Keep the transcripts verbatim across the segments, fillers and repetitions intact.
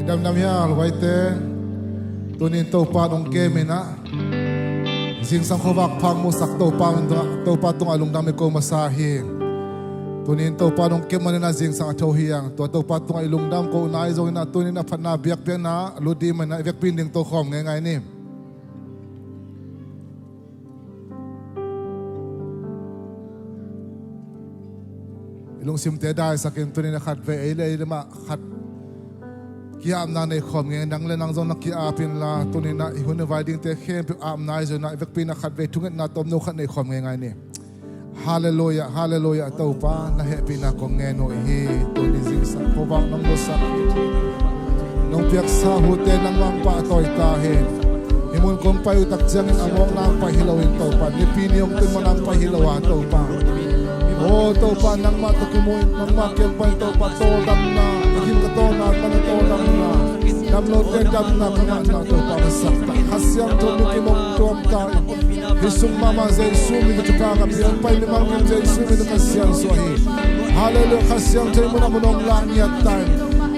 Damdam hia, luaite? Tunin Topa in hong kem in ah, zingsang khuavak pha hong musak Topa, Topa tungah lungdam i ko masa hi. Tunin Topa in hong kem manin ah zingsang a tho hi hang. Tua Topa tungah i lungdam ko nai zongin ah, tunin a phatna biakpiakna lut ding manin ah i vekpi in ding to khawm ngeingai ni. I lungsimte daisakin tunin a khatvei ei le ei le mah khat ki-apna nei khawm ngei. Nang le nang zong na ki-ap inla, tunin ah i hun i vai dingte khempeuh apna i zon ah i vekpi in ah khatvei thungetna tomno khat nei khawm ngeingai ni. Halleluiah, halleluiah, Topa na hehpihna kong ngen uh hi. Tuni zingsang khuavak nong musak, nong piaksa hute nangmah hong pahtawi ta hen. Hih mun kong pai uh tak ciangin a mawkna hong pai hi loin Topa, nipi ni hong tun mawkna hong pai hi lo a Topa. Aw Topa, nangmah tawh kimu in, nangmah kiang pan Topa tawldamna, ka gim ka tawlna pan a tawldamna, damlote damna ka ngahna Topa masak ta. Kha Siangtho min kim hong tuam ta in. Hih sung mahmah Jesu min tawh thupha ka pia, hong pai mimal kim Jesu min tawh ka siansuah hi. Halleluiah, Kha Siangtho hih mun a mun hong lah ngiat ta in.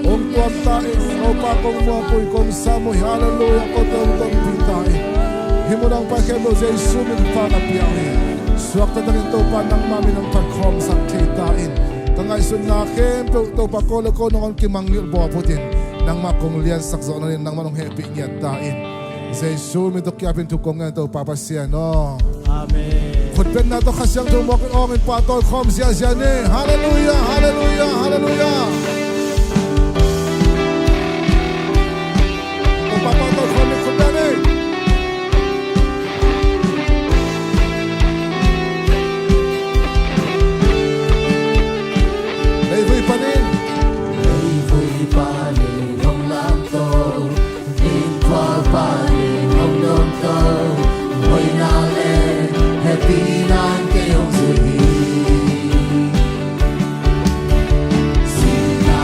Hong tuam ta in, Topa kong muak uh hi, kong sam uh hi. Halleluiah, kote hong tonpih ta in. Hih mun hong pai khempeuh Jesu min tawh thupha ka pia uh hi. Suakta takin Topa nangmah min hong phat khawmsak thei ta in. Ka ngaihsutna khempeuh Topa ko le ko nong hong kimangngilh bawphut in. Nangmah kong liansak zawh nadingin nangmah hong hehpih ngiat ta in. Jesu min tawh kiapin thu kong ngen Topa Pasian aw. Amen. Khutbetna tawh Kha Siangtho mawk in awng in pahtawi khawm ziahziah ni. Halleluiah, halleluiah, halleluiah. Topa pahtawi khawm in khutbet ni. Leivui panin, leivui panin hong lamto, limtual panin hong domto, hoihna le hehpihna in kei hong zui hi. Sihna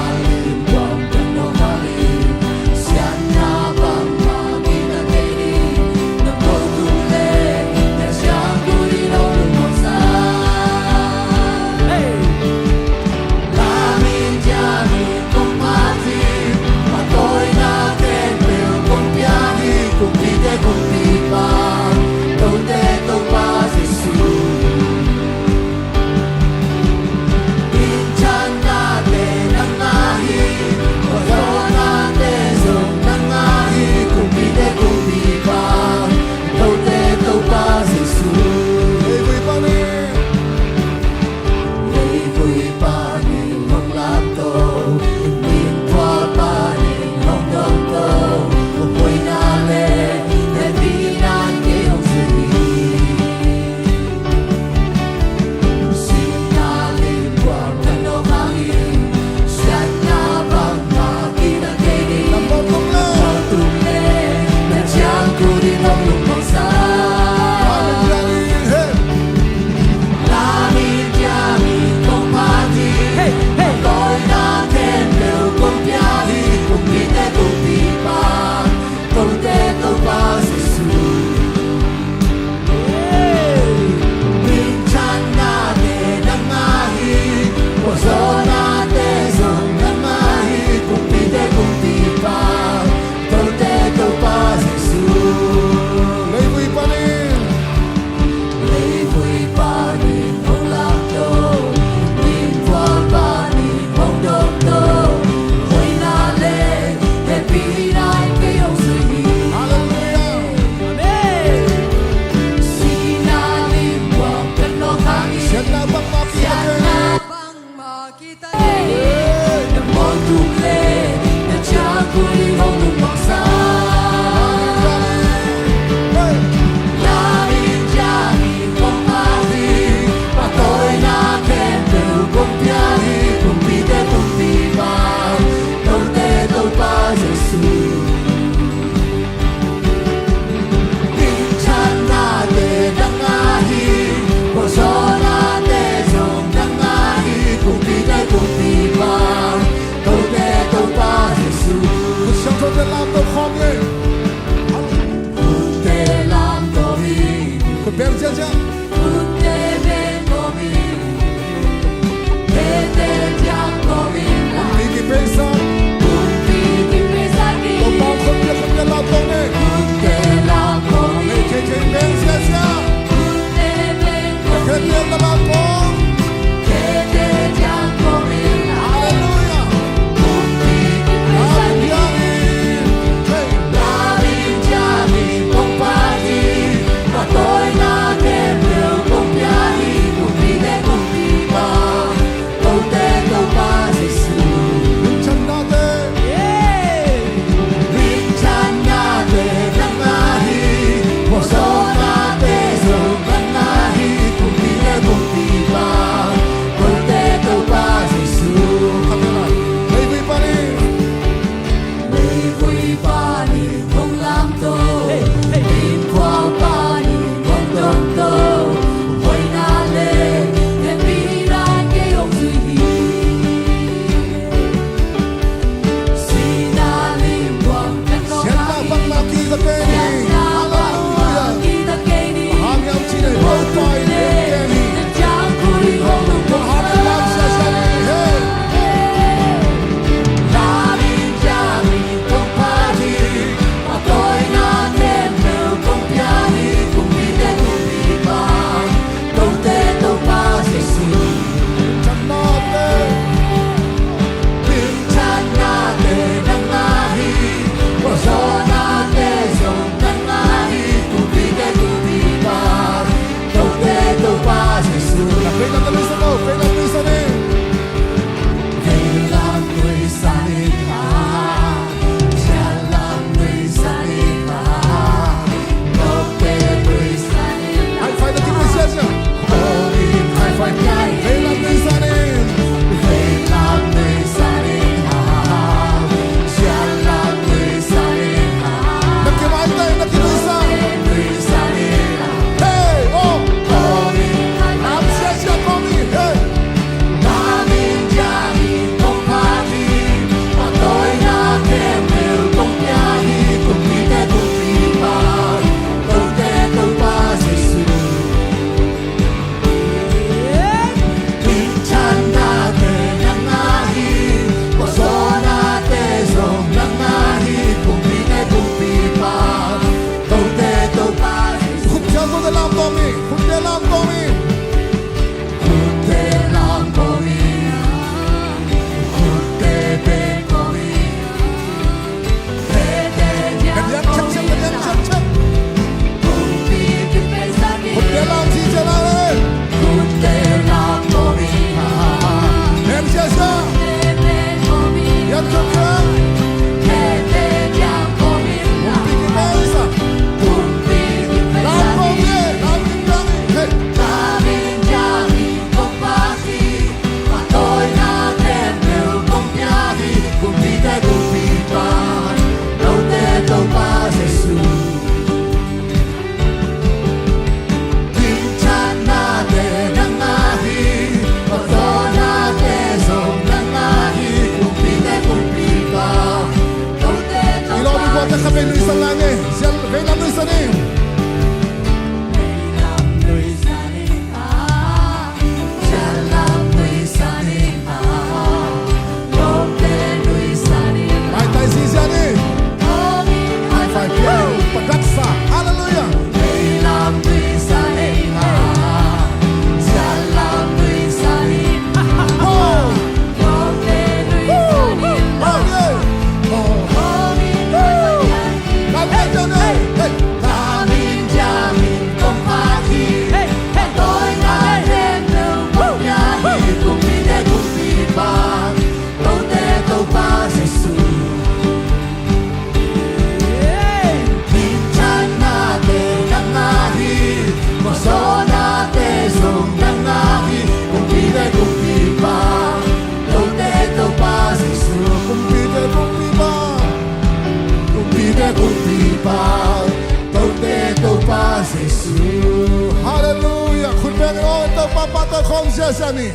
Amen.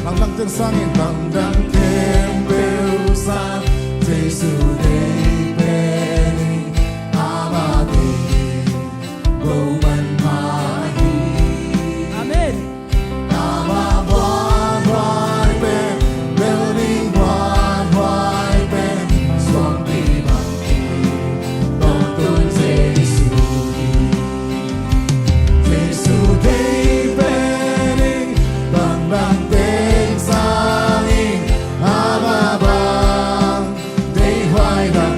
Bangdang teng sangin, bangdang teng peuh sang, Jesu deih pen in, ama deih go man mah hi. Amen. Ama buanhuai pen, building buanhuai pen, suangpi bangin tawntung Jesu hi. Jesu deih pen in, bangdang teng sangin, ama bang deihhuai dan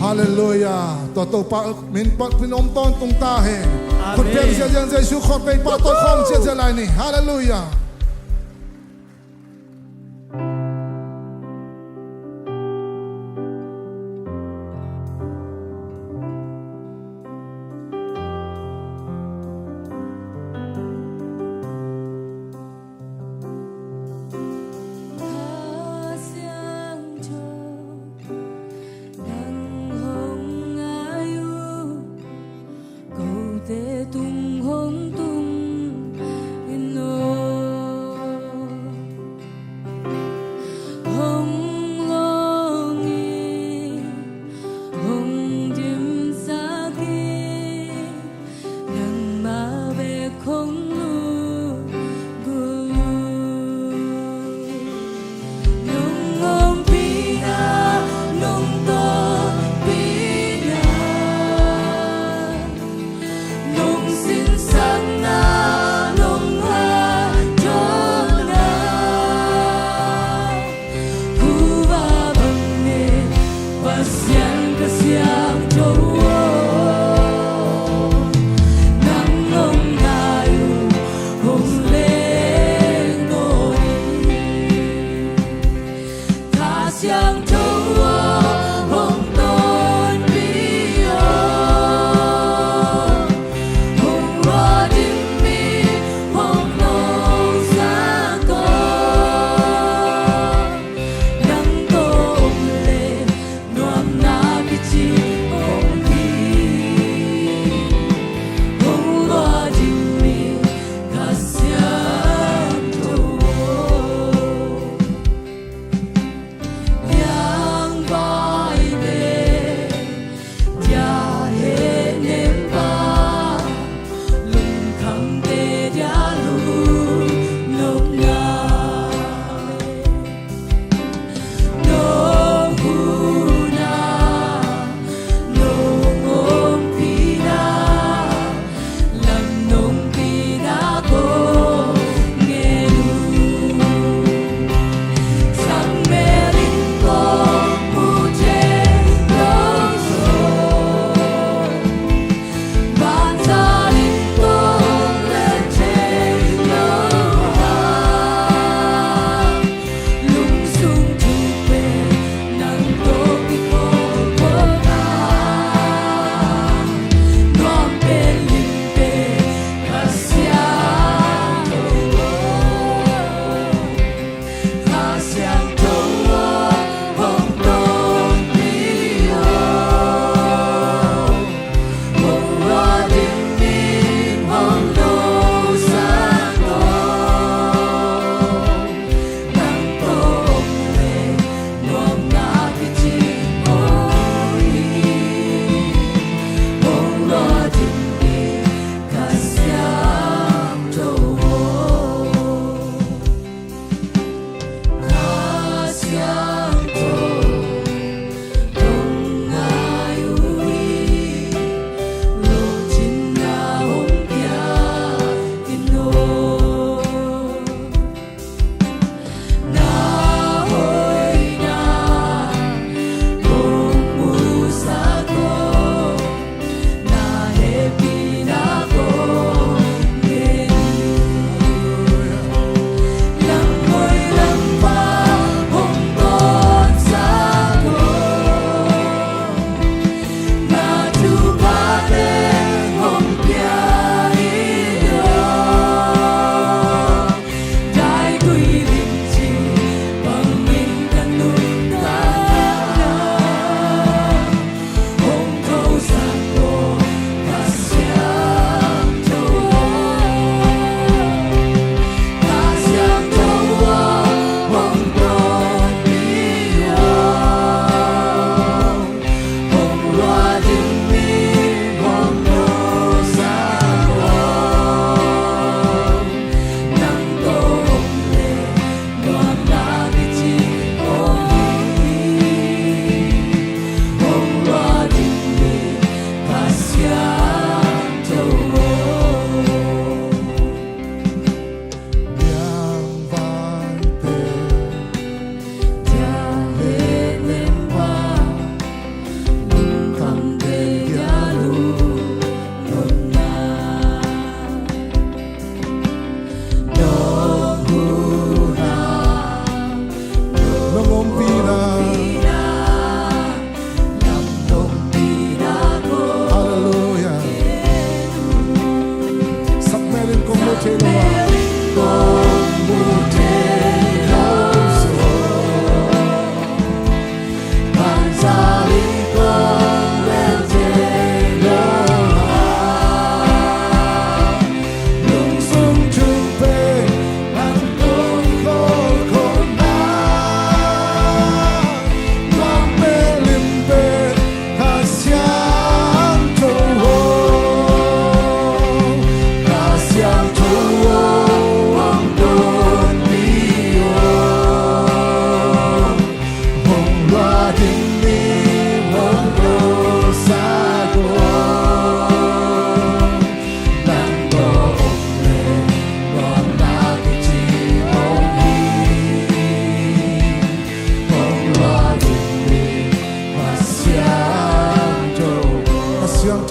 Halleluia. Tua Topa min pat min om tawntung ta hen. Amen. Khut beng ziahziah in Jesu khut beng pahtawi khawm ziahziah lai ni. Halleluia. Kha Siangtho nang hong ngai uh, kote tung hong tung in aw.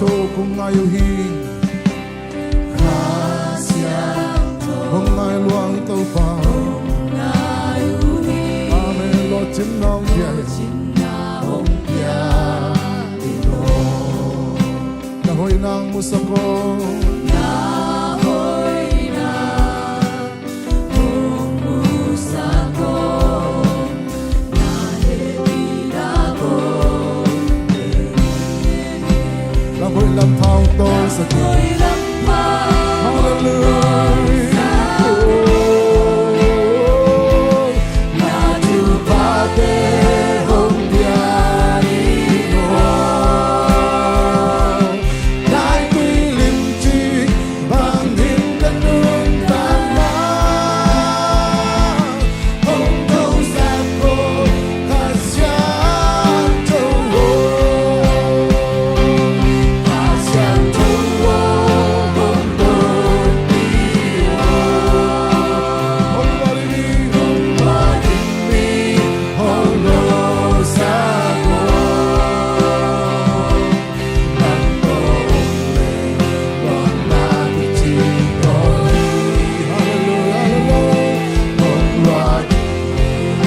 Siangtho kong ngai uh hi. Kha Siangtho kong ngai lua hi Topa. Amen. Lawhcinna hong pia hi. Na hoihna hong musak aw. Lam hoih lam pha hong tawlsak hi. Halleluiah.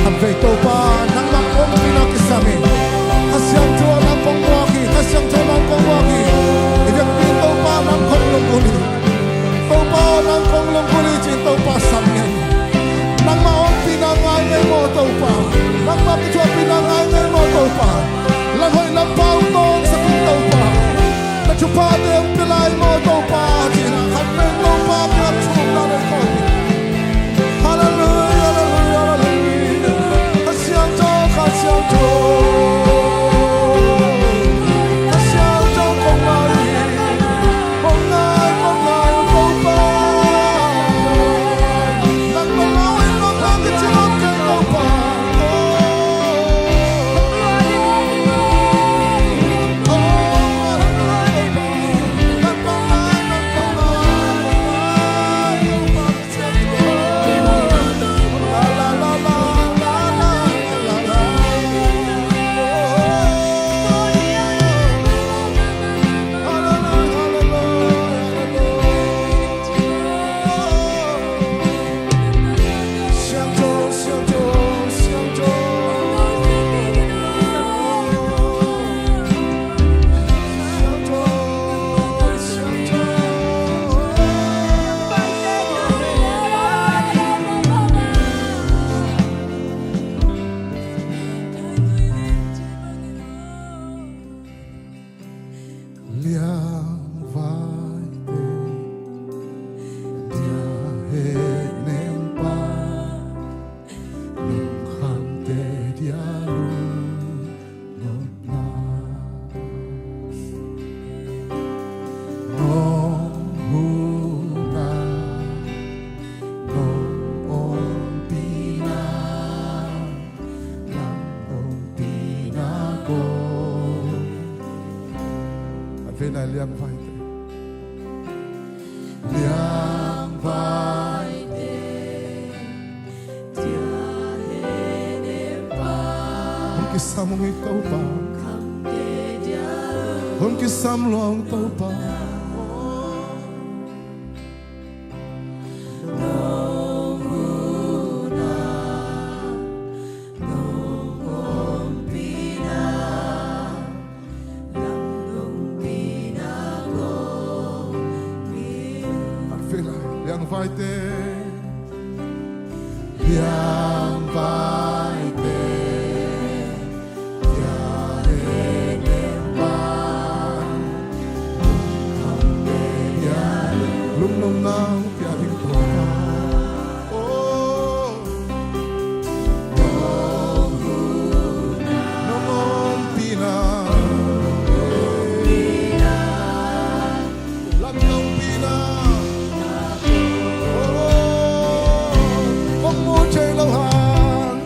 Khatvei Topa, nangmah ompihna kisam hi. Kha Siangtho nang kong muak hi, Kha Siangtho nang kong muak hi. I vekpi Topa nang kong lunggulh hi. Topa nang kong lunggulh hi ci-in Topa sam ngen. Nangmah ompihna ngai ngei maw Topa. Nangmah kithuahpihna ngai ngei maw Topa. Lam hoih lam pha hong tawlsak in Topa. Na thuphate hong pia lai maw Topa. Ci-in a khatvei Topa kiang thumna nei khawm hi. Halleluiah, halleluiah, halleluiah. Kha Siangtho, Kha Siangtho. Kha Siangtho kong ngai, kong ngai, kong ngai, Topa. Nang kong ngai, kong ngai, ka ci lam kei Topa. Liangvaite dia henempa, lungkhamte dia lungawpna, nong huhna, nong ompihna, nang ompihna kong. Khatvei nai, liangvaite. Liangvaite. Hong kisam hong hi Topa. Hong kisam lua hong Topa. Liangvaite. Liangvaite. Lungnopna hong pia ding Topa. Oh. Nong ompihna. Lam nong pihna. Oh. Kong mu thei lo hang.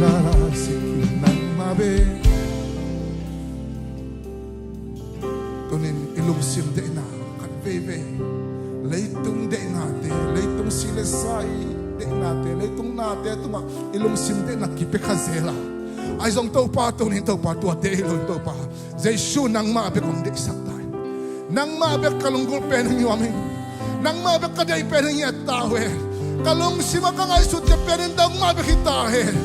Ka la sik hi nangmah bek. Tunin i lungsim deihna khat veivei, leitung deihnate, leitung si le sa i deihnate, leitung nate tungah i lungsim deihna kipia kha zel a, ahi zong Topa, tunin Topa, tuate hi lo in Topa, Jesu nangmah bek hong deihsak ta in. Nangmah bek ka lunggulh pen hong nuam in. Nangmah bek ka deih pen hong ngiat ta hen. Ka lungsim a ka ngaihsut kei pen in nangmah bek hi ta hen.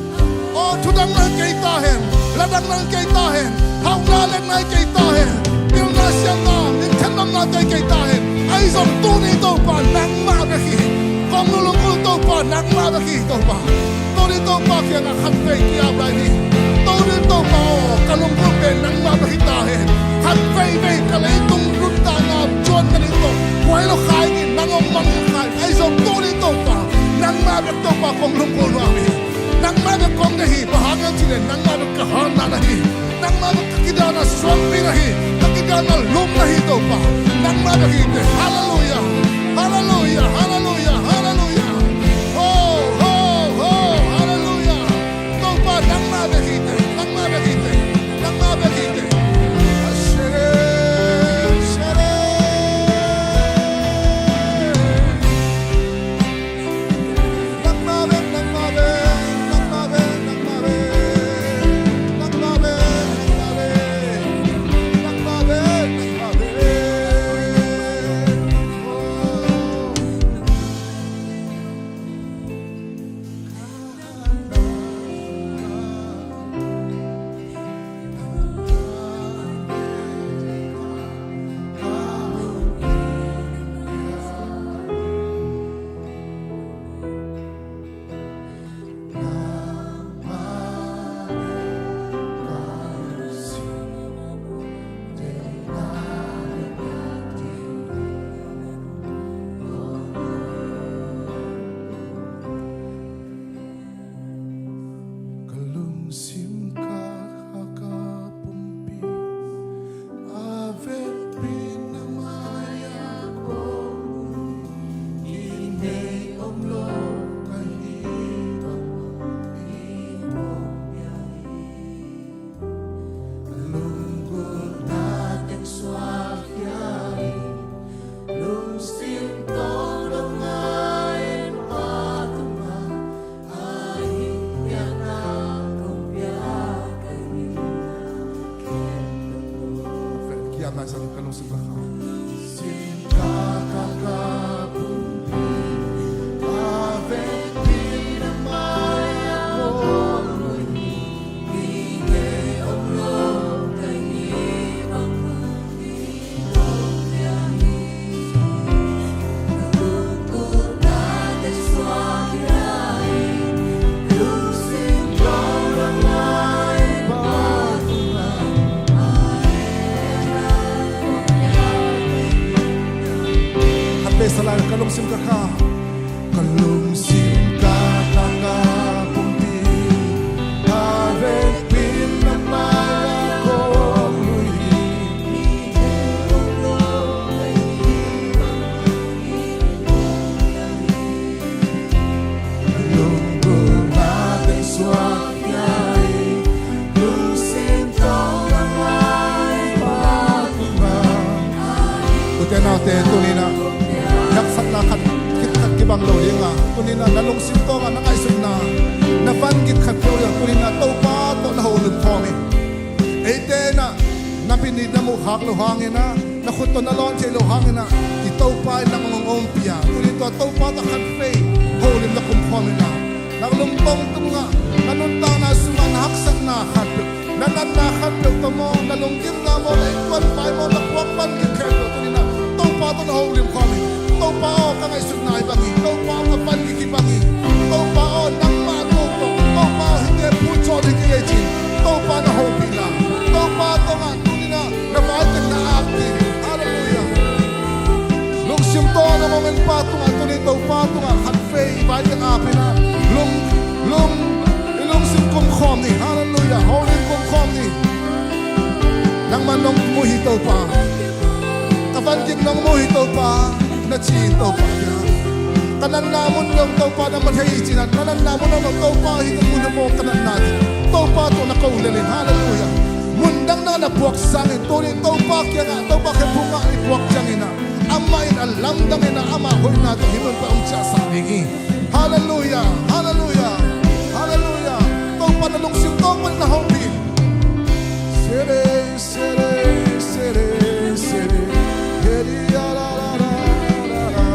Aw, thudang nang kei ta hen. Ladang nang kei ta hen. Hauhna lekna kei ta hen. Pilna siamna, minthanna kei kei ta hen. Ahi zong tuni Topa nangmah bek hi. Kong lunggulh Topa nangmah bek hi Topa. Tuni Topa kiangah khatvei ki-ap lai ni. Tuni Topa aw, ka lunggulh pen nangmah bek hi ta hen. Khat veivei ka leitung nuntakna cuanna ding tawh buai lo kha ing in, nang hong mangngilh kha ing. Ahi zong tuni Topa nangmah bek Topa kong lunggulh nuam hi. Nangmah bek kong deih hi. Bang hang hiam cih leh nangmah bek ka hatna na hi. Nangmah bek ka kidana suangpi na hi. Ka kidana lum na hi Topa. Nangmah bek hi teh. Halleluiah. Halleluiah. Halleluiah. Halleluiah. Ho, ho, ho. Halleluiah. Topa nangmah bek hi teh. Nangmah bek hi teh. Nangmah bek hi teh. Hashem, Hashem. Ka lungsim ka kha ka pumpi a vekpi na mai-ah kong, kei nei om lo ka hih bang hong pia hi. Lunggulhna teng suak hia hi. Lungsim tawh lo ngai Pa tungah, a hih piakna kong piak ka hi. Kiam lai sa ka lungsim ka kha. Lungsim ka kha ka pumpi a vekpi na mai-ah kong lui hi. Khat vei sa lai, ka lungsim ka kha. Ka lungsim ka kha ka pumpi a vekpi na mai-ah kong lui hi. Lunggulhna teng suak hia hi. Lungsim tawh lo ngai Pa tungah. Ute naute, tuni-in ah haksatna khat, gik khat kibang lo ding a, tuni-in ah na lungsim tawngah na ngaihsutna, na van gik khat peuh in ah tuni-in ah Topa tawh na holim khawm in. Eite in ah na pini na muh khak loh hangin ah, na khut tawh na lawn theih loh hangin ah, i Topa in nang hong ompih a, tuni-in tua Topa tawh khat vei holim na kum khawm in ah, na lungtong tungah, na nuntakna sungah na haksatna khat peuh, na natna khat peuh tawh maw, na lunggimna maw, na innkuan vai maw, na puak van gik khempeuh tuni-in ah Topa tawh na holim khawm hi. Topa aw, ka ngaihsutna hi bang hi. Topa aw, ka van gik hi bang hi. Topa aw, nangmah no tawh, Topa aw, hihte phu cawn hi kei ei ci-in Topa na hopih in ah, Topa tungah tuni-in ah na vai teng na ap ding. Halleluiah. Lungsim tawh na mong en Pa tungah tuni-in Topa tungah khat vei i vai teng ap in ah, lung, lung, i lungsim kum khawm ni. Halleluiah. Holim kum khawm ni. Nangmah nong mu hi Topa. Ka van gik nong mu hi Topa. Na ci hi Topa. Ka natna mun dong Topa na mah thei hi ci-in ah, na natna mun dong Topa hi ka mun dong maw ka natna ci. Topa tawh na ko lel in, halleluiah. Mun dang na na puak sangin tuni Topa kiangah, Topa khephungah i puak ciangin ah, amah in a lamdang in ah ama hoihna tawh hih mun pan hong ciahsak ding hi. Halleluiah, halleluiah, halleluiah. Topa na lungsim tawh pan na hong pi. Sere, sere, sere, sere. Heri, ya, la, la, la, la, la.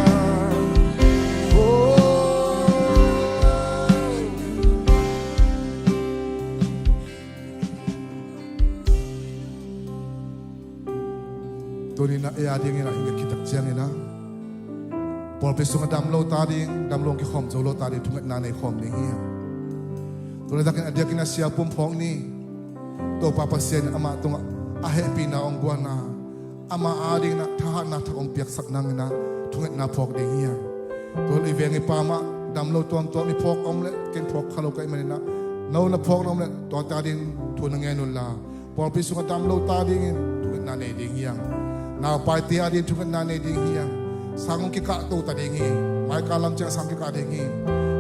Oh. Tuni-in ah ei a dingin ah hih ka khit tak ciangin ah pawlpi sungah dam lo ta ding, dam lo kikhawm zo lo ta ding thungetna nei khawm ding hi. Tuni takin a diakin ah siapum phawk ni. Topa Pasian in amah tungah a hehpihna hong guan a, ama a dingin ah thahatna thak hong piaksak nangin ah thungetna phawk ding hi. Tua i veng i pa mah dam lo tuamtuam i phawk om leh, ken phawk kha lo ka hih manin ah, no na phawk na om leh tua ta ding thu na ngen un la, pawlpi sungah dam lo ta dingin thungetna nei ding hi hang. Naupaite a dingin thungetna nei ding hi hang. Sang hong kikah to ta ding hi. Maika lam ciang sang kikah ding hi.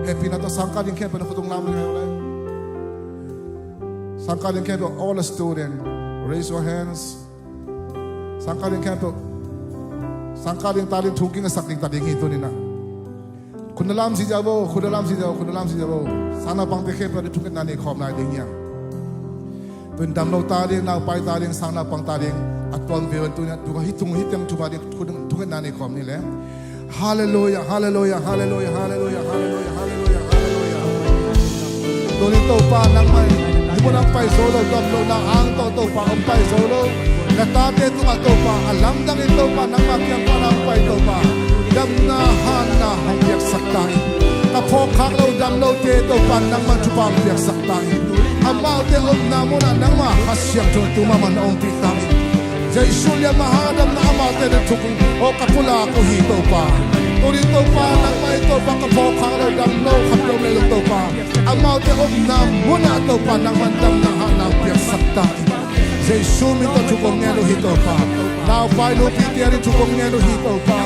Hehpihna tawh sang kah ding khempeuh na khut hong lam leh. Sang kah ding khempeuh, all the student, raise your hands. Sang kah ding khempeuh. Sang kah ding ta ding, thu kingasak ding ta ding hi tuni-in ah. Khut na lam ziahziah vo, khut na lam ziahziah vo, khut na lam ziahziah vo. Sang naupangte khempeuh a ding thungetna nei khawm lai ding hi hang. Tuni dam lo ta ding, naupai ta ding, sang naupang ta ding, a tuam viau in tuni-in ah, tu ka hih thung hih teng thupha ding, thungetna nei khawm ni leh. Halleluiah, halleluiah, halleluiah, halleluiah, halleluiah, halleluiah, halleluiah. Tuni Topa nangmah in hih mun ah hong pai zo lo, dam lohna ang tawh Topa hong pai zo lo na tate tungah Topa a lamdang in Topa nangmah kiang pan hong pai Topa damna hatna hong piaksak ta in. Ka phawkkhak lo dam lote Topa nangmah thupha hong piaksak ta in. Amaute omna munah nangmah Kha Siangtho tu mahmah na ompih ta in. Jesu lian mah a damna amaute na thuk uh, aw ka pulak uh hi Topa. Tuni Topa nangmah in Topa ka phawkkhak lo dam lo khat lo lei lo Topa, amaute omna munah Topa nangmah damna hatna hong piaksak ta in. Jesu min tawh thu kong ngen uh hi Topa. Naupai nupite a ding thu kong ngen uh hi Topa.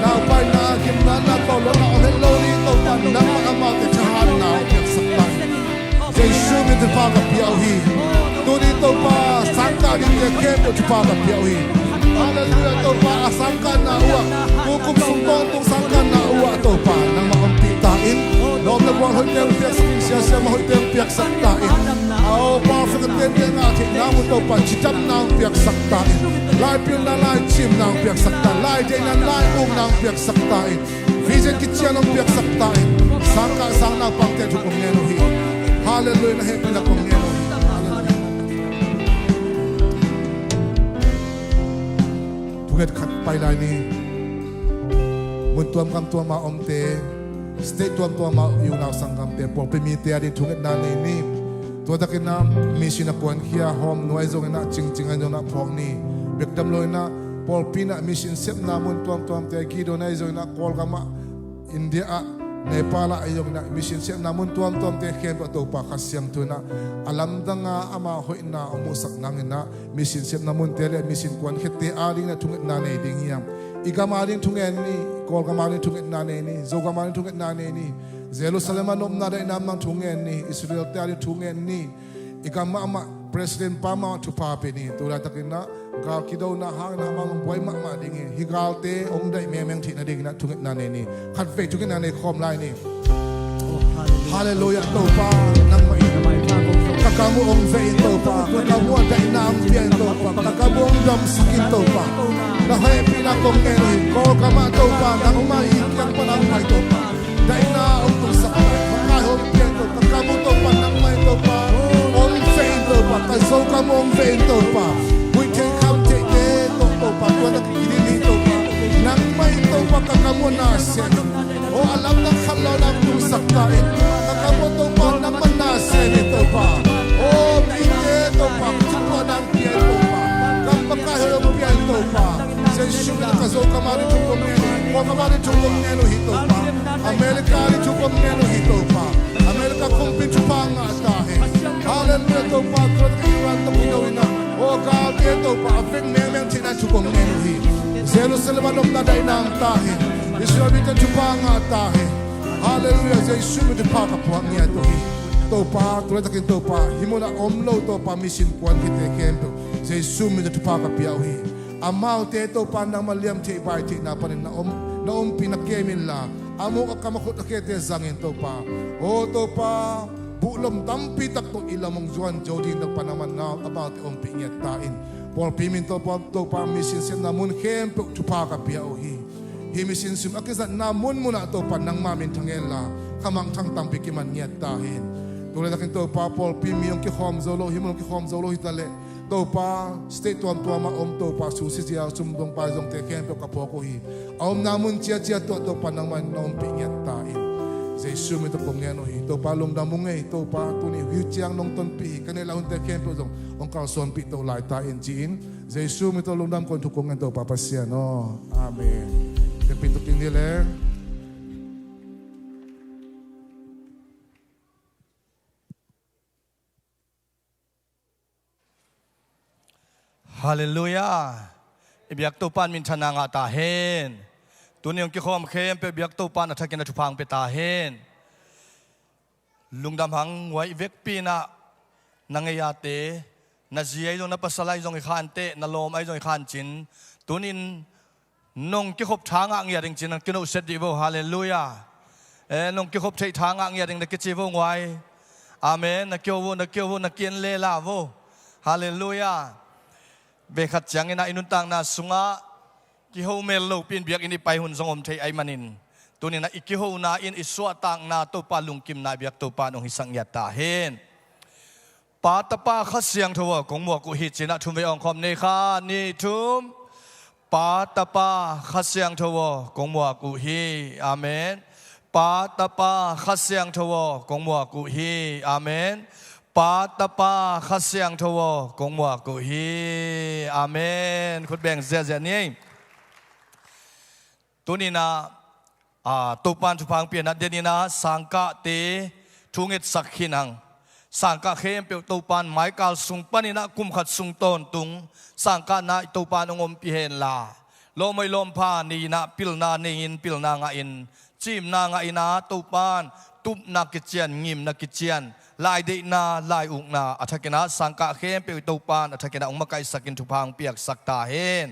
Naupai na gimna na tawh lo na om het lo ni Topa nangmah amaute thahatna hong piaksak ta in. Jesu min thupha ka pia uh hi. Tuni Topa sangkah dingte khempeuh thupha ka pia uh hi. Halleluiah Topa, a sangkahna uh ah, tu kum sung tawntung sangkahna uh ah Topa nangmah ompih ta in. Na omna gual hoihte hong piaksak in, sia siamah hoihte hong piaksak ta in. Aw perfect tente ngah theihna mun Topa cidamna hong piaksak ta in. Laipilna laicimna hong piaksak ta in. Laideihna lai-ukna hong piaksak ta in. Vision kician hong piaksak ta in. Sangkah sang naupangte thu kong ngen uh hi. Halleluiah, na hehpihna kong ngen uh hi. Halleluiah. Thunget khat pai lai ni. Mun tuam gam tuam a omte, state tuamtuam a i unau sanggamte, pawlpi mite a ding thungetna nei ni. Tua takin ah mission a kuankhia home nuai zongin ah, Cingcing a zongin ah phawk ni. Bek dam loin ah pawlpi in ah mission sepna mun tuamtuamte, Gideon a zongin ah Kawlgam ah, India ah, Nepal ah a zongin ah mission sepna mun tuamtuamte khempeuh Topa Kha Siangtho in ah a lamdang a ama hoihna hong muhsak nangin ah mission sepna munte le mission kuankhiate a dingin ah thungetna nei ding hi hang. I gam a ding thungen ni, Kawlgam a ding thungetna nei ni, Zogam a ding thungetna nei ni, Jerusalem a nopna daihna nang thungen ni, Israel te a ding thungen ni. I gam mahmah president pa mahmah thupha pia ni. Tu laitakin ah gal kidona hangin ah amah hong buai mahmah ding hi. Hih galte hong daih mengmeng theihna dingin ah thungetna nei ni. Khatvei thungetna nei khawm lai ni. Halleluiah Topa, nangmah in ka gam uh hong veh in Topa, ka gam uh ah daihna hong pia in Topa, ka gam uh hong damsak in Topa. Na hehpihna kong ngen uh hi. Kawlgam ah Topa nangmah in kiang pan hong pai Topa, daihna hong tungsak in, makai hong pia in Topa, ka gam uh Topa nangmah in Topa hong veh in Topa, ka Zogam uh hong veh in Topa. Buitheih khamtheihte tawh Topa, tua na kidim hi Topa, nangmah in Topa ka gam uh na sem in. Aw a lamdang khat lo nang tungsak ta in. Ka gam uh Topa nangmah na sem in Topa. Aw mite Topa, thupha nang pia in Topa. Gam makai hoih hong pia in Topa. Jesu min ka Zogam a ding thu kong ngen uh hi. Kawlgam a ding thu kong ngen uh hi Topa. America a ding thu kong ngen uh hi Topa. America kumpi thupha ngah ta hen. Halleluiah Topa, tua ka Iran tawh kidona, aw galte Topa a veng mengmeng theihna thu kong ngen uh hi. Jerusalem a nopna daihna hong ta hen. Israel mite thupha ngah ta hen. Halleluiah, Jesu min thupha ka pia ngiat uh hi. Topa, tu laitakin Topa, hih munah om lo Topa, mission kuan khite khempeuh Jesu min thupha ka pia uh hi. Amaute Topa, nangma liam theih bai theihna panin na om, na ompih na kem inla, a muk a kam a khut a khete zangin Topa, aw Topa, buhlom tampi tak tawh i lam hong zuan zo ding Topa, nangma nau amaute ompih ngiat ta in. Pawlpi min Topa, Topa, mission sepna mun khempeuh thupha ka pia uh hi. Hih mission sum a kizatna munmunah Topa, nangma min thang henla, khamangthang tampi kiman ngiat ta hen. Tu laitakin Topa, pawlpi mi hong kikhawm zo lo, hih mun hong kikhawm zo lo hi ta leh, Topa, state tuamtuamah om Topa, susia zia, sum dong pai zongte khempeuh ka phawk uh hi. A omna mun ciacia tuah Topa, nangmah in na ompih ngiat ta in. Jesu min tawh kong ngen uh hi. Topa, lungdam ung ei Topa, tuni hih ciang nong tonpih hi. Ka neih lai hunte khempeuh zong hong kalsuanpih to lai ta in ci-in, Jesu min tawh lungdam kong thuk kong ngen Topa Pasian aw. Amen. Biakpih tuk ding ni le. Halleluiah. I biak Topa in minthanna ngah ta hen. Tuni hong kikhawm khempeuh biak Topa in a thakin a thupha hong pia ta hen. Lungdam hang, huai i vekpi in ah na ngei a te, na zi ahi zong, na pasal ahi zong i khan teh, na lawm ahi zong i khan cin. Tunin nong kikhop tha ngah ngiat ding ci-in na kinohset dih vo. Halleluiah. Eh, nong kikhop theih tha ngah ngiat ding na kici vo nguai. Amen. Na kio vo, na kio vo, na kian lela vo. Halleluiah. Vei khat ciangin ah i nuntakna sungah kiho mel lopi in biakinn i pai hun zong om thei ahih manin, tunin ah i kihona in i suahtakna Topa lungkimna biak Topa in hong hisak ngiat ta hen. Pa, Tapa, Kha Siangtho aw, kong muak uh hi ci-in ah thum vei awng khawm ni, khat, nih, thum. Pa, Tapa, Kha Siangtho aw, kong muak uh hi. Amen. Pa, Tapa, Kha Siangtho aw, kong muak uh hi. Amen. Pa, Tapa, Kha Siangtho aw, kong muak uh hi. Amen. Khut beng ziahziah ni. Tunin ah, ah, Topa in thupha hong pia in ah, denin ah sangkahte thu ngetsak khin hang. Sangkah khempeuh Topa in maikal sung panin ah kum khat sung tawntung sangkahna Topa in hong ompih henla, lawm hoih lawm pha nei in ah, pilna nei in, pilna ngah in, cimna ngah in ah, Topa in tupna kician, ngimna kician, laideihna, laiukna a thakin ah sangkah khempeuh Topa in a thakin ah hong makaihsak in thupha hong piaksak ta hen.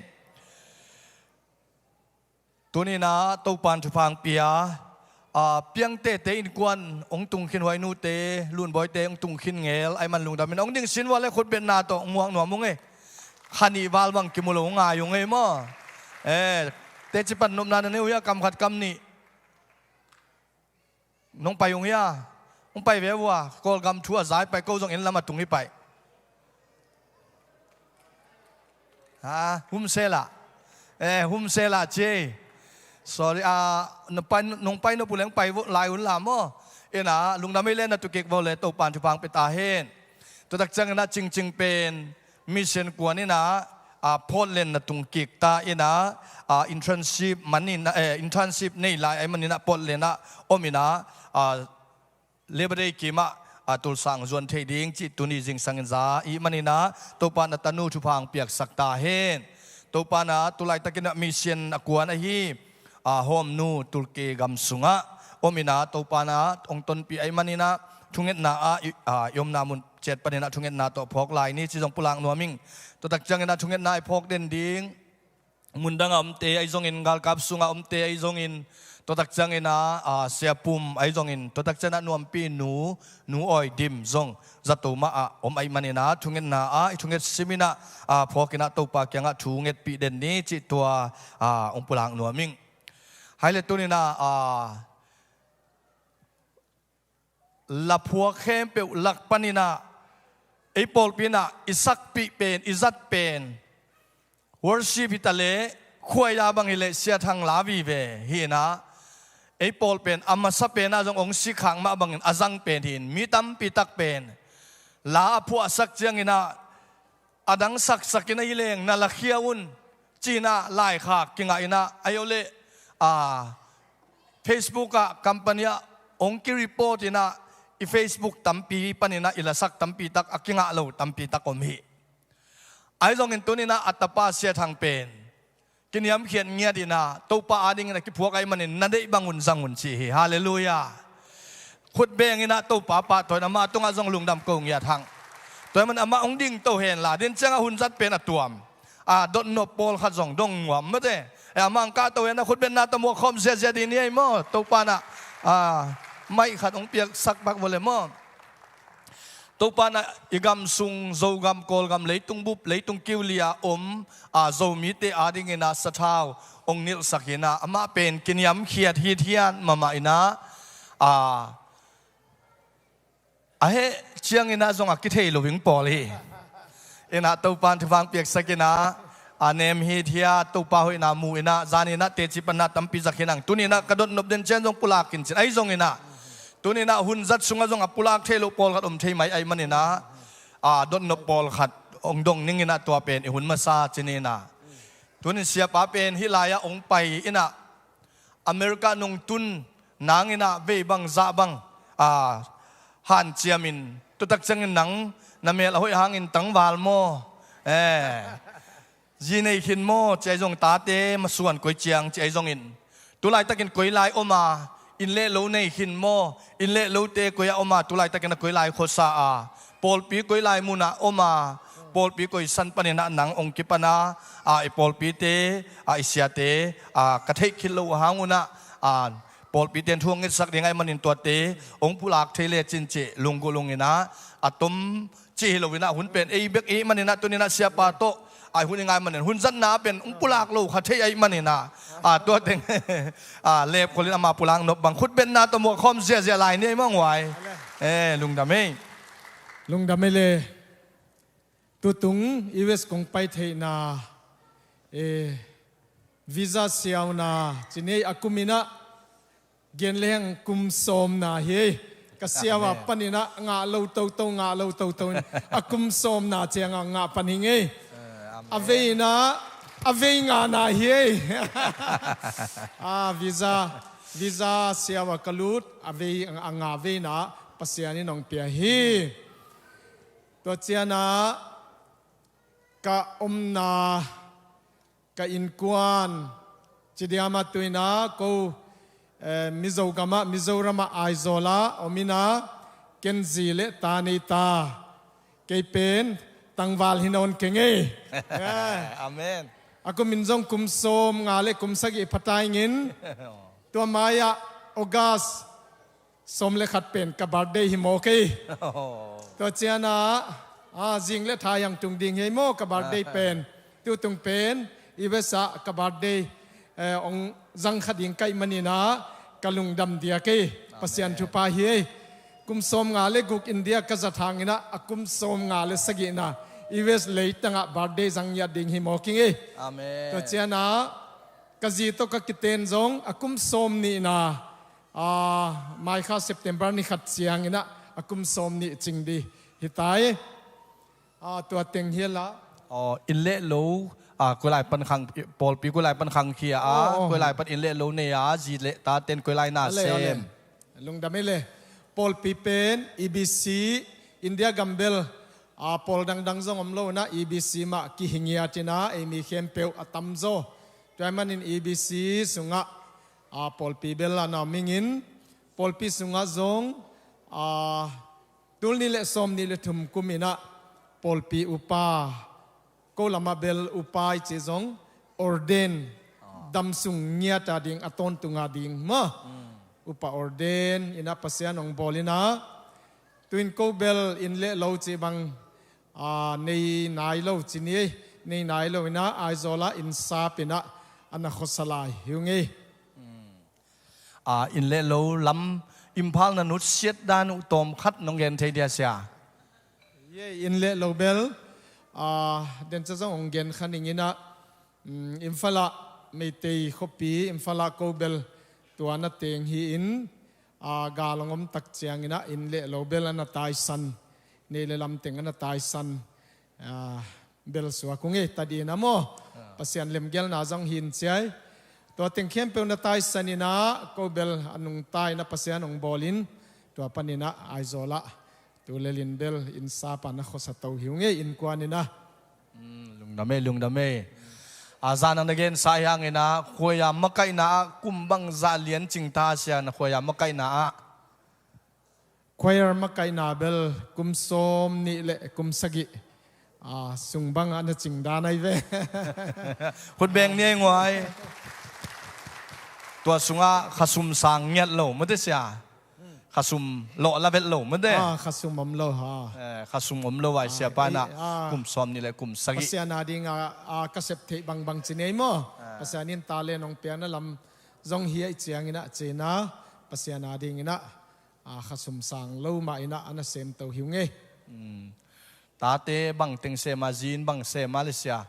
Tunin ah Topa in thupha hong pia, ah, Piangtehte innkuan hong tung khin, huai nute, Lunbawite hong tung khin ngel ahih man lungdam in, hong ding sin ua le khutbetna tawh hong muak nuam ung ei. Kha nih val bang kimu lo ngai ung ei maw. Eh, teci pan nopna na nei uh hia, kam khat kam nih? Nong pai ung hia? Hong pai ve vua, Kawlgam thu a zai pai, ko zong inn lam a tung hi pai. Ha, humsela. Eh, humsela ci. Sorry, ah, nong pai, nong pai nop uh leng pai vo, lai un la maw. Ina, lungdam ei le na tukik vo le Topa in thupha hong pia ta hen. Tua tak ciangin ah Cingcing pen mission kuan in ah, ah, Portland na tung kik ta in ah, ah, internship man in ah, eh, internship nei lai ahih manin ah Portland ah om in ah, ah, Labor Day kim ah, ah, tulsang zuan thei ding cih tuni zingsang in za ahih manin ah Topa in a tanu thupha hong piaksak ta hen. Topa in ah tu laitakin ah mission a kuan ahi, ah, Hawmnu Tulke gam sungah om in ah Topa in ah hong tonpih ahih manin ah thungetna ah i, ah, i omna mun ciat panin ah thungetna tawh phawk lai ni ci zong pulak nuam ing. Tua tak ciangin ah thungetna i phawk den ding, mundang a omte ahi zongin, galkap sungah omte ahi zongin, tua tak ciangin ah, ah, Sia Pum ahi zongin, tua tak ciangin ah Nuampi nu, Nu Awi Dim zong zato mah ah om ahih manin ah thungetna ah i thunget sim in ah, ah, phawk in ah Topa kiangah thu ngetpih den ni cih tua, ah, hong pulak nuam ing. Hai le tunin ah, ah, laphuak khempeuh lak panin ah ei pawlpi in ah i sakpih pen, i zat pen, worship hi ta leh, khuaia bang hi leh Sia Thang la vive hi in ah, ei pawl pen a masa pen ah zong hong sikkhak mah bangin a zang pen hi in, mi tampi tak pen la a phuahsak ciangin ah a dang saksak in ahi leng na lakhia un ci-in ah laikhak kingah in ah, ahi leh, ah, Facebook ah, company ah hong kireport in ah i Facebook tampi panin ah i lasak tampi tak a kingah lo tampi tak om hi. Ahi zongin tunin ah a tapa Sia Thang pen kiniamkhiat ngiat in ah Topa adingin a kiphuak ahih manin na deih bang un zang un ci hi. Halleluiah. Khut beng in ah Topa pahtawi in, amah tungah zong lungdam ko ngiat hang. Tua ahih manin amah hong dingto hen la, den ciangah hun zat pen a tuam, a dotnop pawlkhat zong dong nuam mate. E, amah hong kahto hen a khut beng na tawh muak khawm ziazia ding ni ei maw? Topa in ah, a, mic khat hong piaksak pak vawle maw? Topa in ah i gam sung, Zogam, Kawlgam, leitung bup, leitung kiu li-a om, a, Zomite adingin ah sathau hong nilhsak hi in ah, amah pen kiniamkhiat hithiat mahmah in ah, a, a heh ciangin ah zong a kithei lo ding pawl hi. In ah Topa in thupha hong piaksak in ah, a, nem hithiat, Topa hoihna mu in ah, zan in ah teci panna tampi zak hi in ah, tuni in ah ka dotnop den ciang zong pulak khin cin, ahi zongin ah tuni in ah hun zat sungah zong a pulak thei loh pawlkhat om thei mai ahih manin ah, a, dotnop pawlkhat hong dong ning in ah, tua pen i hun masa ci ni in ah. Tuni in siapa pen hih lai-ah hong pai in ah, America nong tun nang in ah vei bang zah bang, a, hanciam in, tu tak ciangin nang na mel a hoih hangin tangval maw? E, zi nei khin maw, ci ahi zong, tate masuan koi ciang, ci ahi zongin, tu laitakin koi lai om a, inn le lo nei khin maw, inn le lote koi ah om a, tu laitakin a koi lai khuasa a, pawlpi koi lai munah om a, pawlpi koi san panin ah nang hong kipan a, a, i pawlpite, a, i siate, a, ka theih khit loh hang un ah, a, pawlpite in thu hong ngetsak ding ahih manin tuate hong pulak thei lecin ci lunggulh hong in ah, a tom ci hi lo in ah, hun pen ei bek i hih manin ah, tuni in ah siapa tawh a hun i ngai manin, hun zatna pen hong pulak lo kha thei ahih manin ah, a, tua teng, a, lepkhol in amah pulak nop bang khut beng na tawh muak khawm ziazia lai ni ei maw, nguai? E, lungdam ei. Lungdam ei le. Tutung U S kong pai theihna, e, visa siauna ci ni ei, a kum in ah gen lehang kum sawmna hi ei. Ka siau a panin ah ngah lo toto, ngah lo toto in a kum sawmna ciangah ngah pan hi ing ei. A vei in ah, a vei ngana hi ei. A, visa, visa siau a ka lut a vei, a nga vei in ah Pasian in hong pia hi. Tua ciangah ka omna, ka innkuan, ci diam ah tu in ah ko, e, Mizo gam ah, Mizoram ah Aizawl ah om in ah, ken zi le ta nei ta, kei pen tangval hi nawn keng ei. E. Amen. A kum in zong kum sawmnga le kum sagih pha ta ing in, tua mai-ah August sawm le khat pen ka birthday hi mawk ei. Tua ciangah, a, zing le tha hiang tung ding hi ei maw ka birthday pen. Tutung pen U S ah ka birthday, e, hong zang kha ding ka hih manin ah ka lungdam diak ei. Pasian thupha hi ei. Kum sawmnga le guk India ka zat hangin ah, a kum sawmnga le sagihna U S leitangah birthday zang ngiat ding hi mawk ing ei. Amen. Tua ciangah ka zi tawh ka kiten zong a kum sawmnihna, a, mai kha September ni khat ciangin ah a kum sawmnih cing ding hi ta ei. A, tua teng hi a la. Aw, inn le lo, a, koi lai pan khang, pawlpi koi lai pan khang khia a, aw, aw, koi lai pan inn le lo nei a, zi le taten koi lai na sem. A le, a le. Lungdam ei le. Pawlpi pen E B C, India gam bel, a, pawl dangdang zong om lo in ah E B C mah kihi ngiat in ah, ei mi khempeuh a tamzaw. Tua ahih manin E B C sungah, a, pawlpi bel a na om ing in, pawlpi sungah zong, a, tul nih le sawmnih le thum kum in ah pawlpi upa, ko lamah bel upa i cih zong ordain, dam sung ngiat a ding, a tawntung a ding maw. Upa ordain in ah Pasian hong bawl in ah, tu in ko bel inn le lo cih bang, a, nei nai lo ci ni ei, nei nai lo in ah Aizawl ah inn sap in ah a na khuasa lai hi ung ei. A, inn le lo lam Imphal na nutsiat dan uh tawm khat nong gen thei dia sia? Ye, inn le lo bel, a, den ca zong hong gen kha ning in ah, mm, Imphal ah Meitei khuapi, Imphal ah ko bel tua na teng hi in, a, gal hong om tak ciangin ah inn le lo bel a na taisan, nei le lam teng a na taisan, a, bel suak ung ei, ta dih in ah maw. Pasian lemgelna zong hi in ciai. Tua teng khempeuh na taisan in ah ko bel a nungta in ah Pasian hong bawl in, tua panin ah Aizawl ah tu le lin bel inn sap a na khuasa to hi ung ei, innkuan in ah. Mm, lungdam ei, lungdam ei. A, zan a na gensa hi hangin ah, khuaia makaihna ah kum bangzah lian cingta sia, na khuaia makaihna ah? Choir makaihna bel kum sawm nih le kum sagih, a, sung bangah na cingdan ahi ve. Khut beng ni ei nguai. Tua sungah khasum sang ngiat lo mate sia. Khasum lawh la vet lo mate. Ah, khasum om lo ha. Eh, khasum om lo vai. Ah, siapa eh, na, ah, kum sawm nih le kum sagih. Pasian a dingah, ah, ka sep theih bangbang ci nei maw. Ah. Pasian in talent hong piakna lam zong hi ahih ciangin ah cina, Pasian a dingin ah, ah, khasum sang lo mah in ah a na semto hi ung ei. Hmm. Tate bang teng sem a, zi in bang sem a le sia?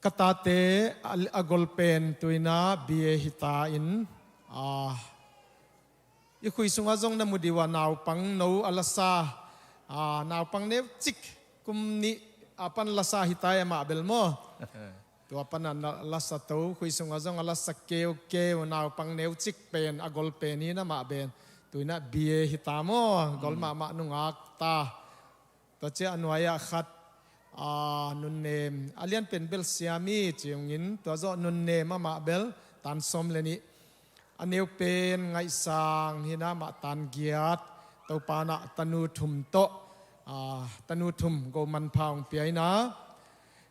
Ka tate a, a gol pen tu in ah B A hi ta in, ah, i khui sungah zong na mu dih uh a, naupang no a lasa, a, naupang neucik, kum nih a pan lasa hi ta ei amah bel maw. Tua pan a na lasa to, khui sungah zong a lasa keukeu, naupang neucik pen, a gol pen hi in amah pen. Tu in ah B A hi ta maw, gol mahmah nungak ta. Tua ciah a nuai-ah khat, a, nunnem, a lianpen bel Siami ci ung in, tua zawh nunnem amah bel tan sawm le nih. A neu pen Ngaihsang hi in ah amah tan giat, Topa in ah tanu thum tawh, a, tanu thum go manpha hong pia in ah.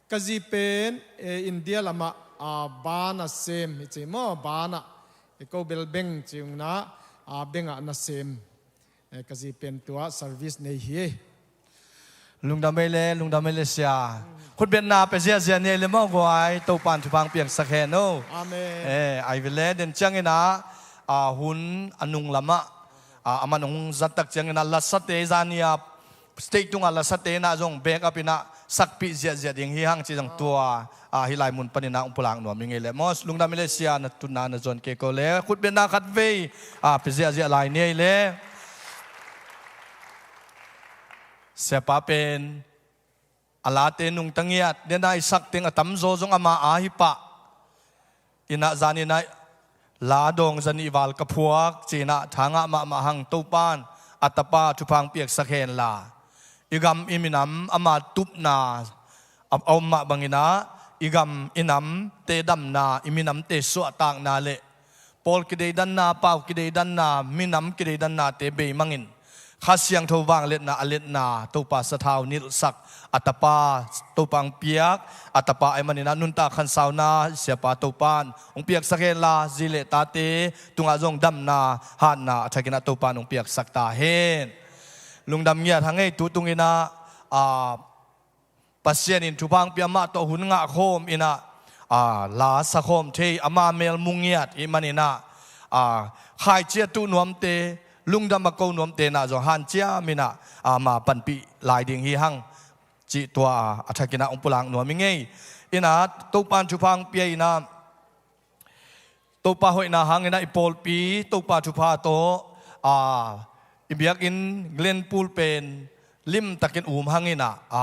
Ka zi pen, e, India lamah, a, ban a sem hi ci maw, ban ah, e, ko bel beng ci ung in ah, a, beng ah na sem. Eh, ka zi pen tua service nei hi. Lungdam ei le, lungdam ei le sia. Khutbetna pia ziahziah ni ei le maw guai, Topan thupha piaksak hen o. Amen. Eh, ai ve le, den ciangin ah, a, hun a nung lamah, a, aman hong zat tak ciangin ah, lasate zan ni a, stage tungah lasate in ah zong back up in ah, sakpih ziahziah ding hi hang ci zong tua, a, hih lai mun panin ah hong pulak nuam ing ei le. Maw, lungdam ei le sia, na tutna na zuan kei ko le. Khutbetna khat vei, a, pia ziahziah lai ni ei le. Siapa pen, a late nungta ngiat, den a i sak teng a tamzaw zong ama a hi pah. In ah zan in ah la dawng zanih val ka phuak ci in ah, thangah mahmah hang, Topan a tapa thupha piaksak hen la. I gam i minam ama tupna a, a om mah bangin ah, i gam i namte damna, i minamte suahtakna le pawl kideidanna, pau kideidanna, minam kideidannate beimangin Kha Siangtho vangliatna a liatna Topa sathau nilhsak a tapa, Topa hong piak a tapa ahih manin ah, nuntak khansauna siapa Topan hong piaksak hen la, zi le tate tungah zong damna, hatna a thakin ah Topan hong piaksak ta hen. Lungdam ngiat hang ei. Tu tungin ah, a, Pasian in thupha hong pia mah tawh hun ngah khawm in ah, a, la sa khawm thei, ama mel mu ngiat ahih manin ah, a, khaici a tuh nuamte, lungdam a ko nuamte in ah zong hanciam in ah, a, ma panpih lai ding hi hang cih tua a thakin ah hong pulak nuam ing ei. In ah Topan thupha hong pia in ah, Topa hoihna hangin ah i pawlpi Topa thupha tawh, a, i biakinn Glenpool pen limtakin um hangin ah, a,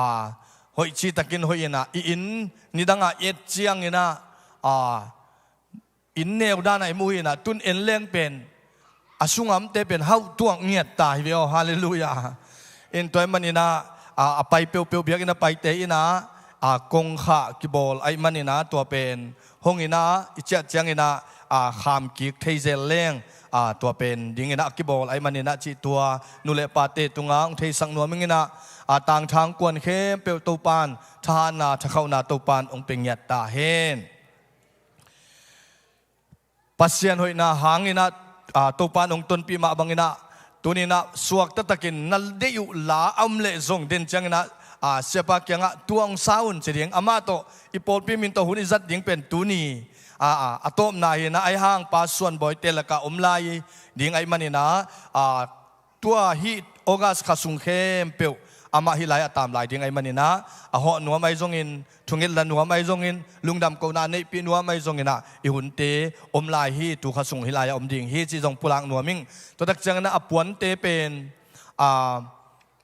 hoih citakin hoih in ah, i inn nidangah i et ciangin ah, a, inn neu dan ah i muh hi in ah, tun en leng pen a sungah omte pen hauh tuak ngiat ta hi ve aw. Halleluiah. In tua ahih manin ah, a, a pai peuhpeuh, biakinn a paite in ah, a, kongkhak kibawl ahih manin ah, tua pen hong in ah, i ciah ciangin ah, a, kham kik thei zel leng, a, tua pen dingin ah a kibawl ahih manin ah cih tua nu le pate tungah hong theisak nuam ing in ah, a, tangthang kuan khempeuh Topan thahatna, thakhauhna Topan hong pia ngiat ta hen. Pasian hoihna hangin ah, a, Topan hong tonpih mah bangin ah, tuni in ah suak taktakin na deih uh la a om leh zong, den ciangin ah, a, siapa kiangah tua hong sa un ci ding, amah tawh i pawlpi min tawh hun i zat ding pen tuni, a, a, a tawpna hi in ah, ahih hang Pa Suan Bawite lakah om lai ding ahih manin ah, a, tua hih August kha sung khempeuh amah hih lai a tam lai ding ahih manin ah, a hawh nuam ahi zongin, thunget la nuam ahi zongin, lungdam kohna a neihpih nuam ahi zongin ah, i hunte om lai hi, tu kha sung hih lai a om ding hi cih zong pulak nuam ing. Tua tak ciangin ah a puante pen, a,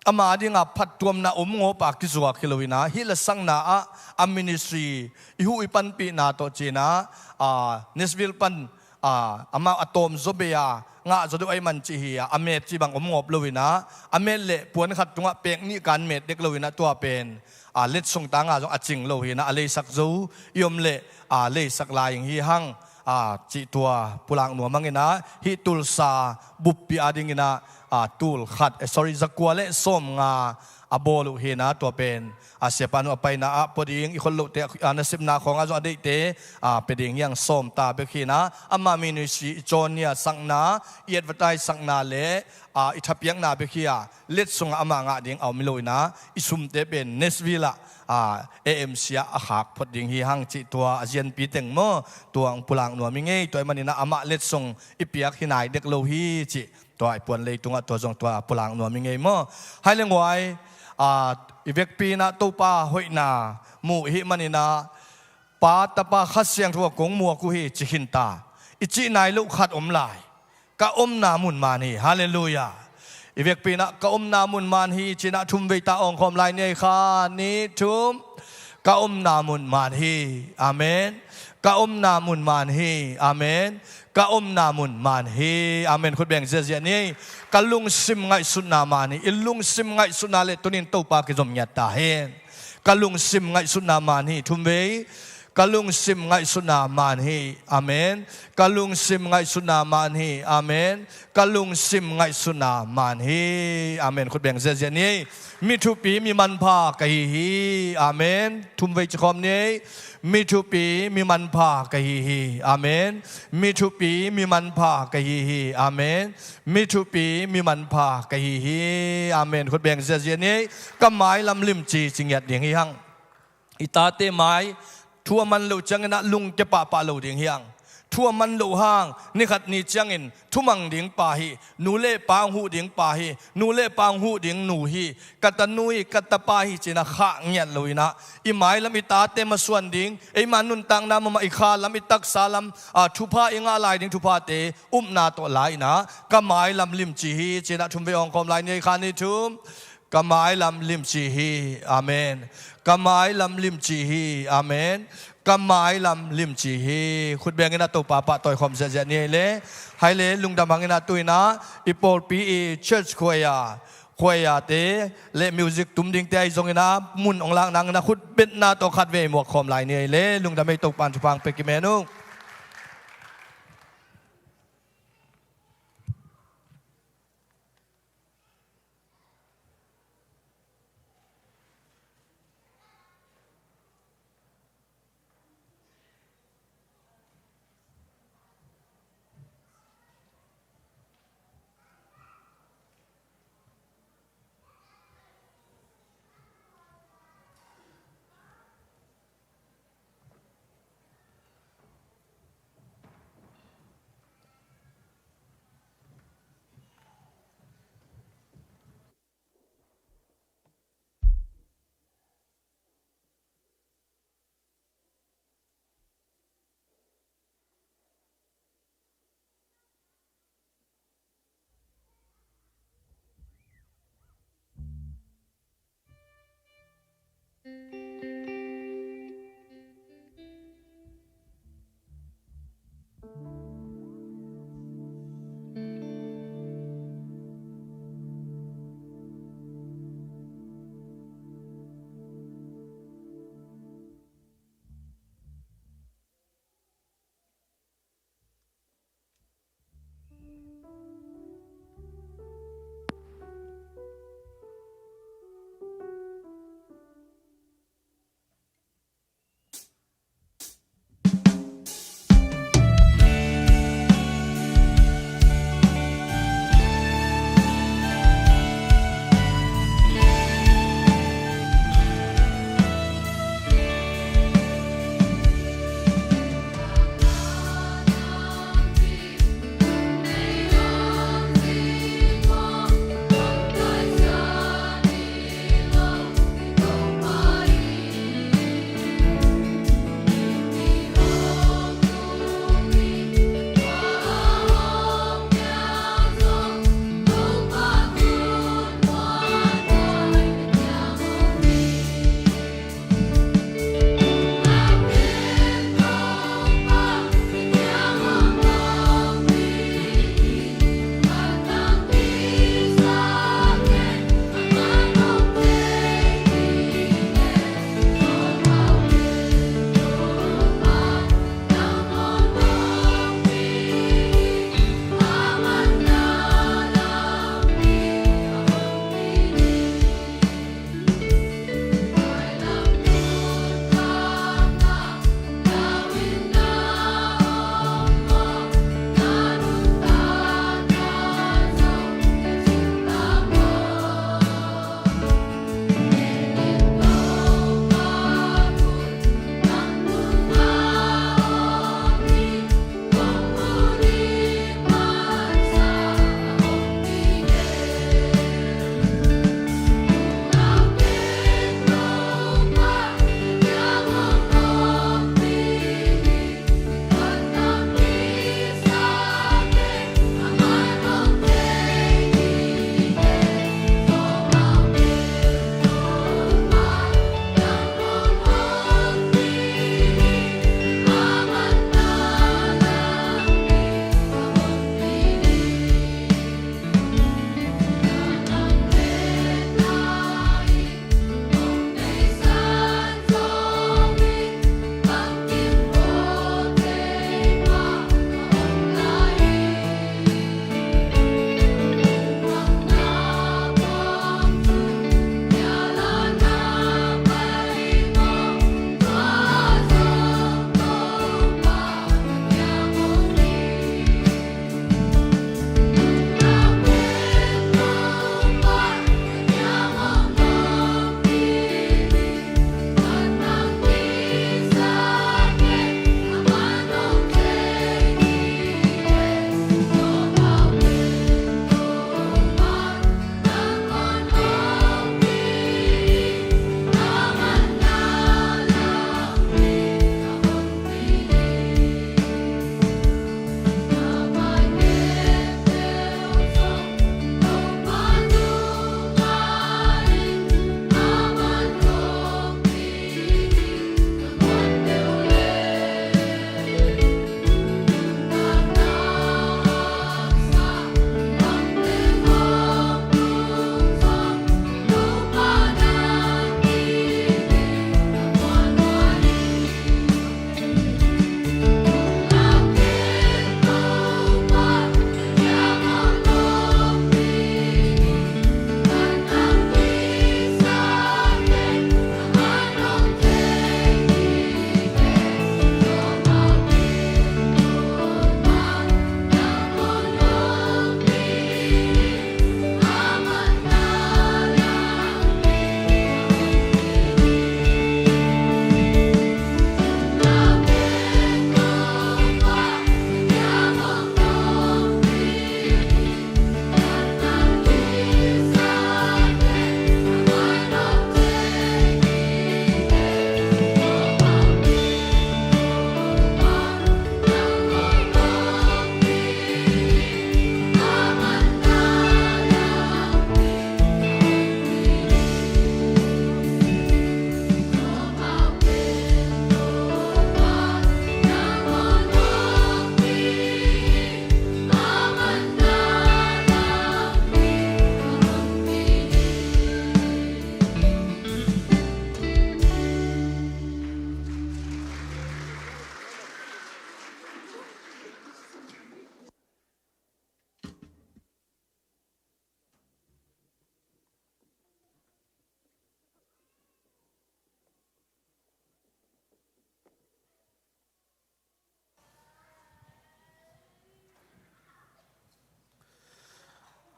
ama dinga phattuamna om ngawpa kizuak hi lo in ah, hih lasakna ah a ministry i huh i panpihna tawh ci in ah, a, Nashville pan a, amah a tawm zaw bei a ngah zaw deuh ahih man cih hi a, a met cih bang om ngawp lo in ah, a met leh puan khat tungah pek nih kan met dek lo in ah, tua pen a, letsong tanga zong a cing lo hi in ah, a leisak zo i om leh a, leisak lai ing hi hang, a, cih tua pulak nuam hang in ah, hih Tulsa buppi a ding in ah, a, tul khat, eh, sorry, zakua le sawmnga a bawl uh hi in ah, tua pen a, siapa nu a paina ah pua ding, i khol lote a, nasepna khawngah zong a deihte a, pia ding hi hang, sawm ta bek hi in ah, ama ministry i cawn ni a sakna, i advertise sakna le a, i thapiakna bek hi a, letsongah ama ngah ding a om hi lo in ah, i sumte pen Nashville ah a, A M C ah a khak phot ding hi hang cih tua a zianpi teng maw, tua hong pulak nuam hi ngei. Tua ahih man in ah amah letsong i piak hi nai dek lo hi cih tua i puan leitungah tua zong tua pulak nuam hi ngei maw. Hai le nguai, a, i vekpi in ah Topa hoihna mu i hih man in ah, Pa, Tapa, Kha Siangtho a kong muak uh hi ci khin ta. I cih nai loh khat om lai. Ka omna mun man hi. Halleluiah. I vekpi in ah ka omna mun man hi ci in ah thum vei ta awngkhawm lai ni ei. Khat, nih, thum. Ka omna mun man hi. Amen. Ka omna mun man hi. Amen. Ka omna mun man hi. Amen. Khut beng ziahziah ni ei. Ka lungsim ngaihsutna man hi. I lungsim ngaihsutna le tunin Topa kizom ngiat ta hen. Ka lungsim ngaihsutna man hi. Thum vei. Ka lungsim ngaihsutna man hi. Amen. Ka lungsim ngaihsutna man hi. Amen. Ka lungsim ngaihsutna man hi. Amen. Khut beng ziahziah ni ei. Mi thupi, mi manpha ka hi hi. Amen. Thum vei ci khawm ni ei. Mi thupi, mi manpha ka hi hi. Amen. Mi thupi, mi manpha ka hi hi. Amen. Mi thupi, mi manpha ka hi hi. Amen. Khut beng ziahziah ni ei. Ka mailam limci ci ngiat ding hi hang. I tate mai thu a man loh ciangin ah lungkia pahpah lo ding hi hang. Thu a man loh hang, ni khat ni ciangin thumang ding pa hi, nu le pa hong huh ding pa hi, nu le pa hong huh ding nu hi, ka tanu hi, ka tapa hi ci in ah khah ngiat lo in ah, i mailam i tate masuan ding, eima nuntakna mahmah, i kha lam, i taksa lam, a, thupha i ngah lai ding thuphate upna tawh la in ah, ka mailam limci hi ci in ah thum vei awngkhawm lai ni ei. Khat, nih, thum. Ka mailam limci hi. Amen. Ka mailam limci hi. Amen. Ka mailam limci hi. Khut beng in ah Topa pahtawi khawm ziahziah ni ei le. Hai le lungdam hang in ah tu in ah i pawlpi i church choir, choirte le music tum dingte ahi zongin ah mun hong lak nang in ah khut betna tawh khat vei muak khawm lai ni ei le. Lungdam ei. Topa in thupha hong pia kim hen uh.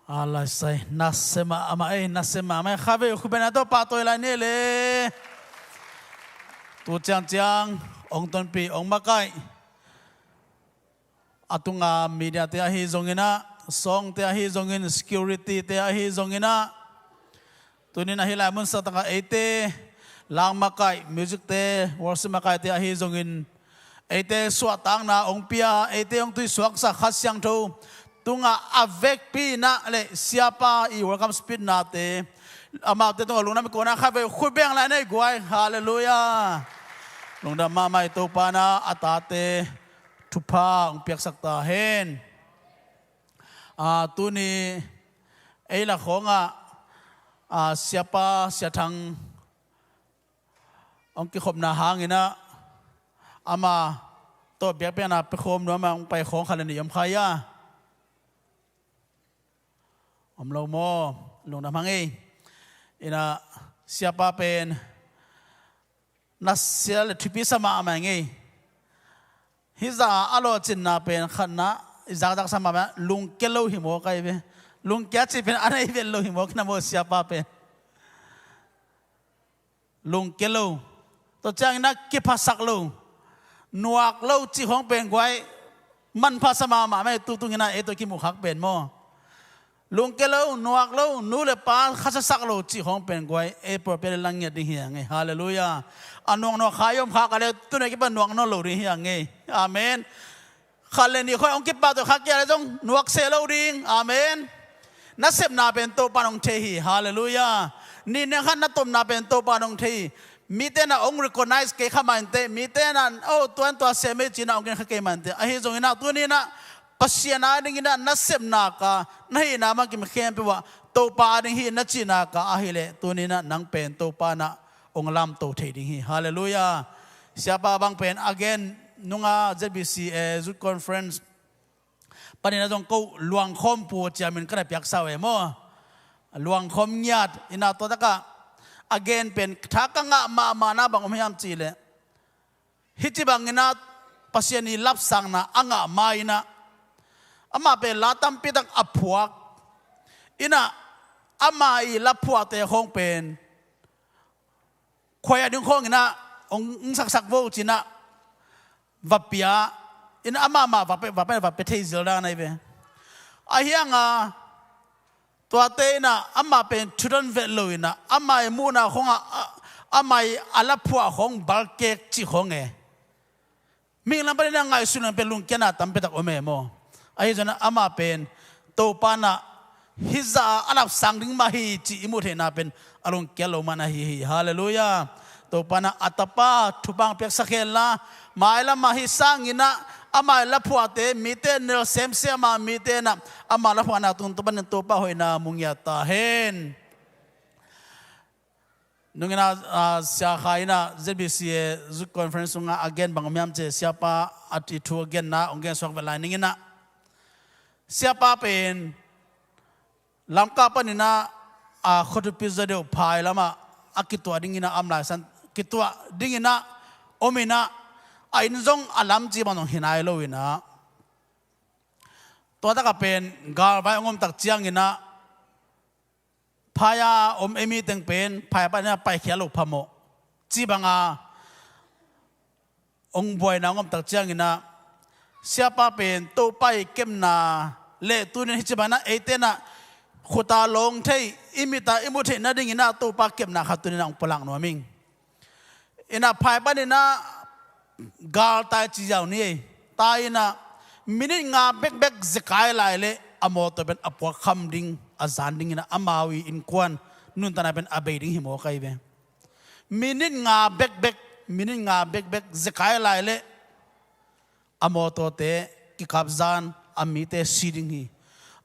A laisai nasem mahmah ei, nasem mahmah ei. Khatvei khut beng lai, Topa tawi lai ni le. Tu ciangciang hong tonpih, hong makaih, a tunga mediate ahi zongin ah, songte ahi zongin, securityte ahi zongin ah, tuni-in ah hih lai mun sangtakah eite, lang makaih, musicte, worship makaihte ahi zongin, eite suahtakna hong pia, eite hong tuisuaksak Kha Siangtho tungah a vekpi in ah le siapa i welcome speech nate, amaute tungah lungdam i ko-in ah khatvei khut beng lai ni ei guai. Halleluiah. Lungdam mahmah ei. Topa in ah a tate thupha hong piaksak ta hen. A, tuni ei lak khawngah, a, siapa Sia Thang hong kikhopna hangin ah, ama tawh biakpiakna pia khawm nuam a hong pai khawng khat le nih om kha hia? Om lo maw? Lungdam hang ei. In ah siapa pen nasia le thupi sa mahmah ing ei. Hih zah a lawhcinna pen khatna i zakzak sa mahmah, lungkia lo hi maw kai ve. Lungkia cih pen a nei vet lo hi maw, kina maw siapa pen. Lungkia lo. Tua ciangin ah kiphasak lo, nuak lo cih khawng pen guai, manpha sa mahmah mei, tutung in ah ei tawh kimuh khak pen maw. Lungkia lo, nuak lo, nu le pa khasasak lo cih khawng pen guai, ei pawlpi ah le lang ngiat ding hi hang ei. Halleluiah. A nuaknuak kha i om khak a le, tuni a kipan nuak nawn lo ding hi hang ei. Amen. Khat le nih khawng hong kipahtawi khak kei a le zong nuak se lo ding. Amen. Na sepna pen Topa in hong thei hi. Halleluiah. Nih neng khat na tomna pen Topa in hong thei hi. Mite in ah hong recognize kei kha mah inteh, mite in ah, oh, tua in tua sem ei ci-in ah hong gen kha kei mah inteh. Ahi zongin ah tuni in ah Pasian adingin ah na sepna ka, na hihna bangkim khempeuh ah Topa ading hi na cihna ka ahih leh, tuni in ah nang pen Topa in ah hong lamto thei ding hi. Halleluiah. Siapa bang pen a gen nung a Z B C, eh, Youth Conference panin a zong ko Luang Khawm Pu ci-a min ka na piaksa uh e maw. Luang Khawm Ngiat. In ah tua takah a gen pen tha ka ngah mahmahna bang om hiam cih leh, hih ci bangin ah Pasian i lapsangna a ngah ma-in ah, amah pen la tampi tak a phuak. In ah ama i laphuahte khawng pen khuai a ding khawngin ah hong, hong saksak vo ci-in ah va pia. In ah amah mah va pia, va pia, va pia thei zel dan ahi ve. Ahi hang a, tuate in ah amah pen thudon vet lo in ah, ama i muhna khawngah, a, ama i a laphuah khawng balkek cih khawng e. Mihing lam panin a ngaihsun leng pen lungkiatna tampi tak om e maw. Ahi zongin ah amah pen Topa in ah hih zah a lapsang ding mah hi cih i muh theihna pen a lungkia lo man ahi hi. Halleluiah. Topa in ah a tapa thupha hong piaksak hen la, mailam ah hih sangin ah ama i laphuahte, mite nel semsem a, mite in ah ama laphuahna tung Topa in, Topa hoihna mu ngiat ta hen. Nung in ah, ah, Sia Khai in ah Z B C a Youth Conference sungah a gen bang om hiam cih leh, siapa a thu a genna hong gensuak vet lai ning in ah, siapa pen Lamka panin ah, a, khuatupi Zaw deuh phai lamah a kituah dingin ah a om lai san, kituah dingin ah om in ah, a inn zong a lam cih bang zong hi nai lo in ah, tua takah pen galvai hong om tak ciangin ah, phai-a om ei mi teng pen phai panin ah paikhia lo phamawh cih banga hong buaina hong om tak ciangin ah, siapa pen Topa i kepna le tuni in hih ci bangin ah eite in ah khut a lawng thei, i mit a i mu theih nadingin ah Topa kepna khat tuni in ah hong pulak nuam ing. In ah phai panin ah gal tai ci ziau ni ei. Tai in ah minit nga bekbek zekai lai leh a mawtaw pen a puak kham ding, a zan dingin ah amau i innkuan nuntakna pen a bei ding hi mawk ahi ve. Minit nga bekbek, minit nga bekbek zekai lai leh a mawtawte kikap zan, a mite si ding hi.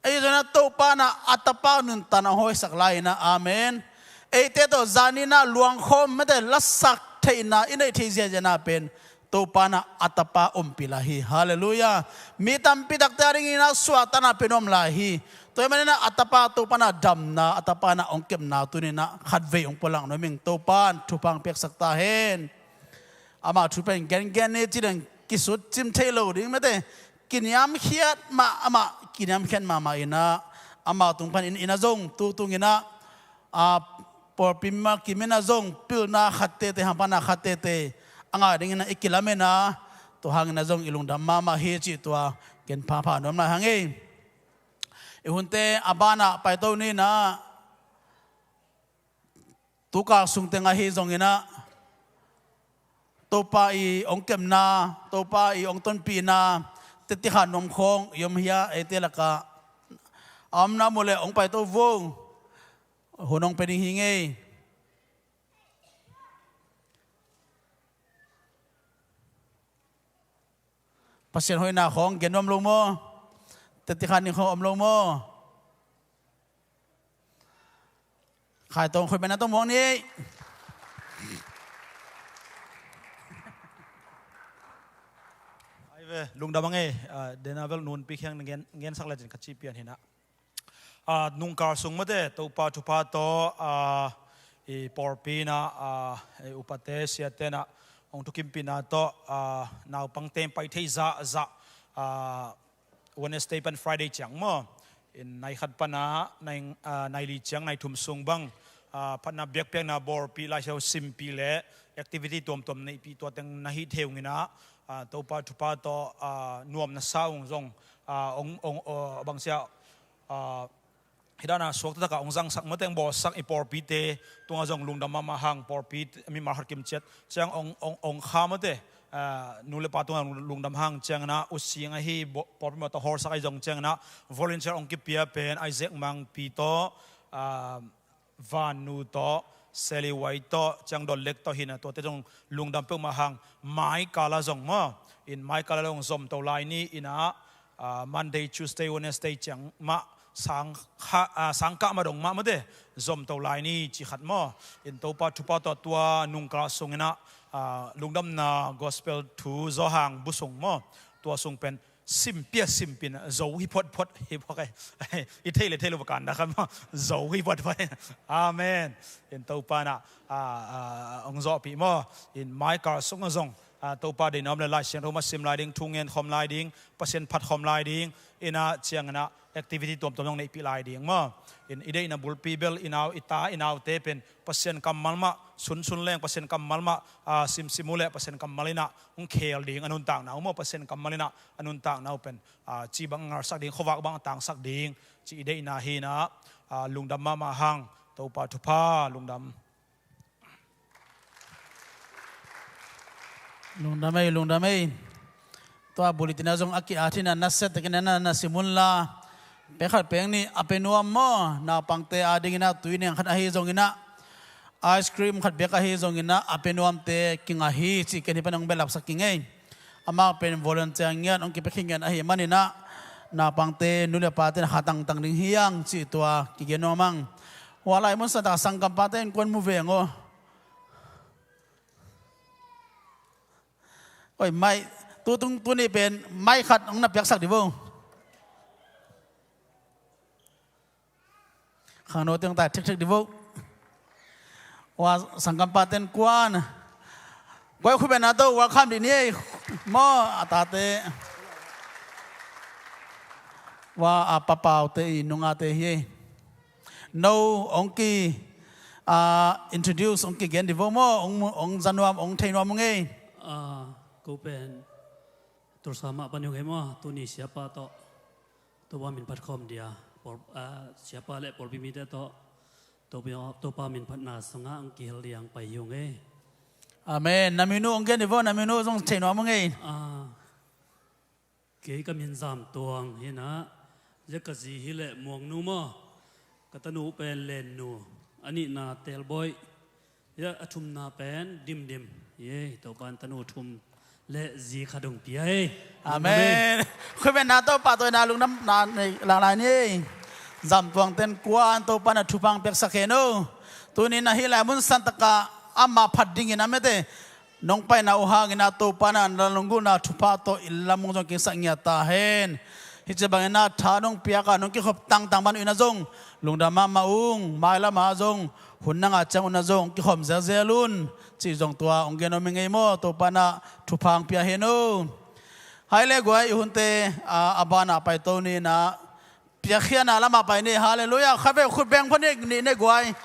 Ahi zongin ah Topa in ah a tapa nuntakna hong hoihsak lai in ah, amen. Eite tawh zanin ah luangkhawm mete lasak theihna i neih theih ziahziahna pen Topa in ah a tapa ompih lai hi. Halleluiah. Mi tampi takte a dingin ah suahtakna pen om lai hi. Tua ahih manin ah a tapa Topa in ah damna, a tapa in ah hong kepna tuni in ah khatvei hong pulak nuam ing. Topa in thupha hong piaksak ta hen. Amah thu pen gengen ni ci leng kisut cim thei lo ding mete. Kiniamkhiat mah, amah kiniamkhiat mahmah in ah, amau tung panin inn ah zong tutung in ah, a, pawlpi mimal kim in ah zong pilna khat tete, hamphatna khat tete a ngah ding in ah i kilamen a, tua hang in ah zong i lungdam mahmah hi cih tua gen phapha nuam lai hang ei. I hunte a banah paito ni in ah, tukal sung teng ahi zong in ah, Topa i hong kepna, Topa i hong tonpihna, teti kha nuam khawng i om hia, eite lakah a omna mu leh hong paito vo. Hun hong pia ding hi ngei. Pasian hoihna khawng gen nuam lo maw? Teti kha ning khawng om lo maw? Khai tawng khoi bena tawng muang ni. Ai ve, lungdam ang ei, ah, dena vel nunpi khiang ngen, ngen sak lecin ka ci pian hi na. Ah, nungkal sung mate, Topa thupha tawh, ah, i pawlpi na, ah, i upate, siate na, hong thukimpihna tawh, ah, naupangte pai thei zahzah, ah, Wednesday pan Friday ciang maw. In nai khat pana, nai, ah, nai li ciang, nai thum sung bang, ah, phatna biakpiakna bawlpih, Lai Siangtho simpih le activity tuamtuam neihpih tua teng na hih thei ung in ah, ah, Topa thupha tawh, ah, nuamna sa ung zong, ah, ong, ong, ah, bangsia, ah, hih dana suakta takah hong zangsak mate, hong bawlsak i pawlpite tungah zong lungdam mahmah hang, pawlpi mimal khat kim ciat ciang hong, hong, hong kha mate, ah, nu le pa tungah lung, lungdam hang ciang in ah, U Sing ahi bo-, pawlpi mawh tawh hawlsak ahi zong ciang in ah, volunteer hong kipia pen Isaac Mangpi tawh, ah, Vannu tawh, Sally Wai tawh, ciang Don Lek tawh hi na, tuate zong lungdam peuhmah hang, mai kala zong maw, in mai kala zong zomto lai ni in ah, ah, Monday, Tuesday, Wednesday ciang mah sang kha, ah, sangkah mah dong mah mate, zomto lai ni ci khat maw. In Topa thupha tawh tua nungkal sung in ah, ah, lungdamna gospel thu zawhang bu sung maw, tua sung pen simpia simpin zo hi photphot hi phot ei. I thei le thei lo kan da khan maw, zo hi photphot. Amen. In Topa na, ah, ah, hong zawhpih maw. In mai kal sung ah zong, ah, Topa deihna om le Lai Siangtho mah sim lai ding, thu ngen khawm lai ding, Pasian phat khawm lai ding, in ah ciang in ah activity tuamtuam zong neihpih lai ding maw. In i deihna bulpi bel i nau, i ta, i naute pen Pasian kammal mah sunsun leng, Pasian kammal mah, ah, simsim uh leh Pasian kammal in ah hong khel ding, a nuntakna uh maw, Pasian kammal in ah a nuntakna uh pen, ah, ci bang a ngalsak ding, khuavak bang a tangsak ding, ci i deihna hi in ah, ah, lungdam mahmah hang, Topa thupha, lungdam. Lungdam ei, lungdam ei. Tua bulletin ah zong a ki-at hi na, nasia takin na, na sim un la. Pek khat pek nih a pia nuam maw, naupangte adingin ah tui neng khat ahi zongin ah, ice cream khat bek ahi zongin ah, a pia nuamte kingah hi cih ken hih pan hong belapsak kingei. Amah pen volunteer ngiat hong kipia khingiat ahih manin ah, naupangte, nu le pate na kha tangtang ding hi hang cih tua kigen nuam ang. Hua lai mun santak sangkampate in kuan mu veng aw. Oi, mai, tu tung, tuni pen mai khat hong na piaksak di vo. Khangno teng tai thekthek di vo. Hua sangkampaten kuan. Guai khupena to welcome di ni ei. Maw, a tate. Hua a papaute i nungate hi ei. No, hong ki, ah, introduce, hong kigen di vo maw, hong, hong za nuam, hong thei nuam ung ei. Ah, ko pen Tulsa mah pan hong ei maw, tuni siapa tawh Topa min phat khawm dia, pawl-, ah, siapa le pawlpi mite tawh Topa, Topa min phatna sungah hong kihel dia hong pai hi ung ei. Amen. Na min uh hong gen di vo, na min uh zong thei nuam ung ei. Ah, kei ka min Zam Tuang hi na, zia ka zi hi leh Muang Nu maw, ka tanu pen Len Nu, a nihna Tel Bawi, zia a thumna pen Dim Dim. Ye, Topa'n tanu thum le zi khat hong pia ei. Amen. Khuibenna Topa tawh i na lungdamna nei langlai ni. Zam Tuang ten kuan Topa'n a thupha hong piaksak hen uh. Tuni na hih lai mun santakah amah phat dingin a mete nong paina uh hangin a Topa na na lunggulhna thupha tawh i lam ung zong kingsak ngiat ta hen. Hih ci bangin a tha nong piak a nong kikhop tangtang man uh in a zong lungdam mahmah ung, mailam ah zong hun na ngah ciang un a zong kikhawm zelzel un cih zong tua hong gen om hi ngei maw, Topa na thupha hong pia hen uh. Hai le guai i hunte, a, a banah paito ni in a piakkhiatna lamah pai ni. Halleluiah. Khatvei khut beng pha ni, nih ne guai.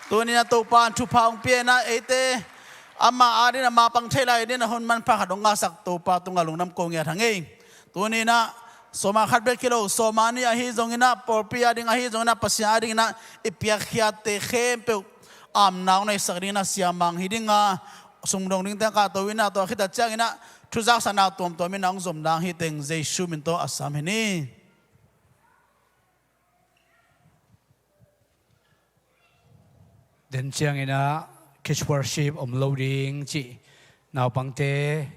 Tuni-in ah Topa in thupha hong pia-in ah eite ama adingin ah mapang thei lai dingin ah hun manpha khat hong ngahsak Topa tungah lungdam ko ngiat hang ei. Tuni-in ah sawma khat bek hi lo, sawma nih ahi zongin ah, pawlpi ading ahi zongin ah, Pasian adingin ah i piakkhiatte khempeuh amna hong neisak dingin ah siamang hi ding a, sumdong dingte a kahto in ah, tua khit a ciangin ah thuzaksakna tuamtuam in ah hong zom ding hi teng Jesu min tawh a sam hi ni. Den ciangin ah kids worship om lo ding cih naupangte,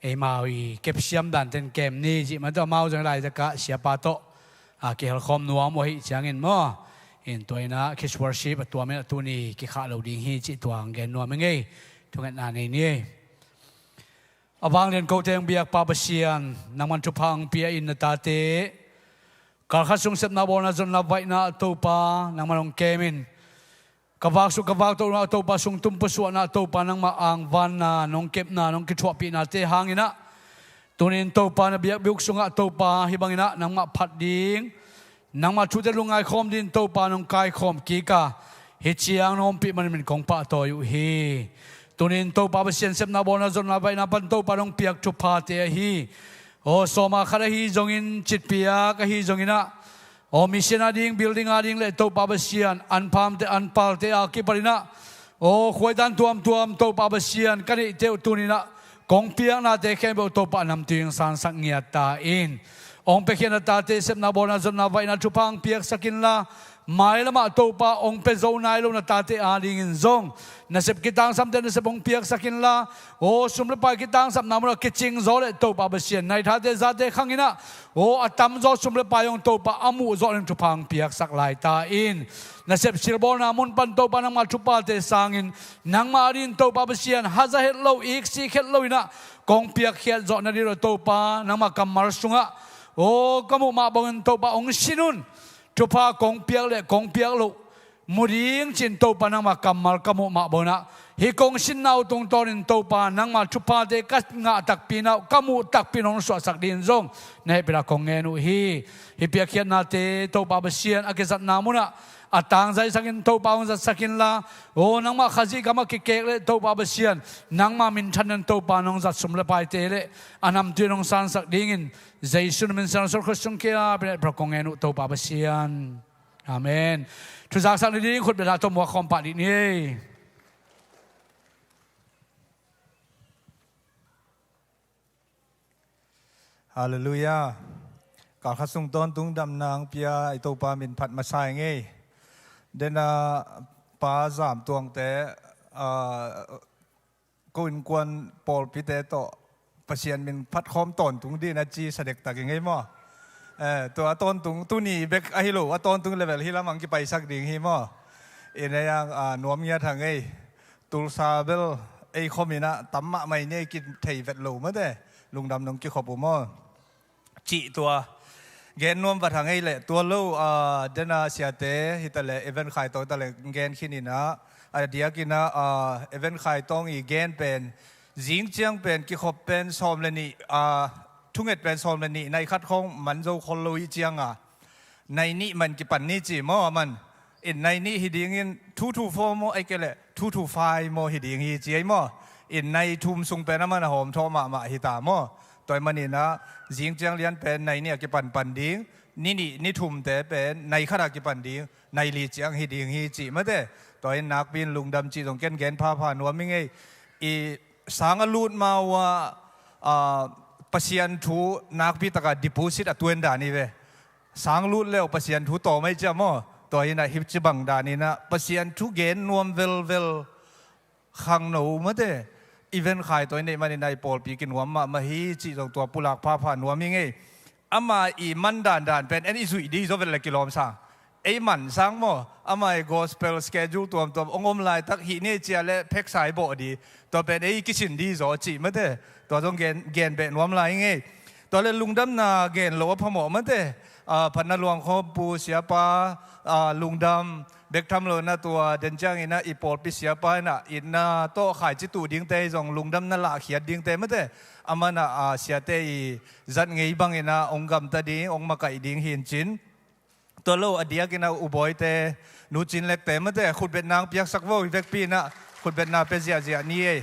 eimau i kepsiam dan ten kem ni cih man tawh, amau zong laitakah siapa tawh a kihelkhawm nuam uh ahih ciangin maw, in tua in ah kids worship a tuamin a tuni kikhah lo ding hi cih tua hong gen nuam ing ei. Thungetna nei ni ei. A vanglian kote hong biak Pa Pasian, nangman thupha hong pia in na tate kalkhat sung sepna bawlna zotna vaihna ah Topa nangman hong kem in. Ka vak sung ka vak tohna ah Topa, sung tum pusuahna ah Topa, nangmah angvanna, nong kepna, nong kithuahpihnate hangin ah tuni-in Topa na biakbuk sungah Topa hih bangin ah nangmah phat ding, nangmah thute lungngai khawm dingin Topa nong kaikhawm kik a, hih ciang nong ompih manin min kong pahtawi uh hi. Tuni-in Topa Pasian, sepna bawlna zotna vaihna pan Topa nong piak thuphate ahi, aw, sawma khat ahi zongin, citpiak ahi zongin ah, aw, mission ading, building ading le Topa Pasian, anphamte anpalte a kipanin ah, aw, khuaidan tuamtuam Topa Pasian ka neihte uh tuni-in ah kong piaknate khempeuh Topa a namtui hong sansak ngiat ta in. Hong piakhia na tate sepna bawlna zotna vaihna thupha hong piaksak inla, mailamah Topa hong pia zo nai lo na tate adingin zong nasep kitangsamte nasep hong piaksak inla, aw, sum le pai kitangsapna munah kicing zaw le Topa Pasian, naithate zate khangin ah, aw, a tamzaw sum le pai hong Topa a muh zawh ding thupha hong piaksak lai ta in. Nasep silbawlna mun pan Topa nangmah thuphate sangin, nangmah adingin Topa Pasian, haza het lo, iksik het lo in ah kong piakkhiat zawh nading uh Topa nangmah kammal sungah, aw, ka muh mah bangin Topa hong sin un. Thupha kong piak le kong piak loh mu ding ci-in Topa nangmah kammal ka muh mah bangin ah, hih kong sinna uh tungtawnin Topa nangmah thuphate ka ngah takpi in ah, ka muh takpi in hong suahsak dingin zong na hehpihna kong ngen uh hi. Hih piakkhiatnate Topa Pasian a kizatna munah a tangzaisakin Topa hong zatsak inla, aw, nangmah Khazih kamah kikek le Topa Pasian, nangmah minthanna in Topa nong zat sum le paite le a namtui in hong sansak dingin Jesu min siangtho Khrih sung kia pine prak kong ngen uh Topa Pasian. Amen. Thuzaksak ni ding khut beng a tawh muak khawm pah dih ni ei. Halleluiah. Kalkhat sung tawntung damna hong pia i Topa min phat masa ing ei. Dena Pa Zam Tuangte, ah, ko innkuan pawlpite tawh Pasian min phat khawm tawntung dih na ci sa dektak ing ei maw. Eh, tua a tawntung tuni bek ahi lo, a tawntung level hi lamang kipaisak ding hi maw. Ina yang, ah, nuam ngiat hang ei. Tulsa bel ei khawm in ah tam mahmah in ei, kithei vet lo mate. Lungdam nong kikhop uh maw. Cih tua gen nuam vat hang ei leh, tua lo, ah, dena siate hi ta leh, Evan Khai Tawng hi ta leh gen khin in ah, a diakin ah, ah, Evan Khai Tawng i gen pen zing ciang pen kikhop pen sawm le nih, ah, thunget pen sawm le nih, nai khat khawng man zo khol lo i ciang a, nai nih man kipan ni ci maw a man. In nai nih hi dingin two two four maw, ahih kei leh two two five maw hi ding hi ci ei maw. In nai thum sung pen a man a hawm thawh mahmah hi ta maw. Tua ahih manin ah zing ciang lian pen nai nih a kipanpan ding, ni nih ni thumte pen nai khat a kipan ding, nai li ciang hi ding hi cih mate. Tua in nakpi in lungdam cih zong ken gen phapha nuam ing ei. I sang a lut ma uh ah, ah, Pasian thu nakpi taka deposit a tuan dan hi ve. Sang lut leu Pasian thu tawm ei cia maw. Tua in ah hih ci bang dan in ah Pasian thu gen nuam velvel khangno mate. Evan Khai Tawng i neih manin ah i pawlpi kinuam mahmah hi cih zong tua pulak phapha nuam ing ei. Ama i man dandan pen en i zuih dih hi zaw vet le kilawm sang. Ei man sang maw, ama i gospel schedule tuamtuam hong om laitak hih ni cia le pheksa i bawh dih. Tua pen ei kisin dih zaw cih mate. Tua zong gen, gen beh nuam lai ing ei. Tua le lungdamna gen lo a phamawh mate. Ah, phatna luang khawm Pu Siapa, ah, lungdam bek tham lo in ah tua den ciangin ah i pawlpi siapa in ah itna tawh khaici tuh dingte hi zong lungdamna lahkhiat dingte mate. A man ah, ah, siate i zat ngei bangin ah hong gamta ding, hong makaih ding hi in cin. Tua lo a diakin ah U Bawite, Nu Cin Lekte mate, khutbetna piaksak vo, i vekpi in ah khutbetna pia ziahziah ni ei.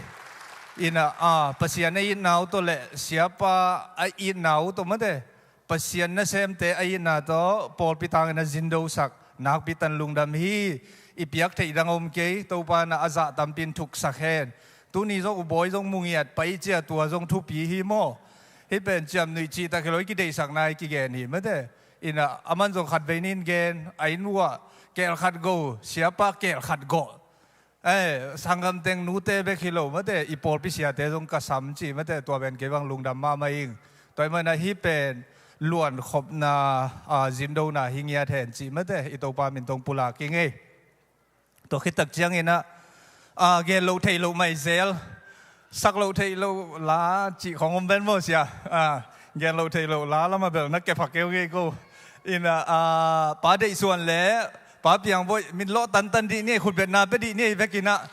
In ah, a, Pasian a itna uh tawh le siapa a itna uh tawh mate, Pasian nasemte a itna tawh pawlpi tangin a zindosak nakpi tan lungdam hi. I piak theih dang om kei, Topa in ah a zah tampi in thuksak hen. Tuni zong U Bawi zong mu ngiat pai cia, tua zong thupi hi maw. Hih pen ciamnuih cihtak hi lo, i kideihsakna i kigen hi mate. In ah aman zong khatvei ni in gen, a inn uah keel khat go, siapa keel khat gawh. Eh, sanggam teng nute bek hi lo mate, i pawlpi siate zong ka sam ci mate, tua pen kei bang lungdam mahmah ing. Tua ahih manin ah hih pen luankhopna, a, zindona hi ngiat hen ci mate, i Topa min tawh pulak ing ei. Tua khit tak ciangin ah, a, gen loh theih loh mah i zel, sak loh theih loh la cih khong om ven maw sia. A, gen loh theih loh la lamah bel na kepha keu ngei ko. In ah, a, Pa Deih Suan le Pa Piang Bawi min lawh tantan dih ni ei, khutbetna pia dih ni ei, i vekin ah.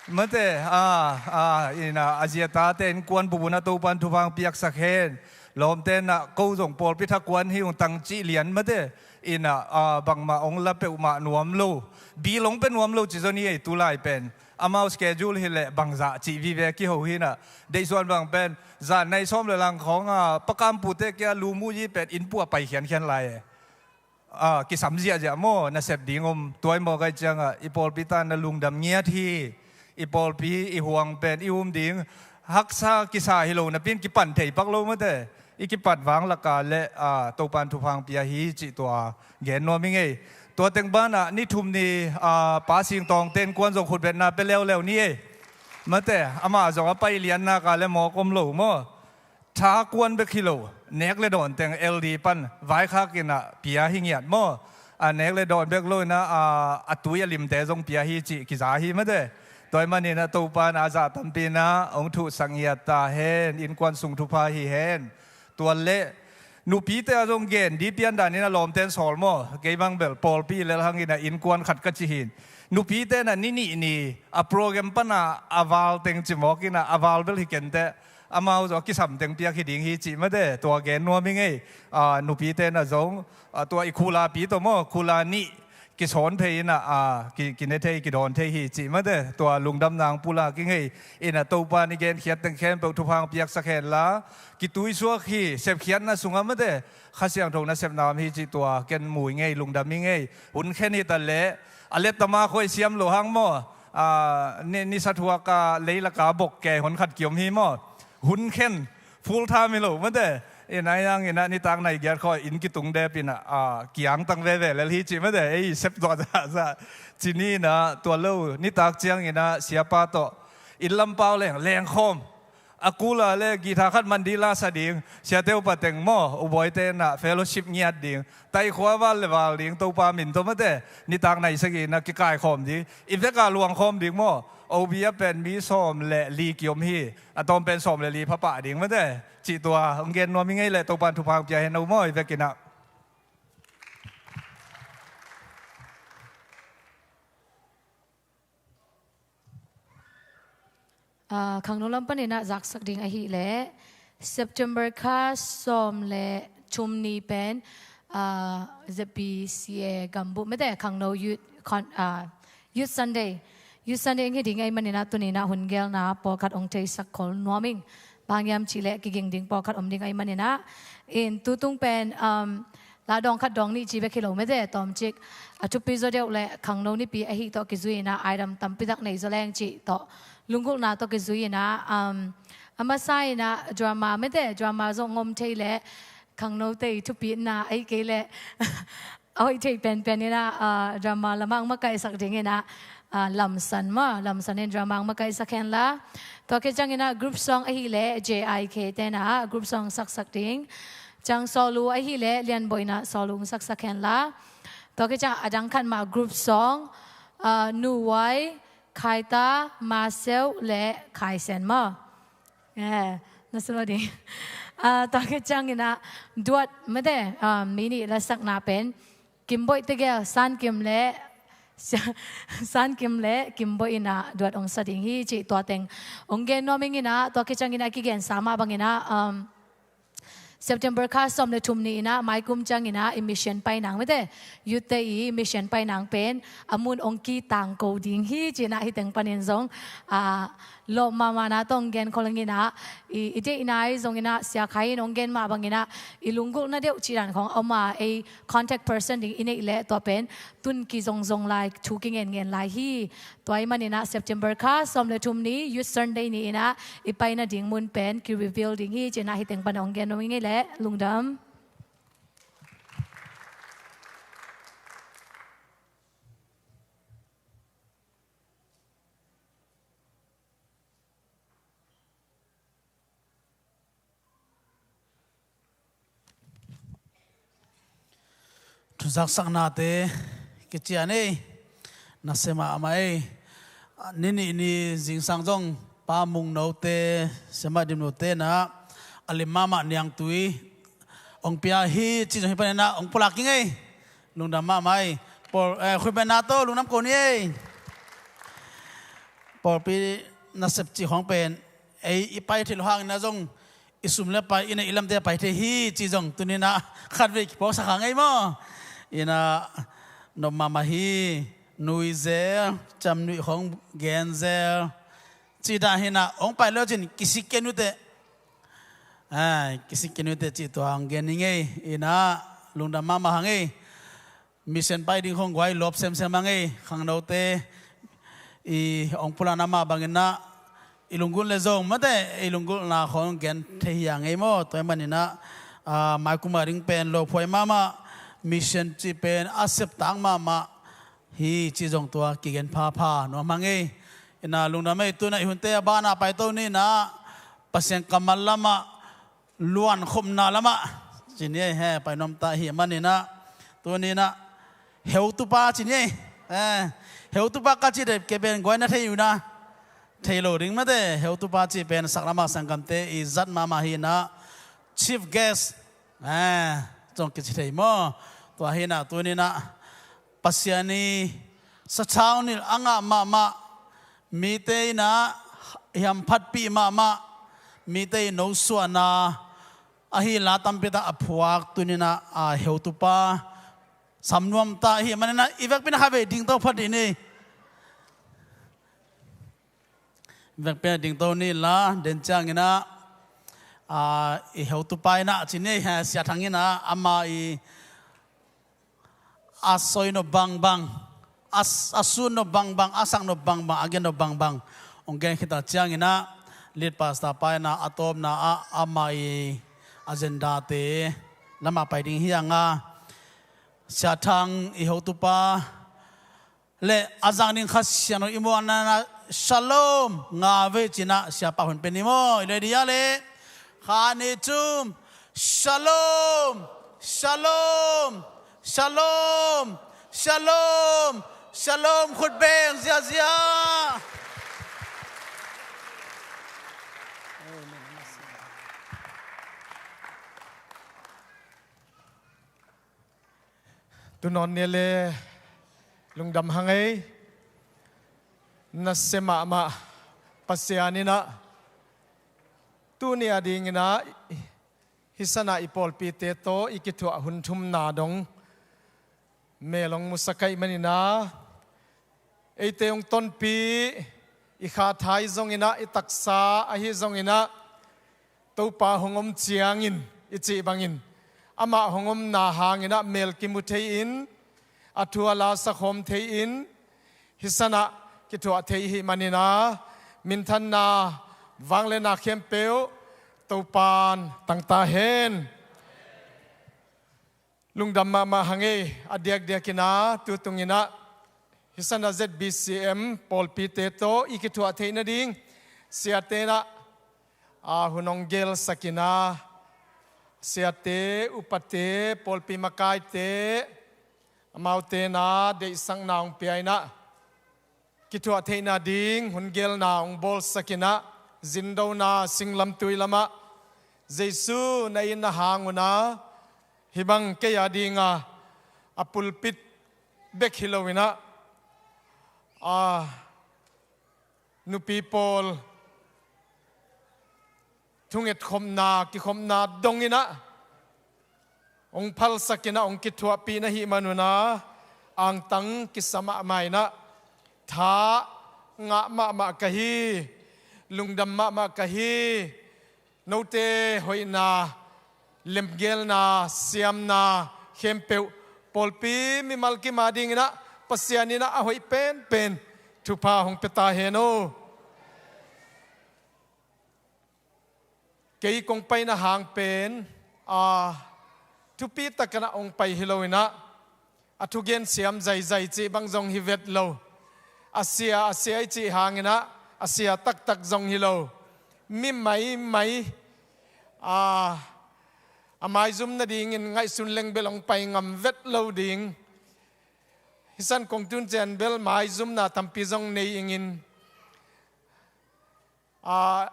Mate, a, a, in ah a zi a tate innkuan bup un ah Topa in thupha piaksak hen. Lawmte in ah ko zong pawlpi thakuan hi ung, tang cih lian mate. In ah, a, bangmah hong la peuhmah nuam lo, bil hong pia nuam lo ci zaw ni ei, tulai pen. Amau schedule hi leh bangzah cih vive kiho hi in ah. Deih Suan bang pen zan nai sawm le lang khawng a, Pa Kam Pute kia lu mu yi pen inn pua pai khiankhian lai e. A, kisam ziahziah maw, nasep ding om, tua i mawk ahih ciangah i pawlpi tan a lungdam ngiat hi. I pawlpi i huang pen i um ding haksa kisa hi lo napi in kipan thei pak lo mate. I kipat vang laka le, a, Topa in thupha pia hi cih tua gen nuam ing ei. Tua teng banah ni thum ni, a, Pa Sing Tawngte innkuan zong khutbetna pia leuleu ni ei. Mate, amah zong a pai lian nak a le mawk om lo maw. Thakuan bek hi lo, nek le dawn teng L D pan vaikhak in ah pia hi ngiat maw. A, nek le dawn bek lo in ah, a, a tui a limte zong pia hi cih kiza hi mate. Tua ahih manin ah Topa in ah a zah tampi in ah hong thuksak ngiat ta hen, innkuan sung thupha hi hen. Tua le nupite a zong gen dih pian dan in ah lawmte in sawl maw. Kei bang bel pawlpi lel hang in ah innkuan khat ka ci hi in. Nupite in ah ni nih ni a program pan ah a val teng ci mawk in ah, a val bel hi kenteh. Amau zong a kisam teng piak hi ding hi cih mate, tua gen nuam ing ei. A, nupite in ah zong, a, tua i khula pi tawh maw, khula nih kisawn phei in ah, a, ki, kine thei, kidawn thei hi cih mate, tua lungdamna hong pulak ing ei. In ah Topa in i genkhiat teng khempeuh thupha hong piaksak hen la, kituisuak hi, sepkhiatna sungah mate, Kha Siangtho nasepna om hi cih tua ken mu ing ei, lungdam ing ei. Hun khen hi ta leh, a letta ma khuai siam lo hang maw, a, ni, nisa thuak a lei laka bok kei hun khat kiom hi maw. Hun khen, full time hi lo mate. In ah, a hiang in ah nitak nai giat khawng inn kitung dep in ah, a, kiangtang veve lel hi cih mate. Ei, sep tua zahzah. Ci ni in ah, tua lo, nitak ciangin ah siapa tawh inn lam pau leng, leng khawm. A kula le guitar khat man dih la sa ding, siate upa teng maw, U Bawite in ah fellowship ngiat ding, tai khua val le val ding, Topa min tawh mate, nitak nai sagih in ah kikaikhawm ding, i vek a luangkhawm ding maw, O B a pen mi sawm le li kiom hi, a tawm pen sawm le li pha pah ding mate, cih tua hong gen nuam ing ei leh Topa in thupha hong pia hen o maw, i vek in ah. Ah, khangno lam panin ah zaksak ding ahih leh September kha sawm le thum ni pen, ah, Z B C A gambup mate khangno youth con-, ah, Youth Sunday. Youth Sunday hong hi ding ahih manin ah tuni in ah hun gelna pawlkhat hong theisak khol nuam ing. Bang hiam cih leh kiging ding pawlkhat om ding ahih manin ah. In tutung pen, um, la dawng khat dawng nih ci bek hi lo mate, tawmcik a thupi zaw deuh leh khangno nipi ahih tawh kizui in ah item tampi tak nei zaw leng cih tawh lunggulhna tawh kizui in ah, um, a masa in ah drama mate, drama zong om thei leh khangnote i thupitna ahih kei leh a hoih thei penpen in ah, ah, drama lamah hong makaihsak ding in ah, ah, Lamsan maw, Lamsan in drama hong makaihsak hen la. Tua khit ciangin ah group song ahih leh J I K te in ah group song saksak ding. Ciang solo ahih leh Lianbawi in ah solo hong saksak hen la. Tua khit ciang a dang khat mah group song, ah, Nu Wai, Khai Ta, Ma Seu le Khai Sen maw. Eh, na solo ding. Ah, tua khit ciangin ah duet mate, ah, mi nih la sakna pen Kim Bawi tegel, San Kim le, San Kim le Kim Bawi in ah duet hong sa ding hi cih tua teng hong gen nuam ing in ah, tua khit ciangin ah kigen sa mah bangin ah, um, September kha sawm le thum ni-in ah, mai kum ciangin ah i mission painang mite, youth te i mission painang pen a mun ong kitang ko ding hi ci-in ah, hih teng panin zong a lawp mahmahna tawh ong gen khol ing in ah, i, i deihna i zongin ah, Sia Khai in ong gen mah bangin ah, i lunggulhna deuh cih dan khawng a om a, ei contact person ding i neih leh tua pen tun kizongzong lai, thu kingenngen lai hi. Tua ahih manin ah September kha sawm le thum ni, Youth Sunday ni-in ah i pai nading mun pen ki-reveal ding hi ci-in ah, hih teng pan ong gen nuam ing ei leh. Lungdam. Thuzaksaknate kician ei, nasia mahmah ei. Ni nih ni zingsang zong Pa Mung Note, Sia Mah Dim Note in ah a lim mahmah niangtui ong pia hi ci zong, hih panin ah ong pulak ing ei. Lungdam mahmah ei. Pawl, eh, khuibenna tawh lungdam ko ni ei. Pawlpi nasep cih khawng pen ei i pai theih loh hangin ah zong i sum le pai, i neih i lamte pai thei hi ci zong tuni-in ah khatvei kiphawksak hang ei maw. In ah nop mahmah hi. Nui zel, cam nuih khawng gen zel. Cih dan hi-in ah ong pai le uh cin kisik kei ni uh teh. Ai, kisik kei ni uh teh cih tua ong gen ing ei. In ah lungdam mahmah hang ei. Mission pai ding khawng guai lawp semsem hang ei. Khangnote i ong pulakna mah bangin ah i lunggulh le zong mate, i lunggulhna khawng gen thei hi hang ei maw. Tua ahih manin ah, ah, mai kum a ding pen lophuai mahmah, mission cih pen a septak mahmah hi cih zong tua kigen phapha nuam hang ei. In ah lungdam ei. Tu-in ah i hunte a banah paito ni-in ah, Pasian kammal lamah luankhopna lamah ci ni ei, he, pai nuam ta ahih manin ah, tuni-in ah heutupa ci ni ei. Eh, heutupa ka cih teh kei pen guai na thei uh na, thei lo ding mate. Heutupa cih pen sak lamah sanggamte i zat mahmah hi-in ah, chief guest, eh, zong kici thei maw. Tua hi-in ah tuni-in ah Pasian i sathau nilh a ngah mahmah, mite in ah i hamphatpih mahmah, mite i nosuahna ahi la tampi tak a phuak tuni-in ah, a, heutupa sam nuam ta ahih manin ah i vekpi-in ah khatvei dingto phot dih ni. Vekpi-in ah dingto ni la, den ciangin ah, a, i heutupa in ah ci ni ei, he, Sia Thang in ah ama i a soi nop bangbang, a, a sut nop bangbang, a sak nop bangbang, a gen nop bangbang ong gen khit a ciangin ah, lead pastor pa in ah a tawpna ah ama i agenda te lamah pai ding hi hang a, Sia Thang i heutupa le a zang ding Kha Siangtho i muanna in ah shalom nga vei ci-in ah siapa hun pia ni maw. I lei dia le khat nih thum. Shalom, shalom, shalom, shalom, shalom. Khut beng ziazia. Tunawn ni le lungdam hang ei. Nasia mahmah Pasian in ah tuni a dingin ah hih san ah i pawlpite tawh i kithuah hun thumna dong mel ong musak ahih manin ah, eite ong tonpih, i kha thai zongin ah, i taksa ahi zongin ah, Topa hong om ciangin i cih bangin, amah hong omna hangin ah mel kimu thei-in, a thu a la sakhawm thei-in, hih san ah kithuah thei i hih manin ah, minthanna, vangliatna khempeuh Topa'n tang ta hen. Lungdam mahmah hang ei, a diakdiakin ah, tu tungin ah hih san ah Z B C M pawlpite tawh i kithuah theih nading siate in ah, a, hun ong gelsak in ah, siate, upate, pawlpi makaite, amaute in ah deihsakna ong pia in ah, kithuah theihna ding hun gelna ong bawlsak in ah, zindona singlamtui lamah Jesu na in na hang un ah, hih bang kei a ding a, a pulpit bek hi lo in ah, a, nupi pawl thungetkhopna, kikhopna dong in ah, Hong phalsak in ah hong kithuahpih na hih man un ah angtang kisa mahmah in ah, tha ngah mahmah ka hi, lungdam mahmah ka hi. Note hoihna, lemgelna, siamna khempeuh pawlpi mimal kim a ding in ah Pasian in ah a hoih penpen thupha hong pia ta hen aw. Kei kong paina hang pen, a, thupi takin ah hong pai hi lo in ah, a thugen siam zaizai cih bang zong hi vet lo. A sia, a sia i cih hang in ah a sia taktak zong hi lo. Mi maimai, a, a maizum nadingin ngaihsun leng bel hong pai ngam vet lo ding. Hi san kong tun ciang bel maizumna tampi zong nei ingin, a,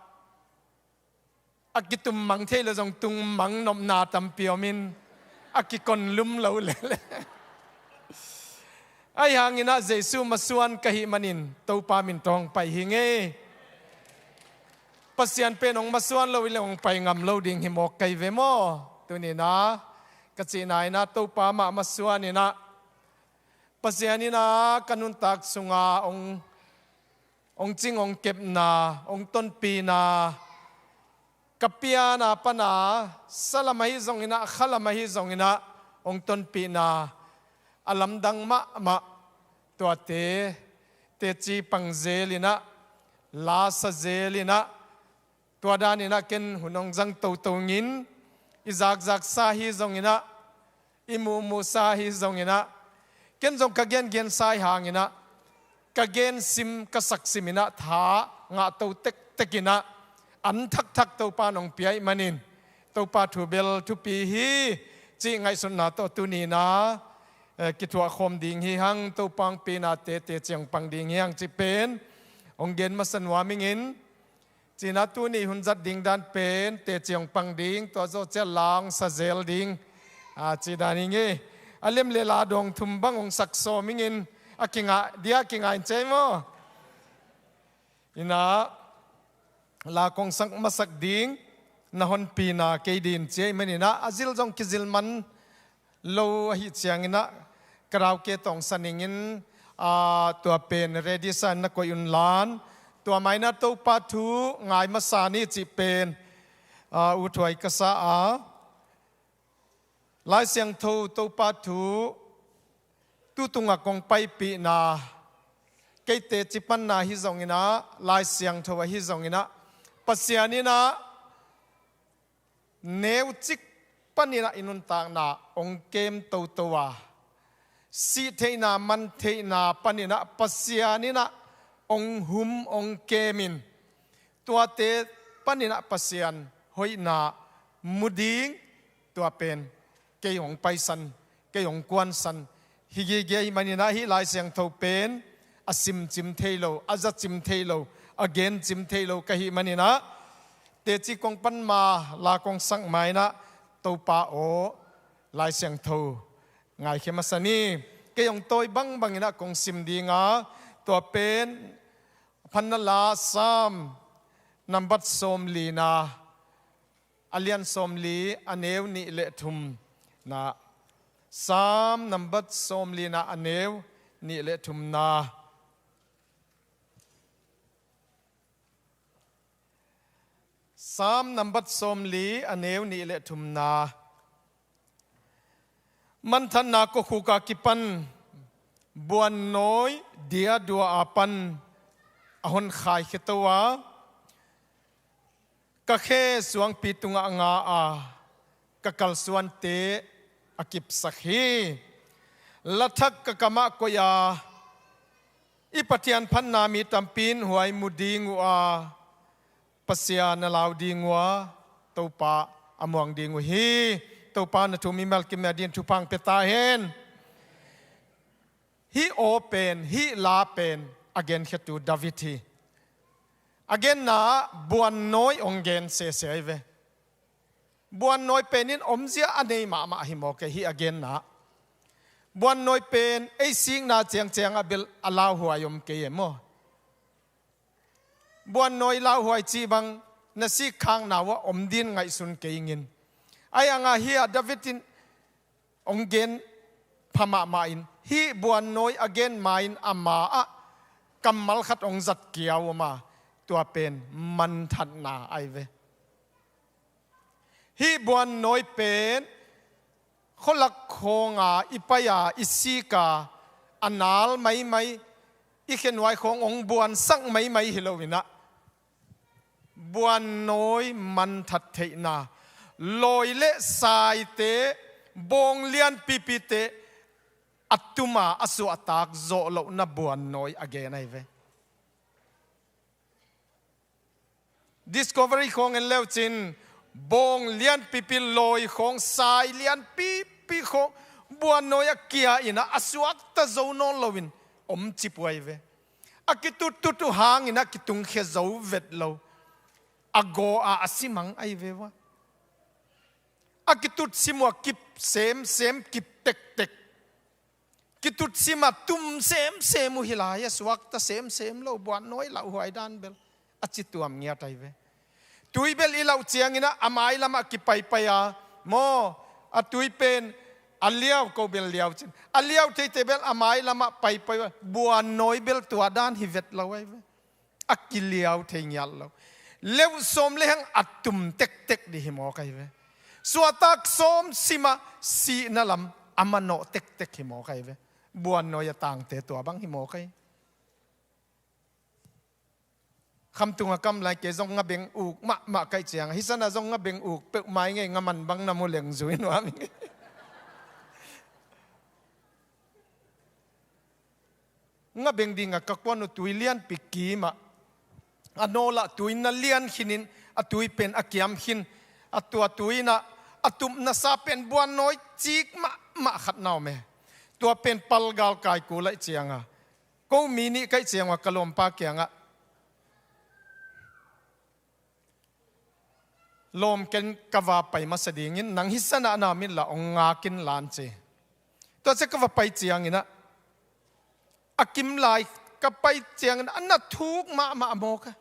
a kitum mang thei lo zong tung mang nopna tampi om in, a kikon lum lo lel. Ahi hang in ah Jesu masuan ka hih manin Topa min tawh hong pai hi ing ei. Pasian pen hong masuan lo hi leh hong pai ngam lo ding hi mawk ka hi ve maw? Tuni in ah ka cihna in ah Topa mah masuan in ah, Pasian in ah ka nuntak sunga hong, hong cing hong kepna, hong tonpihna, ka piana pana, sa lam ahi zong in ah, kha lam ahi zong in ah hong tonpihna a lamdang mahmah, tuate teci pang zel in ah, la sa zel in ah, tua dan in ah ken hun hong zang toto ing in, i zakzak sa hi zong in ah, i muhmuh sa hi zong in ah, ken zong ka gengen sa hi hang in ah, ka gen sim, ka sak sim in ah tha ngah to tektek in ah, an thakthak Topa in hong pia ahih manin Topa thu bel thupi hi cih ngaihsutna tawh tuni in ah, eh, kithuah khawm ding hi hang. Topa hong pianate teci hong pang ding hi hang cih pen hong gen masa nuam ing in, ci in ah tuni hun zat ding dan pen teci hong pang ding, tua zawh ciang la hong sa zel ding, a, ci dan hi ing ei. A lem le la dawng thum bang hong sak sawm ing in, a kingah dia kingah in ci ei maw? In ah la kong sak masak ding, na honpina kei ding ci ahih manin ah, a zil zong kizil man lo ahih ciangin ah, karaoke tawh hong sa ning in, aa, tua pen ready sa in na koih un la. Tua mah in ah Topa thu ngai masa ni cih pen, aa, uthuai ka sa a. Lai Siangtho Topa thu tu tungah kong paipihna, kei teci panna hi zong in ah, Lai Siangtho ahi zong in ah, Pasian in ah neucik panin ah i nuntakna hong kem toto a, sih theihna, man theihna panin ah Pasian in ah hong hum, hong kem in, tuate panin ah Pasian hoihna mu ding, tua pen kei hong paisan, kei hong kuansan hi gige ahih manin ah, hih Lai Siangtho pen a simcim thei lo, a zacim thei lo, a gencim thei lo ka hih manin ah, teci kong pan ma, la kong sak ma in ah, Topa aw, Lai Siangtho ngaikhia masa ni. Kei hong tawi bangbang in ah kong sim ding a, tua pen Phatna La Sam nambat sawmlina, a lian sawmli, a neu nih le thumna. Sam nambat sawmlina, a neu nih le thumna. Sam nambat sawmli, a neu nih le thumna. Manthanna kokhuk a kipan buannawi diadua a pan a hon khaikhia to a, ka khe suangpi tungah nga a, ka kalsuante a kipsak hi. Lathak ka kamah koih a, i Pathian phatna mi tampi in huai mu ding uh a, Pasian a lau ding uh a, Topa a muang ding uh hi. Topa na thu mimal kim a din thupha hong pia ta hen. Hih aw pen, hih la pen a genkhiatu David hi. A genna ah buannawi hong gen sese ahi ve. Buannawi pen in omzia a nei mahmah hi maw kei, hih a genna ah. Buannawi pen ei sikna ciangciang ah bel a lauhuai om kei e maw? Buannawi lauhuai cih bang na sikkhakna uh ah om din ngaihsun kei ing in. Ahi hang a hih a David in hong gen pha mahmah in, hih buannawi a gen ma-in ama ah kammal khat hong zat kiau om a, tua pen manthatna ahi ve. Hih buannawi pen khualak khawnga i pai-a i sik a, a nal maimai, i khenuai khawng hong buansak maimai hi loin ah, buannawi manthat theihna, lawi le saite, bawng lianpipite a tuma a suahtak zawh lohna buannawi a gen ahi ve. Discovery khawng en leucin, bawng lianpipi, lawi khawng, sai lianpipi khawng buannawi a kia in ah, a suakta zo nawn loin om cip uh ahi ve. A kituttut uh hangin a kitungkhia zo vet lo. A gaw a, a simang ahi ve ua. A kitutsim uh a kip semsem, kip tektek. Kitutsim a tum semsem uh hi lai, a suakta semsem lo, buannawi lauhuai dan bel a ci tuam ngiat ahi ve. Tui bel i lauh ciangin ah a mailam ah kipaipai a, maw, a tui pen a liau, ko bel liau cin, a liau theite bel a mailam ah paipai a, buannawi bel tua dan hi vet lo ahi ve. A kiliau thei ngiat lo. Leuh sawm le hang a tum tektek dih hi mawk ahi ve. Suahtak sawm sim a sihna lam a manawh tektek hi mawk ahi ve. Buannawi a tangte tua bang hi mawk ahi. Khamtung a kam lai kei zong ngabeng uk mahmah ka hih ciang, hih san ah zong ngabeng uk peuhmah ing ei, ngaman bang na mu leng zui nuam ing ei. Ngabeng dingah ka kuan uh tui lianpi kim ah, a nawl ah tui na lian khinin, a tui pen a kiam khin, a tua tui in ah a tupna sa pen buannawi cik mahmah khat na om e. Tua pen palgal kai kul ahih ciangah, ko mi nih ka hih ciangah ka lawmpa kiangah, "Lawm, ken ka va pai masa dingin, nang hih san ah na om inla hong ngak inla," an ci. Tua ciang ka va pai ciangin ah, a kim lai ka pai ciangin ah, a na thuk mahmah mawk a.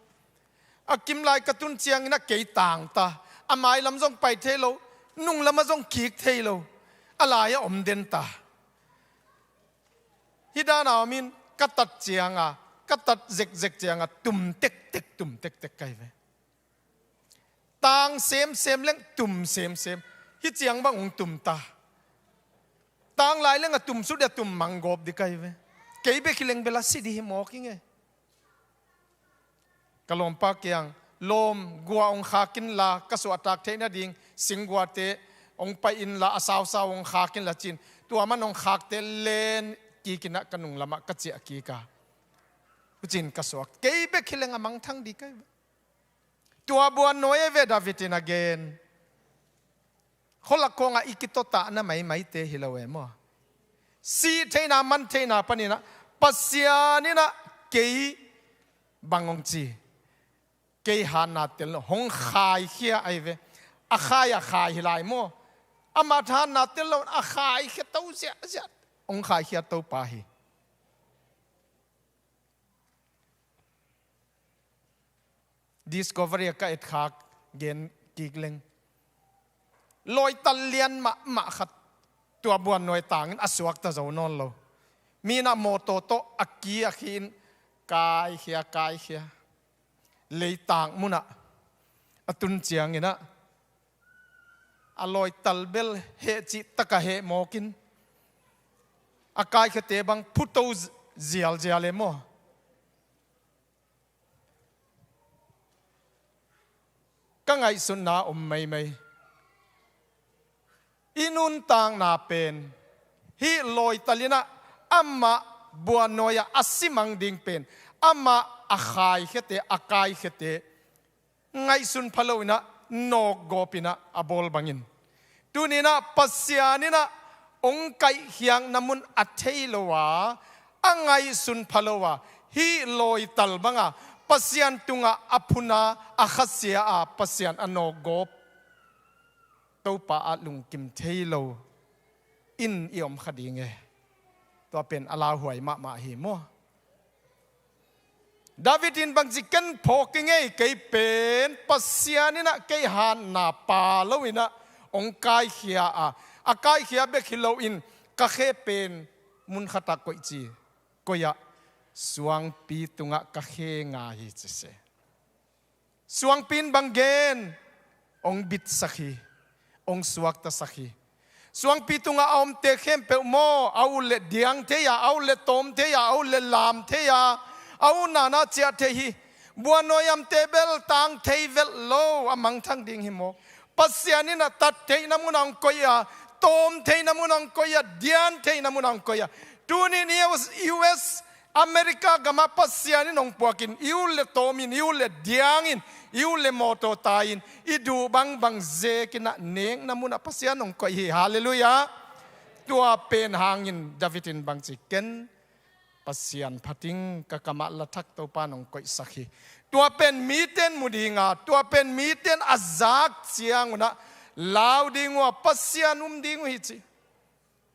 A kim lai ka tun ciangin ah kei tangta, a mailam zong pai thei lo, nunglam ah zong kik thei lo, a lai ah om den ta. Hih dan a om in, ka tat ciangah, ka tat zekzek ciangah tum tektek, tum tektek ka hi ve. Tang semsem leng tum semsem. Hih ciang bang hong tum ta. Tang lai leng a tum sut a tum manggawp dih ka hi ve. Kei bek hi leng bel a si dih hi mawk ing e. Ka lawmpa kiang, "Lawm, gua hong khak inla, ka suahtak theih nading singguate hong pai inla, a sausau hong khak inla," ci-in tua man hong khakte len kik in ah ka nunglam ah ka ciah kik a. Huci-in ka suak. Kei bek hi leng a mangthang dih ka hi ve. Tua buannawi ahi ve David in a gen. Khualak khawngah i kitotahna maimaite hi lo e maw. Sih theihna, man theihna panin ah Pasian in ah kei bang hong ci, kei hatna tel lo, hong khaikhia ahi ve. A khai, a khai hi lai maw. Amah hatna tel lo, a khaikhia to ziahziah. Hong khaikhia Topa hi. Discovery ah ka etkhak gen kik leng, lawital lian mahmah khat tua buannawi tangin a suakta zo nawn lo. Mi in ah mawtaw tawh a ki a khi-in kaikhia, kaikhia. Leitang munah a tun ciangin ah a lawital bel heh cih takah heh mawkin, a kaikhiate bang phuto zialzial e maw. Ka ngaihsutna om maimai. I nuntakna pen hih lawital in ah amah buannawi ah a simang ding pen, amah a khaikhiate, a kaikhiate ngaihsun pha lo in ah, nawkgawp in ah a bawl bangin, tuni in ah Pasian in ah hong kaihkhiakna mun a thei lo a, a ngaihsun pha lo a, hih lawital banga Pasian tungah a phun a, a khasia a, Pasian a nawkgawp, Topa ah lungkim thei lo in i om kha ding e. Tua pen a lauhuai mahmah hi maw. David in bangci, ken phawk ing ei, kei pen Pasian in ah kei hatna pha lo in ah hong kaikhia a, A kaikhia bek hi loin ka khe pen mun khatah koih ci. Koih ah, suangpi tungah ka khe nga hi ci se. Suangpi in bang gen? Hong bitsak hi, hong suaktasak hi. Suangpi tungah a omte khempeuh maw, a ut le diang thei a, a ut le tawm thei a, a ut le lam thei a, a utna na ciah thei hi. Buannuaiamte bel tang thei velh lo, a mangthang ding hi maw. Pasian in a tat theihna munah hong koih a, tawm theihna munah hong koih a, dian theihna munah hong koih a. Tunin US, US America gamah Pasian in hong puakin, i ut le tawmin, i ut le diangin, i ut le mawtaw tai-in, i duh bangbang zekin ah nekna munah Pasian hong koih hi. Halleluiah. Tua pen hangin David in bangci, ken Pasian phating, ka kamah lathak Topa in hong koihsak hi. Tua pen miten mu dinga, tua pen miten a zak ciangunah lau ding uh a, Pasian um ding uh hi ci.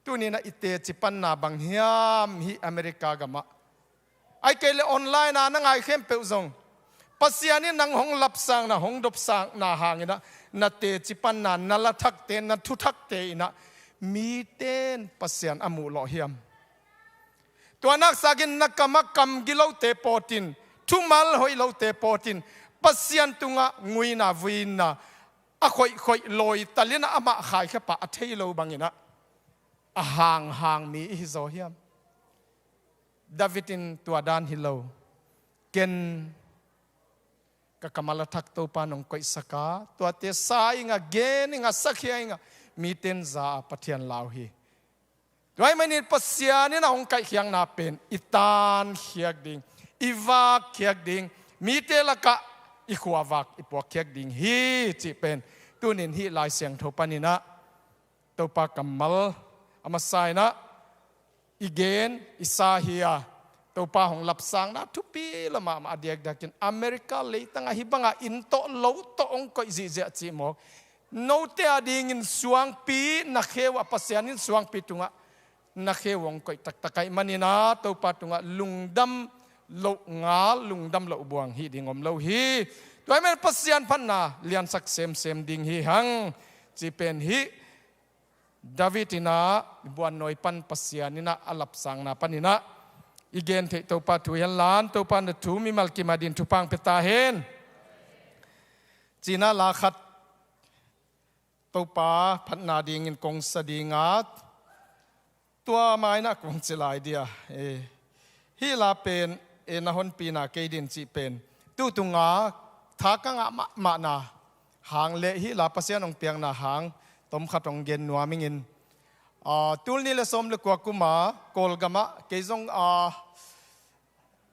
Tuninah i teci panna bang hiam hih America gamah? Ai kei le online a na ngai khempeuh zong, Pasian in nang hong lapsakna, hong dopsakna hanginah na teci panna, na lathakte, na thuthakte inah miten Pasian a muh lawh hiam? Tua naksakin na kamah kam gilote pawtin, thumal hoih lote pawtin, Pasian tungah nguina vuina a khoihkhoih lawi talinah amah khaikhia pah a thei lo banginah a hanghang mi i hi zaw hiam? David in tua dan hi lo. Ken ka kamah lathak Topa in hong koihsak a, tuate sa inga, gen inga, sakhia inga, miten za a Pathian lau hi. Tua ahih manin Pasian in a hong kaihkhiatna pen i tankhiat ding, i vakkhiat ding, mite lakah i khuavak i puakkhiat ding hi cih pen tunin hih Lai Siangtho paninah Topa kammal a masa inah i gen i sa hi a, Topa hong lapsakna thupi lo mahmah. A diakdiakin America leitangah hih banga inn tawh lo tawh hong koih zihziah cih mawk. Note a dingin suangpi na kheu a, Pasian in suangpi tungah na kheu hong koih taktak ahih maninah Topa tungah lungdam loh ngal, lungdam loh buang hih ding om lo hi. Tua ahih manin Pasian phatna liansak semsem ding hi hang cih pen hih David inah buannawi pan Pasian inah a lapsakna paninah i gen theih Topa thu hi hen la, Topa na thu mimal kim a dingin thupha hong pia ta hen. Cinah la khat Topa phatna dingin kong sa dinga, tua mainah kong ci lai dia. Eh, hih la pen, eh, na honpina kei din cih pen tu tunga tha ka ngah mahmahna hang le hih la Pasian hong piakna hang tomkhat hong gen nuam ingin. Ah, tul nih le sawm le kua kuma Kawlgamah kei zong, ah,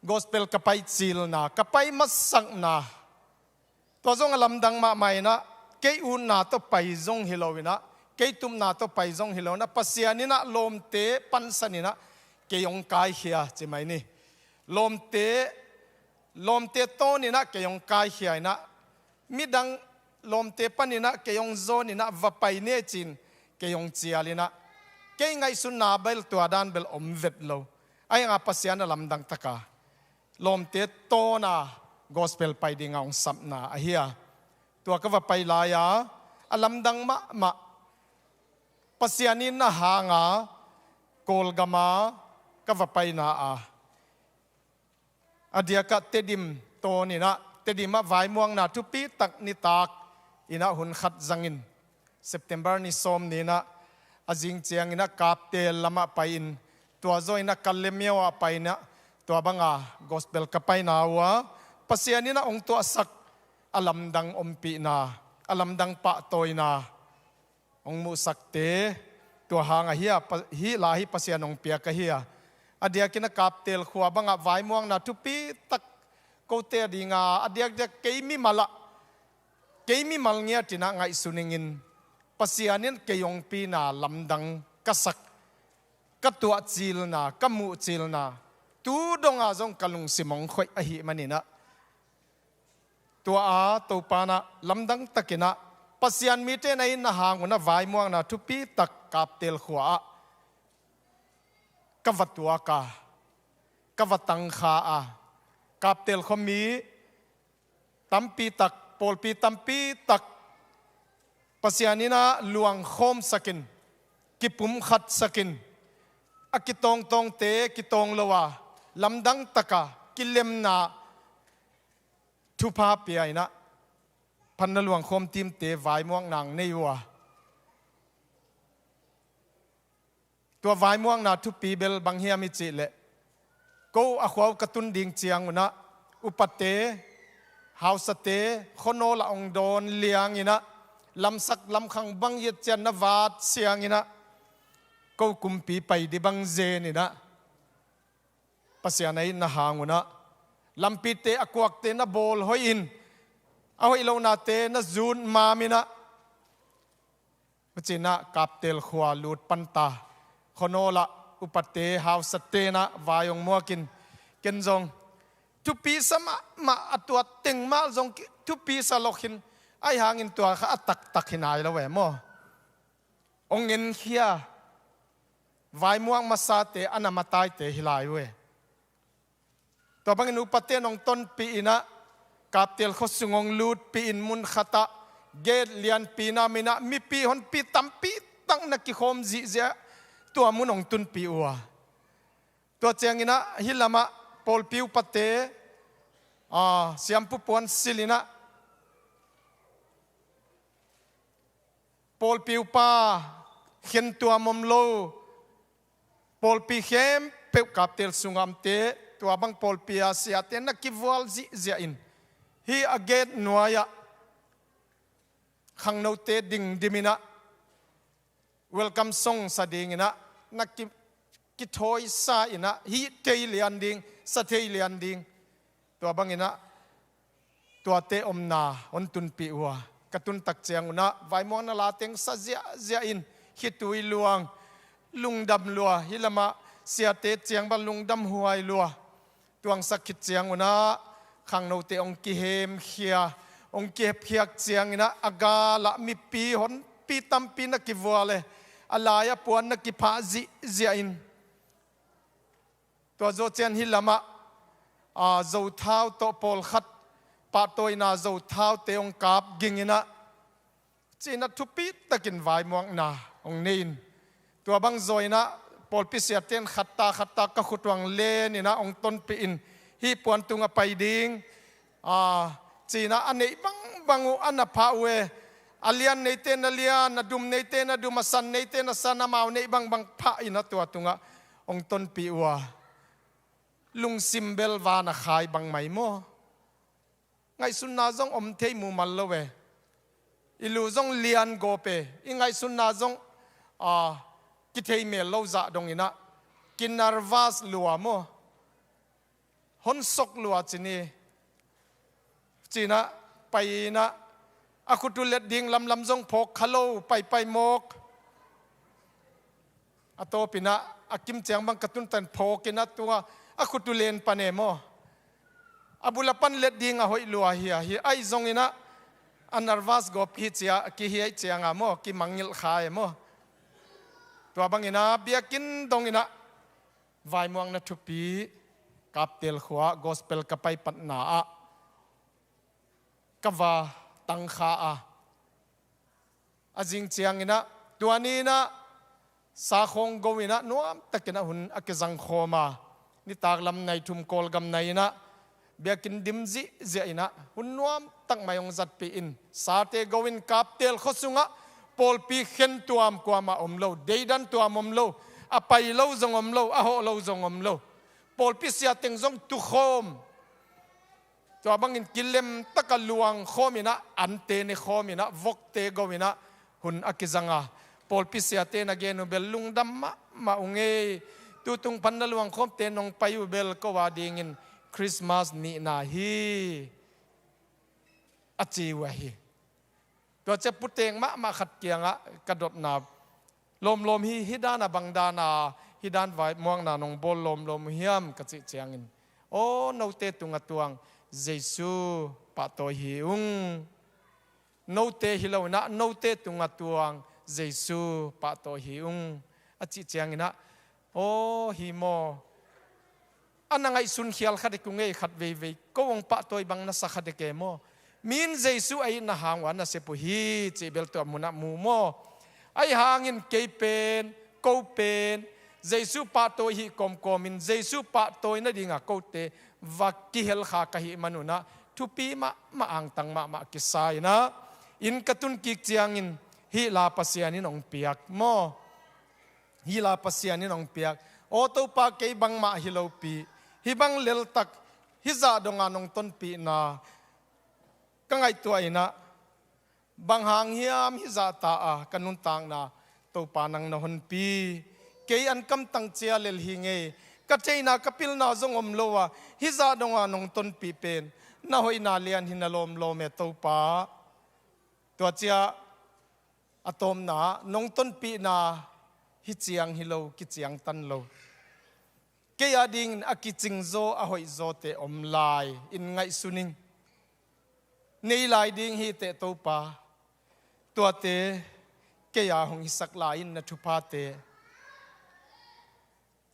gospel ka pai cilna, ka pai masakna, tua zong a lamdang mahmah inah, kei utna tawh pai zong hi lo inah, kei tupna tawh pai zong hi lo inah, Pasian inah lawmte pansan inah kei hong kaikhia ci mai ni. Lawmte, lawmte tawn inah kei hong kaikhia inah, midang lawmte pan inah kei hong zawn inah va pai ni e cin kei hong cial inah, kei ngaihsutna bel tua dan bel om vet lo. Ahi hanga Pasian a lamdang taka lawmte tawna gospel pai dinga hong sapna ahi a, tua ka va pai lai-a, a lamdang mahmah. Pasian in na hanga Kawlgama ka va paina a, a diakah Tedim tawn inah, Tedimah vaimuangna thupi tak nitak inah hun khat zangin, September ni sawm ni inah a zing ciang inah Kaptel lamah pai-in, tua zaw inah Kalemyo ah pai inah, tua banga gospel ka paina uh a, Pasian inah hong tuahsak a lamdang ompihna, a lamdang pahtawina hong muhsakte, tua hang ahi a, Pa-, hih la hi Pasian hong piak ahi a. A diakin a Kaptel khua bangah vaimuangna thupi tak kote a dinga, a diakdiak kei mimal ah, kei mimal ngiat inah ngaihsun ingin, Pasian in kei hong pina lamdang ka sak, ka tuah cilna, ka muh cilna, tu donga zong ka lungsim hong khoih ahih maninah, tua a Topa inah lamdang takinah Pasian mite na hihna hangun a vaimuangna thupi tak Kaptel khua ah ka va tuak a, ka va tangkha a, Kaptel khuami tampi tak, pawlpi tampi tak Pasian inah luangkhawmsakin, kipumkhatsak in, a kitawngtawngte kitawng lo a, lamdang taka kilemna thupha pia in ah, phatna luangkhawm teamte vaimuakna nei uh a. Tua vaimuakna thupi bel bang hiam i cih leh, ko a khua uh ka tun ding ciangun ah, upate, hausate, khuanawl ah hong dawn liang in ah, lamsak lamkhang bang i et ciang na vat siang in ah, ko kumpi pai ding bang zen in ah, Pasian a itna hang un ah, lampite a kuakte na bawl hoih in, a hoih lonate na zut mam in ah, huci in ah Kaptel khua lut pan ta. Khuanawl ah upate, hausate in ah vai hong muak in, ken zong thupi sa mahmah, a tua teng mah zong ki-, thupi sa lo khin, ahi hangin tua kha a taktak hi nai lo e maw. Hong enkhia, vaimuak masate, a na mataite hi lai uh e. Tua bangin upate in hong tonpih in ah, Kaptel khua sung hong lutpih in, mun khat ah gate lianpi nam in ah, mipi honpi tampi tak na kikhawm zihziah, tua mun hong tunpih uh a. Tua ciang in ah hih lam ah pawlpi upate, aa, siampu puan silh in ah, pawlpi upa khentuam om lo, pawlpi khempeuh Kaptel sungah omte, tua bang pawlpi a siate na kivual zihziah in, hih a gate nuai ah khangnote dingdim in ah, welcome song sa ding in ah, na ki-, kithawisa in ah, hih thei lian ding, sa thei lian ding. Tua bang in ah, tuate omna hong tunpih uh a. Ka tun tak ciangun ah, vaimuakna la teng sa ziahziah in, khitui luang, lungdam lua, hih lam ah siate ciang bang lungdam huai lua. Tuangsak khit ciangun ah, khangnote hong kihemkhia, hong kihepkhiak ciang in ah, a gal ah mipi honpi tampi na kivual e, a lai ah puan na kiphah zihziah in. Tua zawh ciang hih lam ah, aa, zothau tawh pawlkhat pahtawina zothaute hong kap ging in ah, ci in ah thupi takin vaimuakna hong nei in. Tua bang zaw in ah pawlpi siate in khat ta khat ta ka khut uh hong len in ah hong tonpih in, hih puan tungah pai ding, aa, ci in ah a neih bangbang uh a na phah uh e. A lian neite na lian, a dum neite na dum, a san neite na san, amau neih bangbang phah in ah tua tungah hong tonpih uh a. Lungsim bel van a khai bang mai maw. Ngaihsutna zong om thei mumal lo e. I lu zong lian gawp e. I ngaihsutna zong, aa, kithei mel lo zah dong in ah, kinervous lua maw. Hong sok lua ci ni. Ci in ah, pai in ah, a khut uh let ding lamlam zong phawk kha lo, paipai mawk. A tawp in ah, a kim ciang bang ka tun tan phawk in ah, tua a khut uh len pan e maw. A bul a pan let ding a hoih lua hi a, hi ahi zong in ah, a nervous gawp hi ci a, a kihiaih ciang a maw, kimangngilh kha e maw. Tua bang in ah, biakinn dong in ah, vaimuakna thupi, Kaptel khua gospel ka pai patna ah ka va tang kha a. A zing ciang in ah, tua ni in ah, sakhawng go in ah, nuam tak in ah hun a kizang khawm a. Nitak lam nai thum Kawlgam nai in ah, biakinn dim zihziah in ah, hun nuam tak mai hong zatpih in, sate go in Kaptel khua sungah, pawlpi khentuam kuamah om lo, deidan tuam om lo, a pai lo zong om lo, a hawh lo zong om lo. Pawlpi sia teng zong tukhawm. Tua bangin kilem taka luang khawm in ah, ante ne khawm in ah, vokte go in ah, hun a kizang a. Pawlpi siate na gen uh bel lungdam mahmah ung ei. Tutung pan na luang khawmte nong pai uh bel ko a dingin Christmas nihna hi, a ci uh ahi. Tua ciang puteng mahmah khat kiangah ka dotna, lawmlawm hi, hih dan a bang dan a, hih dan vai muakna nong bawl lawmlawm uh hiam ka cih ciangin, aw, note tungah tuang Jesu pahtawi hi ung. Note hi lo in ah, note tungah tuang Jesu pahtawi hi ung, a cih ciangin ah, aw, hi maw? A na ngaihsun khial kha dek ung ei, khat veivei ko hong pahtawi bang na sa kha dek e maw? Mi in Jesu a itna hang uh a nasep uh hi cih bel tua munah mu maw? Ahi hangin kei pen, ko pen, Jesu pahtawi hih kawmkawmin Jesu pahtawi nadinga kote va kihelkha ka hih manunah thupi mahmah, angtang mahmah kisa inah, inn ka tun kik ciangin hih la Pasian in hong piak maw. Hih la Pasian in hong piak. Aw Topa, kei bangmah hi lopi, hih bang leltak, hih zah donga nong tonpihna ka ngaihtuah inah, bang hang hiam hih zahta a ka nuntakna Topa nang na honpi? Kei an kamtang cia lel hi ngei, ka theihna ka pilna zong om lo a, hih zah donga nong tonpih pen na hoihna lian hi, na lawmlawm e Topa. Tua ciah a tawpna, nong tonpihna hih ciang hi lo, kiciangtan lo. Kei a dingin a kicingzaw, a hoihzawte om lai in ngaihsun ing. Nei lai ding hi teh Topa, tuate kei a hong hisak lai in na thuphate,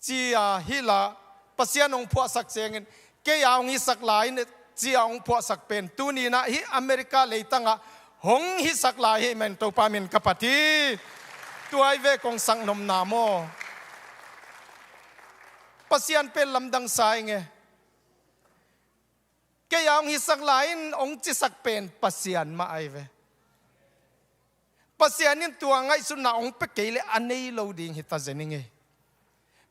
ci-a hih la Pasian hong phuahsak ciangin, kei a hong hisak lai in, ci-a hong phuahsak pen tuni inah hih America leitangah hong hisak lai hi, amen, Topa min ka phat hi. Tua hi ve kong sak nopna maw. Pasian pen lamdang sa ing e. Kei a hong hisak lai in hong cisak pen Pasian mah ahi ve. Pasian in tua ngaihsutna hong pia kei leh a nei lo ding hi ta zen ing e.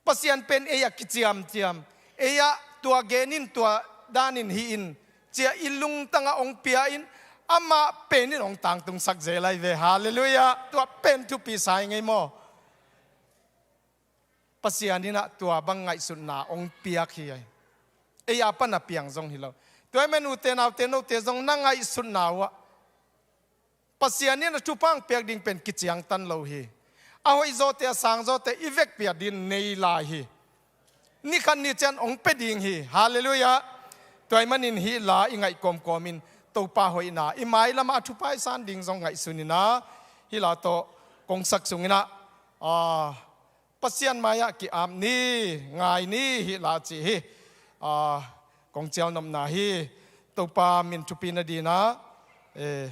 Pasian pen ei a kiciamciam, ei a tua gen in, tua danin hi in, ci-a i lungtangah hong pia in, amah pen in hong tangtungsak zel ahi ve. Halleluiah. Tua pen thupi sa ing e maw. Pasian inah tua bang ngaihsutna hong piak hi. Ei a pan a piang zong hi lo. Tua hi men ute naute, note zong na ngaihsutna uhah Pasian in a thupha hong piak ding pen kiciangtan lo hi. A hoihzawte, a sangzawte i vekpi-a ding nei lai hi. Ni khat ni ciang hong pia ding hi. Halleluiah. Tua hi manin hih la i ngaih kawmkawmin Topa hoihna i mailamah a thupha i san ding zong ngaihsun inah, hih la tawh kong sak sung inah, ah, Pasian mai-ah ki-ap ni, ngai ni, hih la cih hi. Ah, kong cial nopna hi. Topa min thupi nadinah, eh,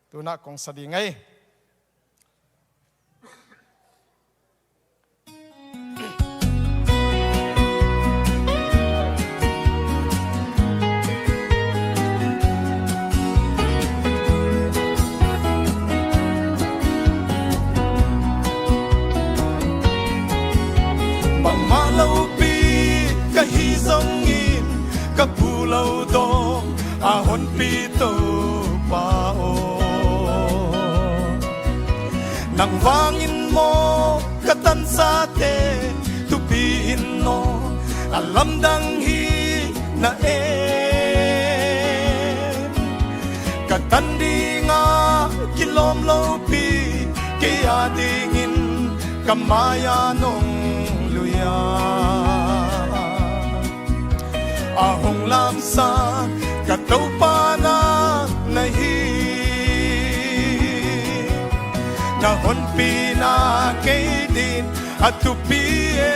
tunah kong sa ding ei. Bangmah lopi ka hi zongin ka pu lo dong a honpi Topa aw, nang vangin maw ka tansate thupi in aw, a lamdang hi na em. Ka tan dinga kilawm lopi, kei a dingin ka mai-a nong lui-a a hong lamsa ka Topa na na hi. Na honpina kei ding a thupi e.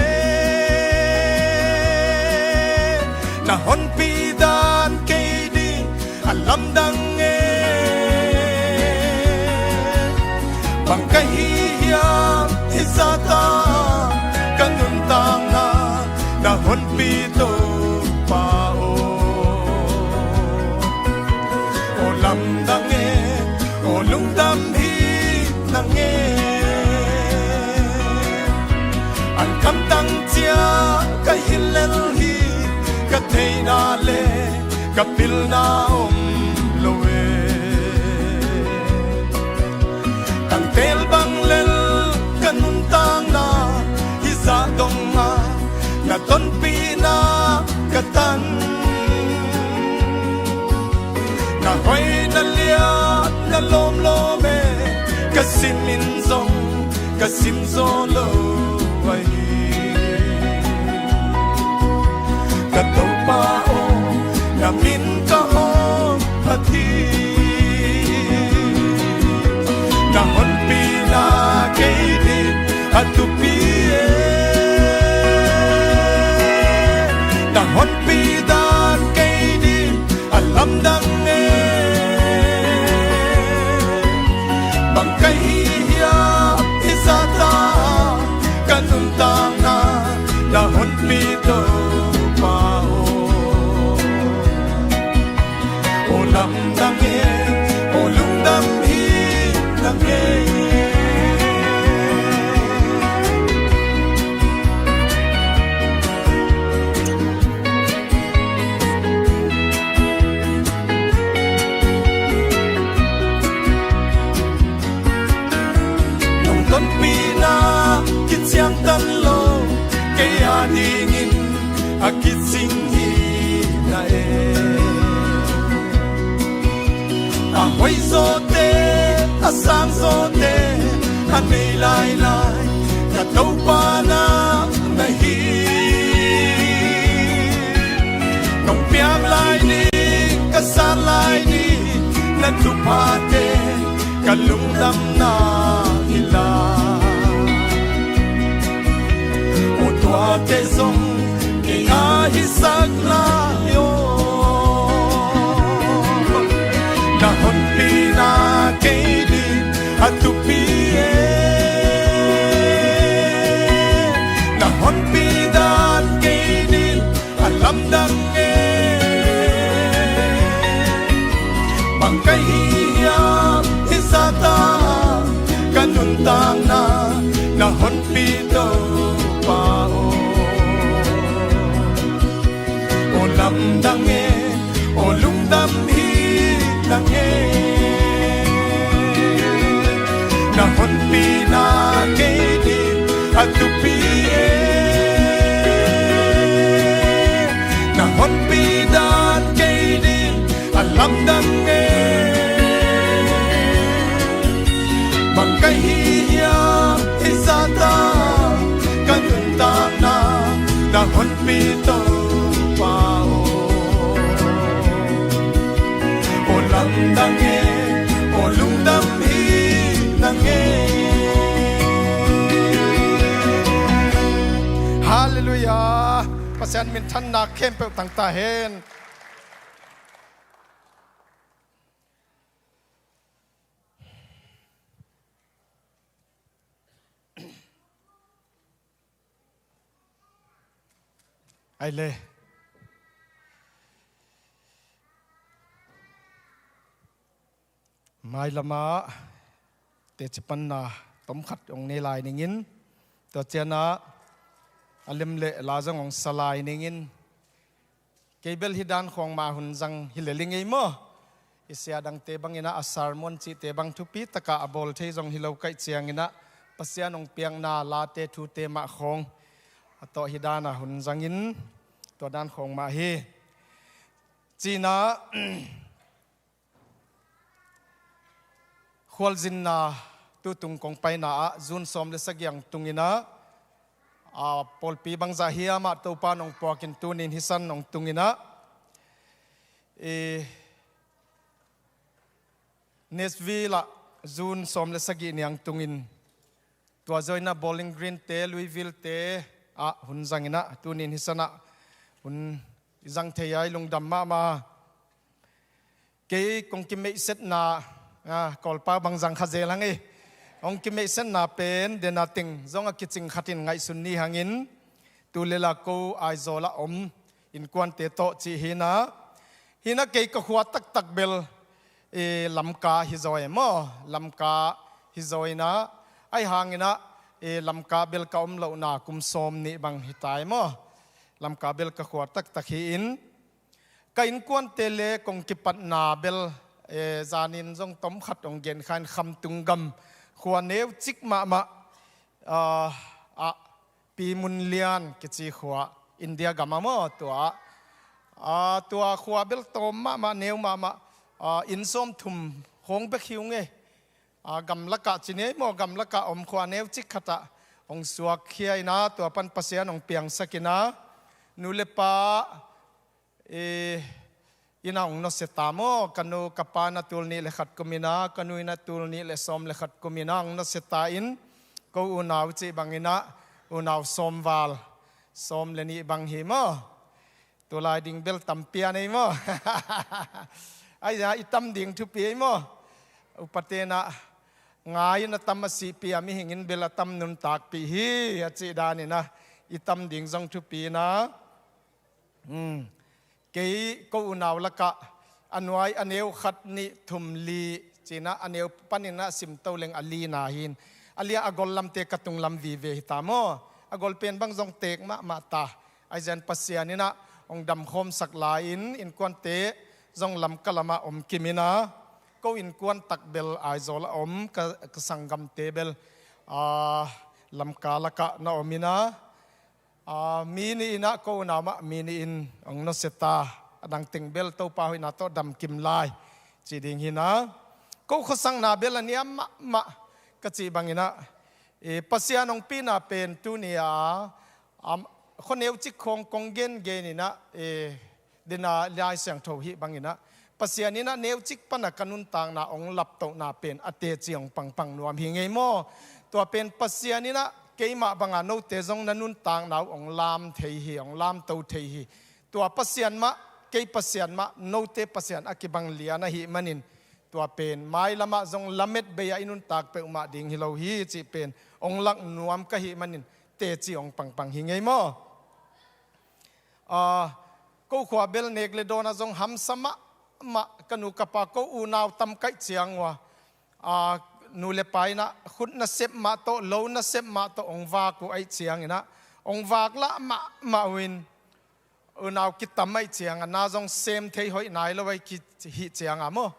Na honpi dan kei ding a lamdang e. Bang ka hi hiam hih zahta, ka nuntakna na honpi Topa aw. Aw lamdang e, aw lungdam hi nang e. An kamtang cia ka hi lel hi, ka theihna le ka pilna om lo e. Tangtel bang lel ka nuntakna, hih zah donga na tonpihna ka tan. Na hoih na liat na lawmlawm e, ka sim in zong ka sim zaw lo ahi. Ka Topa aw, na min ka hawm phat hi. Na honpina kei ding a thupi e. Na honpi dan kei ding a lamdang e. Bang ka hi hiam, hi Nuntakna na honpi Topa aw. Aw lamdang e, aw lungdam hi nang e. Nong tonpihna kiciangtan lo, kei a dingin a kicing hi na e. A hoihzawte, a sangzawte a nei lailai, ka Topa na na hi. Nong piak lai ni, ka sat lai ni, na thuphate ka lungdamna hi lai. Aw tuate zong kei a hisak lai aw. Na honpina kei ding a thupi e. Na honpi dan kei ding a lamdang e. Bang ka hi hiam hih zahta, ka nuntakna na honpi Topa aw. Aw lamdang e, aw lungdam hi nang e. Na honpina kei ding a thupi e. Na honpi dan kei ding a lamdang e. Bang ka hi hiam hih zahta, ka nuntakna na honpi Topa aw. Aw lamdang e, aw lungdam hi nang e. Halleluiah. Pasian minthanna khempeuh tang ta hen. Ai le. Mailamah teci panna tomkhat hong nei lai ningin, tua cianah a lem le la zong hong sa lai ningin, kei bel hih dan khawng mah hun zang hi lel ing ei maw? Hih sia dangte banginah a sermon cihte bang thupi takah a bawl thei zong hi lo kaih cianginah Pasian hong piakna late thute mah khawng a tawh hih danah hun zangin tua dan khawng mah hi. Cinah khualzinna tutung kong paina ah June sawm le sagih ang tunginah, a, pawlpi bangzah hiamah Topa nong puakin tunin hih san nong tunginah, i, Nashville ah June sawm le sagih ni ang tungin, tua zawinah Bowling Green te, Louisville te ah hun zanginah tunin hih sanah hun i zang thei a i lungdam mahmah. Kei kong kimeihsetna, a, Kawlpa bang zang kha zel hang e. Hong kimeihsetna pen dena teng zong a kicing khatin ngaihsun ni hangin, tu lela ko Aizawl ah om innkuante tawh cih hinah, hinah kei ka khua taktak bel, e, Lamka hi zaw e maw? Lamka hi zaw inah, ahi hanginah, e, Lamka bel ka om lohna kum sawm nih bang hi ta e maw? Lamka bel ka khua taktak hi in, ka innkuante le kong kipatna bel, e, zanin zong tomkhat hong genkha in Khamtung gam khua neucik mahmah, a, ah, Pi Mun Lian kici khua India gam ah maw tua, a, tua khua bel tawm mahmah neu mahmah, a, inn sawmthum khawng bek hi ung e. A, gamlakah ci ni ei maw, gamlakah om khua neucik khatah hong suakkhia inah tua pan Pasian hong piangsak inah nu le pa, e, inah hong nusia ta maw? Ka nu ka pa inah tul nih le khat kum inah, ka nu inah tul nih le sawm le khat kum inah hong nusia ta in, ko unau cih banginah unau sawm val, sawm le nih bang hi maw? Tulai ding bel tampi a nei maw? Ai, i tam ding thupi ei maw? Upa tenah ngai in a tam a sihpih a, mihing in bel a tam nuntakpih hi a cih danin ah i tam ding zong thupi in ah. Hmm. Kei ko unau lakah a nuai a neu khat nih thum li ci-in ah a neu panin ah simto leng a lina hi in, a li-a a gol lamte ka tunglam vive hi ta maw? A gol pen bang zong teek mahmah ta. Ahi zongin Pasian in ah hong damkhawmsak lai-in innkuante zong Lamka lamah om kim in ah, ko innkuan tak bel Aizawl a om, ka, ka sanggamte bel, ah, Lamka lakah na om in ah, ah, mi nih in ah ko unau mah mi nih in hong nusia ta. A dang teng bel Topa hoihna tawh damkim lai ci ding hi in ah, ko khuasakna bel a niam mahmah ka cih bangin ah, eh, Pasian hong pina pen tuni-a, am, khuaneu cik khawng kong gengen in ah, eh, dena Lai Siangtho hih bangin ah, Pasian in ah neucik pana ka nuntakna hong laptohna pen a teci hong pangpang nuam hi ngei maw? Tua pen Pasian in ah keimah banga note zong na nuntakna uh hong lam thei hi, hong lamto thei hi. Tua Pasian mah, kei Pasian mah, note Pasian a kibang lian ahih manin, tua pen mailamah zong lamet bei-ah i nuntak peuhmah ding hi lo hi cih pen hong lak nuam ka hih manin teci hong pangpang hi ngei maw? Ah, ko khua bel nek le dawnah zong hamsa mahmah, ka nu ka pa ko unau tam kaih ciang uh a, ah, nu le pa in ah khut nasep mah tawh, lo nasep mah tawh hong vak uh ahih ciangin ah, hong vak lah mahmah uh in, unau kitam ahih ciang a na zong sem thei hoih nai lo ahih ki-, hih ciang a maw?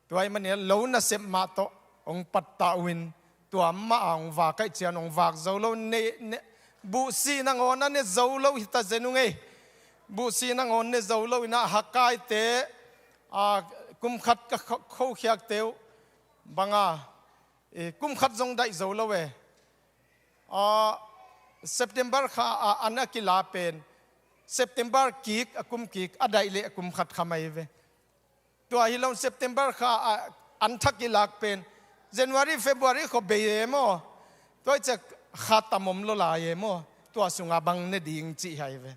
Tua ahih manin lo nasep mah tawh hong pattah uh in, tua mah a hong vak ahih ciang hong vak zo lo, ne, ne, buhsi nangawn a ne zo lo hi ta zen uh ngei. Buhsi nangawn ne zo lo in ah Hakaite, ah, kum khat ka kho-, khokhiakte uh banga, eh, kum khat zong daih zo lo e. Ah, September kha a an a kila pen, September kik a kum kik a daih leh a kum khat kha mai ve. Tua hi lo in September kha a an thak i lak pen January, February khaw bei e maw? Tua hi ciang kha tam om lo lai e maw? Tua sungah bang ne ding cih hi ve.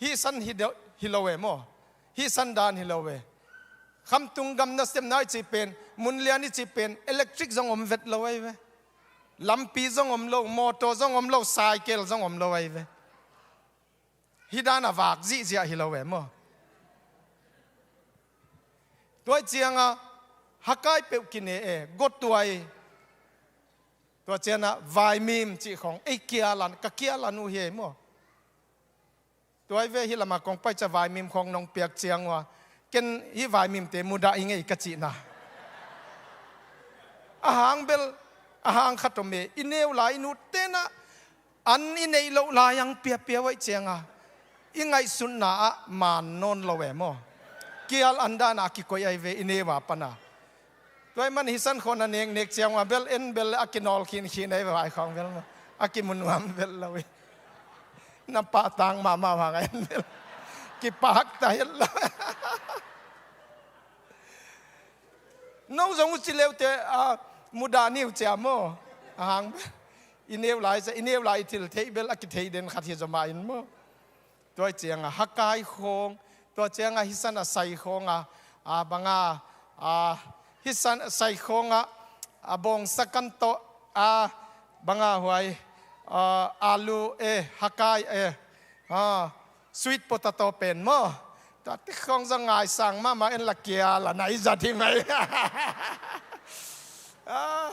Hih san hi do-, hi lo e maw? Hih san dan hi lo e. Khamtung gam nasepna i cih pen, munlian i cih pen, electric zong om vet lo ahi ve. Lampi zong om lo, mawtaw zong om lo, cycle zong om lo ahi ve. Hih dan a vak zihziah hi lo e maw? Tua hi ciang a Hakai peuh kine e, gotuai. Tua ciang a vaimim cih khawng ei kial an, ka kial an uh hi e maw? Tua hi ve, hih lamah kong pai ciang vaimim khawng nong piak ciang uh a, ken hih vaimimte mudah hi ngei ka cihna. A hang bel, a hang khat om e, i neu lai i nute in ah an i neih loh lai ang piapia uh ahih ciang a, i ngaihsutna ah maan nawn lo e maw? Kial an dan a kikoih ahi ve, i neu a pan a. Tua ahih man hih san khawng na neknek ciang uh a bel, en bel a kinawl khinkhin ahi ve, vai khawng bel maw? A kimu nuam bel lo hi. Na pahtang mahmah uh hang a en bel kipak ta het lo. No zong uh ci leute, ah, mudah ni uh cia maw? A hang bel i neu lai cia, i neu lai i thil theih bel a kithei den khat hi zaw mah in maw? Tua hi ciang a Hakai khawng, tua ciang a hih san a sai khawng a, a bang a, a hih san a sai khawng a, a bawngsa kan tawh, a bang a huai, a, alu e, Hakai e, a, sweet potato pen maw? Tua te khawng zong ngaisang mahmah, en la kial a nai zat hi mai. A,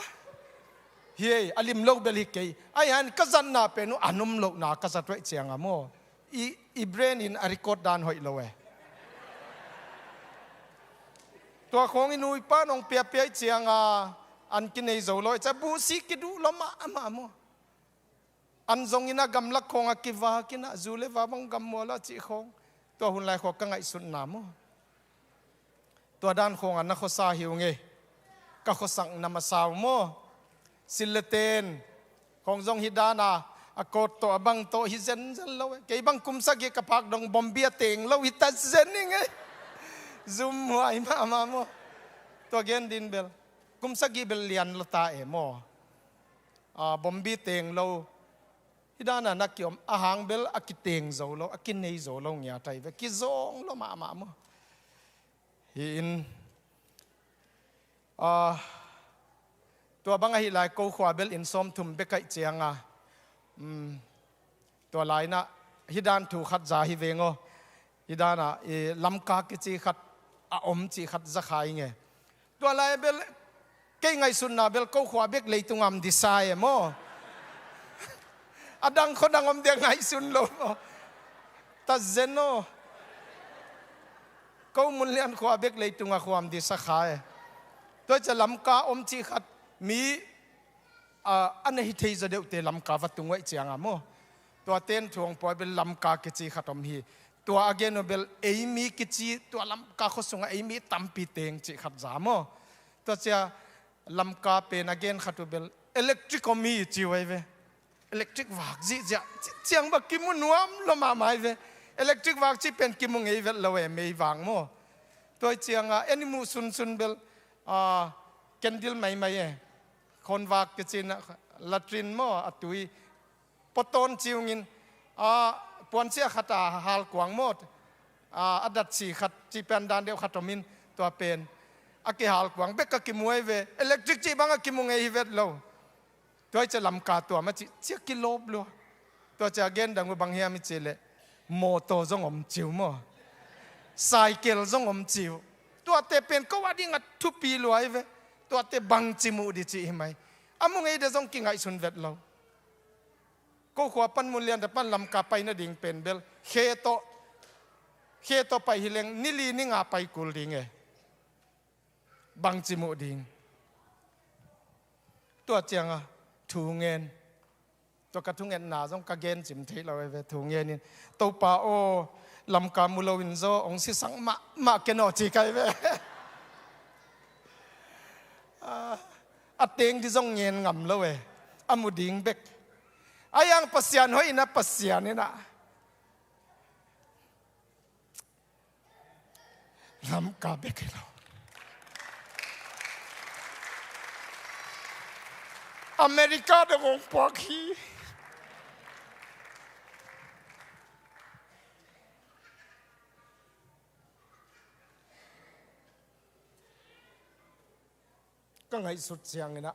hi ei, a lim lo bel hi kei. Ahi hang ka zatna pen uh a num lohna ka zat uh ahih ciang a maw? I, i brain in a record dan hoih lo e. Tua khawng i nu i pa in hong piapia ahih ciang a an kinei zo lo, i ca buhsi kiduh lo mahmah maw? An zong in a gamlak khawng a kivak in a, zu le va bang gammual a cih khawng. Tua hun lai khawng ka ngaihsutna maw? Tua dan khawng a na khuasa hi uh ngei. Ka khuasakna masa uh maw? Sil le ten khawng zong hih dan a, a kawt tawh a bang tawh hi zenzen lo e. Kei bang kum sagih ka phak dong bombi a teng lo hi ta zen hi ngei. Zum huai mahmah maw? Tua gen din bel kum sagih bel lian lo ta e maw? A, bombi teng lo. Hih dan a na kiom, a hang bel a kiteng zo lo, a kinei zo lo ngiat ahi ve, kizawng lo mahmah maw? Hi in, a, Tua bang ahi lai ko khua bel inn sawmthum bek aih cianga, um, tua lainah hih dan thu khat za hi veng aw. Hih danah i Lamka kici khat a om cih khat za kha i nge. Tua lai bel kei ngaihsutna bel ko khua bek leitung am disa e maw? A dang khuadang om dia ngaihsun lo maw? Ta zen aw. Ko mun lian khua bek leitunga khuam disa kha e. Tua cia Lamka om cih khat mi a, a na hi thei zaw deuhte Lamka va tung uh aih cianga maw? Tua ten thuang pua bel Lamka kici khat om hi. Tua a gen uh bel ei mi kici tua Lamka khua sungah ei mi tampi teng cih khat za maw? Tua cia Lamka pen a gen khat uh bel electric om hi ci uh ahi ve. Electric vak zihziah ci-, ciang bak kimu nuam lo mahmah ahi ve. Electric vak cih pen kimu ngei vet lo e, mei vak maw? Tua aih cianga en i muh sunsun bel, a, candle maimai e. Khonvak kici na, latrine maw, a tui. Poton ciungin, a, puansia khat a halkuang maw, a, a datsi khat cih pen dan deuh khat omin tua pen a kihalkuang bek ka kimu ahi ve. Electric cih bang a kimu ngei hi vet lo. Tua aih cia Lamka tua mah cih cia kilawp lua. Tua cia gen dang uh bang hiam i cih leh mawtaw zong om ci uh maw? Cycle zong om ci uh. Tuate pen ko a dingah thupi lua ahi ve. Tuate bangci muh di cih hi mai. A mu ngei de zong kingaihsun vet lo. Ko khua pan mun lian de pan Lamka pai nading pen bel khe tawh, khe tawh pai hi leng ni li ni nga pai kul ding e. Bangci muh ding. Tua cianga thu ngen. Tua ka thungetna zong ka gen cim thei lo e ve, thu ngenin. Topa aw, Lamka mu loin zaw hong sisak mahmah ken aw ci kai ve. A, a teng di zong ngen ngam lo e. A mu ding bek. A yang Pasian hoih ina, Pasian ina. Lamka bek hi lo. America dong hong puak hi. Ka ngaihsut cianginah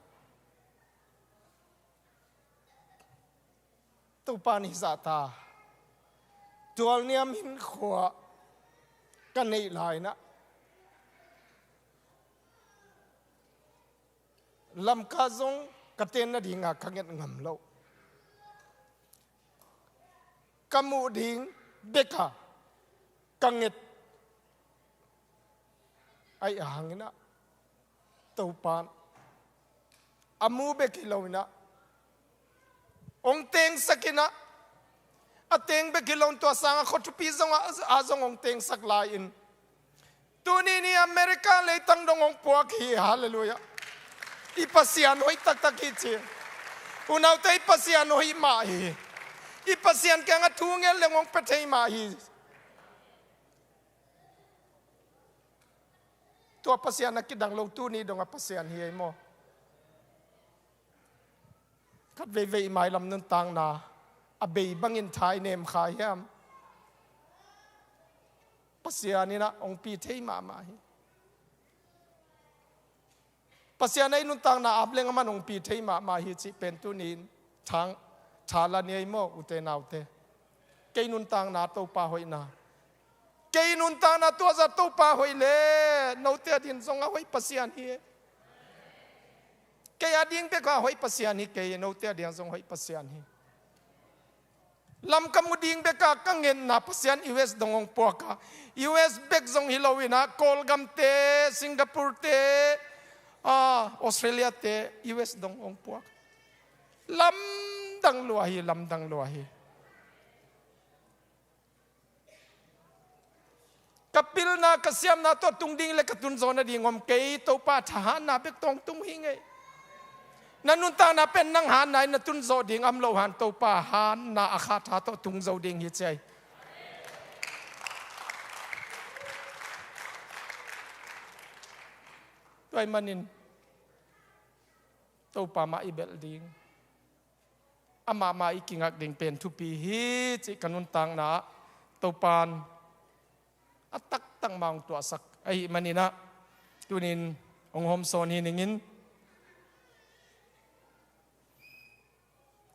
Topa nih zahta tualniam hinkhua ka neih lai-inah Lamka zong ka ten nadinga ka nget ngam lo. Ka muh ding beka ka nget aih a hanginah Topan a mu bek hi loinah hong tengsak inah, a teng bek hi loin tua sangah khua thupi zongah a zong hong tengsak lai-in tuni ni America leitang dong hong puak hi. Halleluiah. I Pasian hoih taktak hi ci. Unaute, i Pasian hoih mah hi. I Pasian kiangah thu ngen leng hong pia thei mah hi. Tua Pasian a kidang lo tuni dongah Pasian hi ei maw? Khat veivei i mailam nuntakna a bei bangin tha i nem kha hiam? Pasian inah hong pi thei mahmah hi. Pasian a i nuntakna ap leng aman hong pi thei mahmah hi cih pen tuni in thang tha la ni ei maw, ute naute? Kei nuntakna Topa hoihna, kei nuntakna tuazah Topa hoih le note a din zong a hoih Pasian hi. Kei a ding beka hoih Pasian hi kei, note a ding zong hoih Pasian hi. Lamka mu ding beka ka ngetna Pasian U S dong hong puaka, U S bek zong hi loinah Kawlgamte, Singapore te, a, Australia te, U S dong hong puak. Lamdang lua hi, lamdang lua hi. Ka pilna ka siamna tawh tung ding le ka tunzawh nading om kei, Topa thahatna bek tawh tung hi ngei. Na nuntakna pen nang hatna in na tunzawh ding a om lo han, Topa hatna a kha tha tawh tung zo ding hi ci ai. Tua ahih manin Topa mah i belh ding, amah mah i kingak ding pen thupi hi cih ka nuntakna ah Topan a taktak mah hong tuahsak ahih maninah tunin hong hawmsawn hi ningin.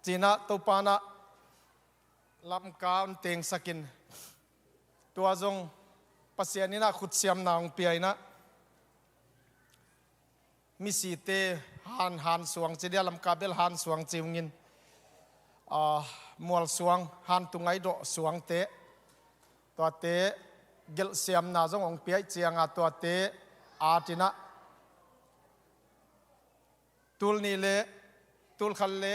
Cinah Topa inah Lamka hong tengsakin, tua zong Pasian inah khutsiamna hong pia inah, misite han, han suang ci dia, Lamka bel han suang ci ungin, ah, mual suang, han tungaidawh suangte, tuate gelhsiamna zong hong pia ih cianga tuate at inah, tul nih le tul khat le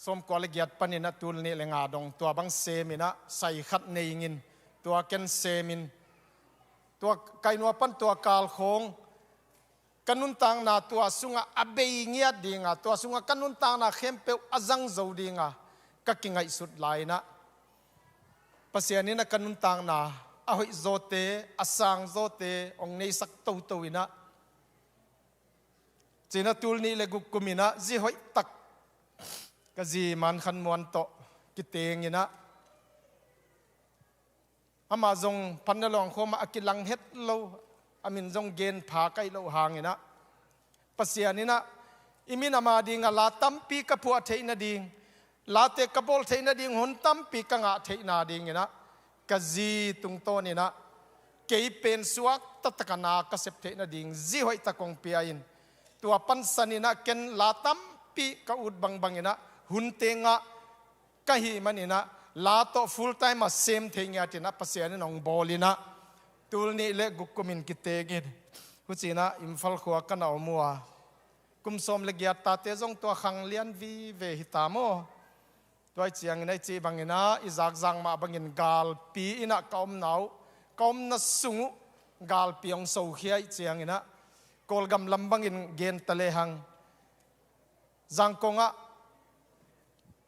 sawmkua le giat paninah tul nih le nga dong tua bang sem inah sai khat nei ingin, tua ken semin, tua kainua pan tua kal khawng ka nuntakna tua sungah a bei ngiat dinga, tua sungah ka nuntakna khempeuh a zang zo dinga ka kingaihsut lai inah, Pasian inah ka nuntakna a hoih zawte, a sang zawte hong neisak toto inah, cinah tul nih le guk kum inah zi hoih tak ka zi Man Khan Muan tawh kiteng inah, amah zong phan na lawng khawmah a kilang het lo, a min zong gen pha ka hih loh hang inah, Pasian inah i min ama dinga la tampi ka phuah theih nading, late ka bawl theih nading, hun tampi ka ngah theih nading inah, ka zi tungtawn inah kei pen suak taktak a na ka sep theih nading zi hoih tak hong pia in, tua pansan inah ken la tampi ka ut bangbang inah, hun tengah ka hih man inah, la tawh full time a sem thei ngiat inah Pasian in hong bawl inah, tul nih le guk kum in kiteng in, huci inah Imphal khua ka na om uh a, kum sawm le giat tate zong tua khang lian vive hi ta maw. Tua ih ciangin a i cih bang inah, i zakzak mah bangin galpi inah ka omna uh, ka omna sung uh galpi hong sokhia ih ciang inah, Kawlgam lam bangin gen ta lehang, Zangkong ah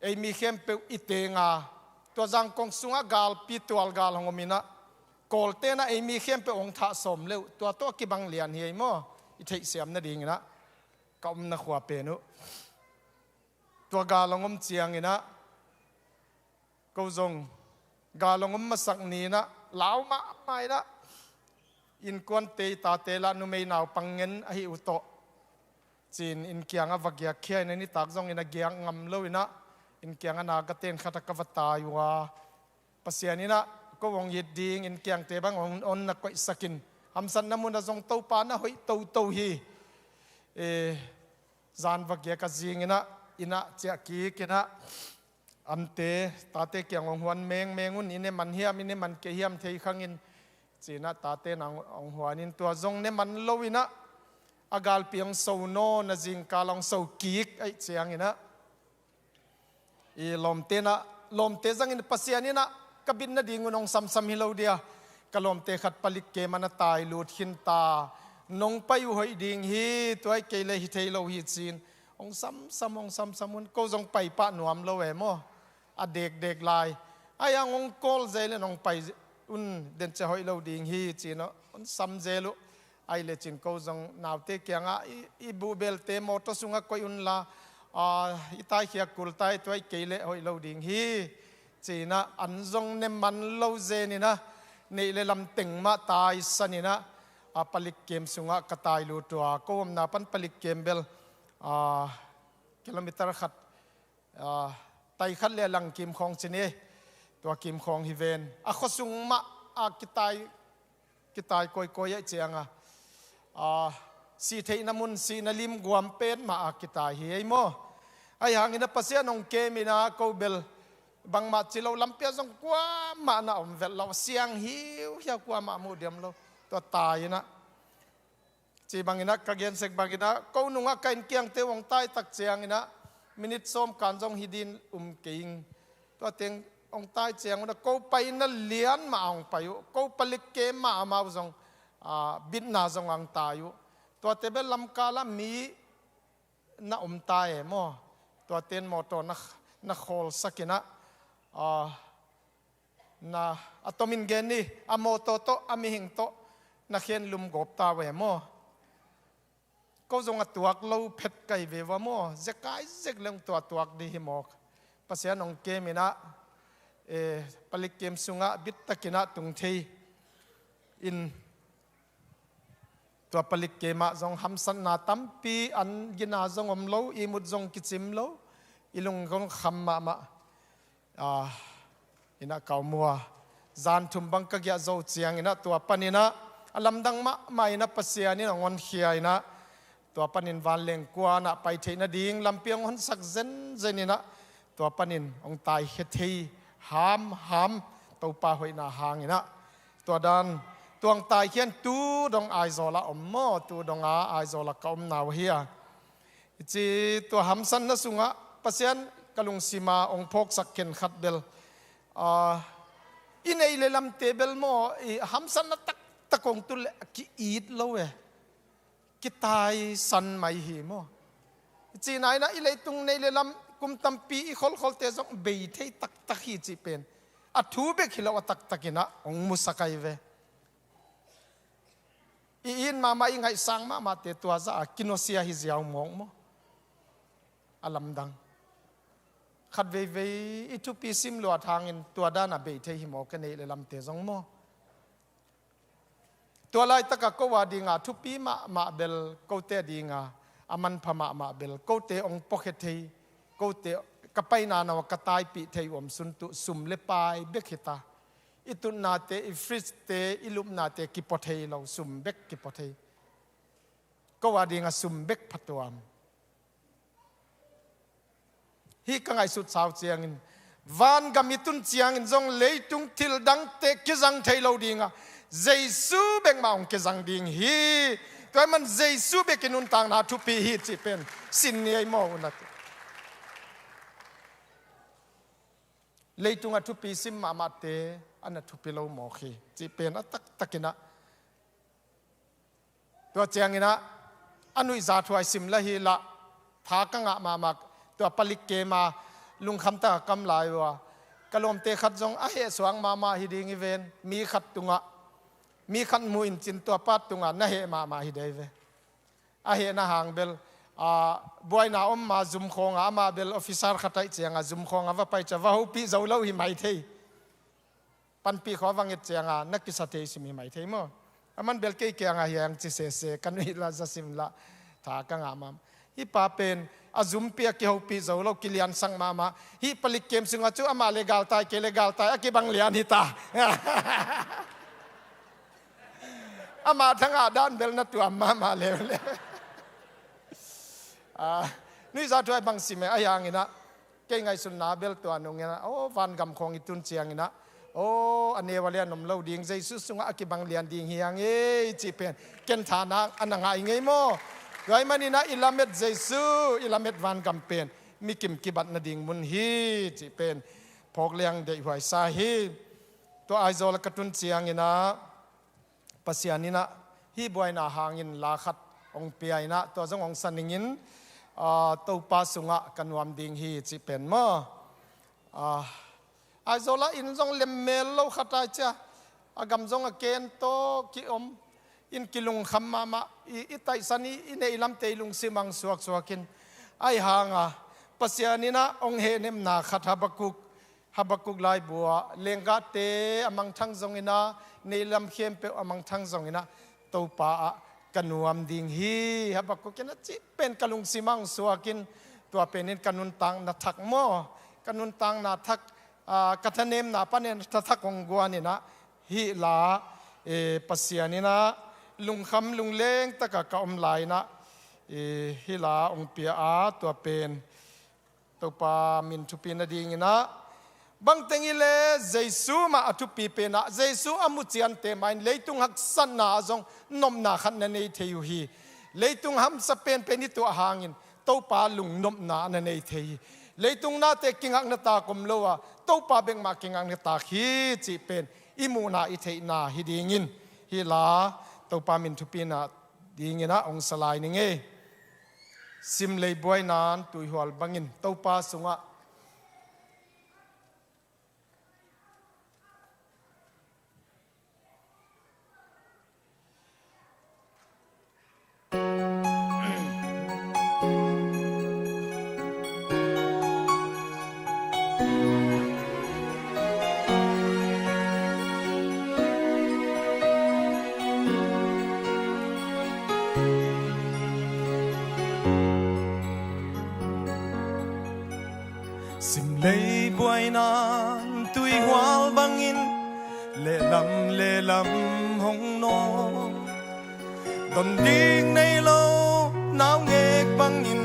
ei mi khempeuh i tenga, tua Zangkong sungah galpi tualgal hong om inah, Kawlte inah ei mi khempeuh hong thah sawm le uh, tua tawh a kibang lian hi ei maw, i theihsiam nading inah, ka omna khua pen uh. Tua gal hong om ciang inah, ko zong gal hong om masak ni inah, lau mahmah inah, innkuante, i tate lah numei naupang ngen ahih uh tawh, ci-in inn kiangah va giak khia inah, nitak zong inah giak ngam lo inah, inn kiangah na ka ten khat ah ka va tai uh a, Pasian inah ko hong it ding, inn kiangte bang hong, hong na koihsakin, hamsatna munah zong Topa na hoih toto hi. Eh, zan va giak a zing inah, inah ciah kik inah, ante, tate kiang hong huan mengmeng un, i ne man hiam, i ne man kei hiam thei khang in, ci inah tate inah hong huan in, tua zong ne man lo inah, a galpi hong so nawn a, zingkal hong so kik a ih ciang inah, i lawmte inah, lawmte zangin Pasian inah ka bit nading un hong samsam hi lo dia, ka lawmte khat palik kem ah na tai lut khin ta, nong pai uh hoih ding hi, tua ih kei leh hi thei lo hi, ci-in hong samsam, hong samsam un, ko zong pai pah nuam lo e maw, a dekdek lai. Ahi hang hong call zel in hong pai un, den ciang hoih lo ding hi, ci-in hong sam zel uh. Ahi lecin ko zong naute kiangah, i, i buhbelte mawtaw sungah koih unla, ah, i taikhia kul ta hi, tua ih kei leh hoih lo ding hi, ci-in ah an zong ne man lo zen inah, neih le lam teng mah taisan inah, ah, palik kem sungah ka tai lut uh a, ko omna pan palik kem bel, ah, kilometer khat, ah, tai khat le a lang kim khawng ci ni, tua kim khawng hi ven, a khuasung mah a kitai, kitai kawikawi a ih cianga, ah, sih theihna mun, sihna lim guam pen mah a kitai hi ei maw. Ahi hang inah Pasian hong kem inah, ko bel bangmah ci lo, lampi ah zong kuamah na om vet lo, siang hiuhiau kuamah muh diam lo, tua tai inah, ci bang inah, ka gen sek bang inah, ko nungah ka inn kiangte uh hong tai tak ciang inah, minit sawm kan zong hi ding um kei ing. Tua teng hong tai ciang unah, ko paina lian mah hong pai uh, ko palik kem mah amau zong, ah, bitna zong hong tai uh. Tuate bel Lamka lah mi na om ta e maw. Tuate in mawtaw na, na khawlsak inah, ah, na, a tomin gen ni, a mawtaw tawh, a mihing tawh na khen lumgawp ta uh e maw. Ko zong a tuak lo phet ka hi ve uh a maw, zekai zek leng tua tuak ding hi mawk. Pasian hong kem inah, eh, palik kem sungah bit tak inah tung thei in, tua palik kem ah zong hamsatna tampi, an gina zong om lo, ihmut zong kicim lo, i lung kong kham mahmah. Ah, inah ka om uh a, zan thum bang ka giah zo cianginah tua paninah a lamdang mahmah inah Pasian in hong honkhia inah tua panin vanleng kuanah pai theih nading lampi hong honsak zenzen inah tua panin hong taikhia thei hamham Topa hoihna hanginah tua dan tuang taikhian tu dong Aizawlah om maw, tu donga Aizawlah ka omna uh hi a. Hici tua hamsatna sungah Pasian ka lungsima hong phawksak khenkhat bel, ah, i neih le lamte bel maw, i hamsatna taktak hong tu le a ki-it lo e. Kitaisan mai hi maw. Cihna inah i leitung neih le lam kum tampi i kholkholte zong bei thei taktak hi cih pen a thu bek hi lo a taktak inah hong musak ahi ve. I it mahmah i ngaihsang mahmahte tua zah a kinuasia hi ziau mawk maw. A lamdang khat veivei i thupi simluat hangin tua dana bei thei hi mawk a neih le lamte zong maw. Tua laitaka ko a dinga thupi mahmah bel kote a dinga a manpha mahmah bel kote hong puakhia thei, kote ka paina nau a ka taipih thei uh om sun tuh sum le pai bek hita. I tutnate, i fridge-te, i lupnate kipua thei lo, sum bek kipua thei. Ko a dinga sum bek phatuam. Hih ka ngaihsut sau ciangin vangam i tun ciangin zong leitung thil dangte kizang thei lo dinga Jesu bek mah hong kizang ding hi. Tua ahih man Jesu bek i nuntakna thupi hi cih pen sin ni ei maw, unau tute. Leitung a thupi sim mahmahte a na thupi lo mawk hi cih pen a taktak inah. Tua cianginah a nuihzathuai sim lah hi lah, tha ka ngah mahmah. Tua palik kem a lungkham taka kam lai uh a, ka lawmte khat zong a hehsuak mahmah hi ding hi ven. Mi khat tungah, mi khat mu in cin tua pa tungah na heh mahmah hi dei ve. A hehna hang bel, ah, buaina om ma zum khawnga amah bel officer khat aih cianga zum khawnga va pai cia va hopih zo lo hi mai thei. Panpih khawng a va nget cianga na kisa thei sim hi mai thei maw. A man bel kei kianga hiang ci sese ka nuih lah za sim lah. Tha ka ngah mahmah. Hih pa pen a zumpi a kihopih zo lo, kiliansak mahmah. Hih palik kem sungah cu amah le galtai, kei le galtai a kibang lian hita. Amah thangah dan bel na tuam mahmah leuleu. Ah, nuihzathuai bang sim e, ahi hanginah kei ngaihsutna bel tua nunginah, aw, vangam khawng i tun cianginah, aw, a neu a lian om lo ding, Jesu sungah a kibang lian ding hi hang ei cih pen ken thana a na ngah i ngei maw. Tua ahih maninah i lamet Jesu, i lamet vangam pen mi kim kibat nading mun hi cih pen phawk liang deihhuai sa hi. Tua Aizawl a ka tun cianginah Pasian inah hih buaina hangin la khat hong pia inah tua zong hong sa ningin, ah, Topa sungah ka nuam ding hi cih pen maw. Ah, Aizawl ah inn zong lemmel lo khat ai cia, a gam zong a ken tawh ki-om in kilungkham mahmah, i, i taihsan i, i neih lamte i lungsim ang suaksuak in. Ahi hanga Pasian inah hong hehnemna khat Habakuk, Habakuk laibu ah lenggahte a mangthang zonginah, neilam khempeuh a mangthang zonginah Topa ah ka nuam ding hi. Habakuk inah cih pen ka lungsim ang suakin tua penin ka nuntakna thak maw, ka nuntakna thak, ah, ka thanemna panin tha thak hong guaninah hih la, eh, Pasian inah lungkham lungleng taka ka om lai inah, eh, hih la hong pia a tua pen Topa min thupi nadinginah bangteng i le Jesu mah a thupi penah Jesu a muciante mah in leitung haksatna ah zong nopna khat na nei thei uh hi. Leitung hamsa penpen i tuah hangin Topa lungnopna na nei thei hi. Leitung nate kingakna tak om lo a Topa bek mah kingakna tak hi cih pen i muhna i theihna hi dingin hih la Topa min thupi nadinginah hong sa lai ning ei. Sim lei buainan tuihual bangin Topa sungah Leibuaina tuihual bangin lehlam lehlam hong nawn. Don ding nei lo naungek bangin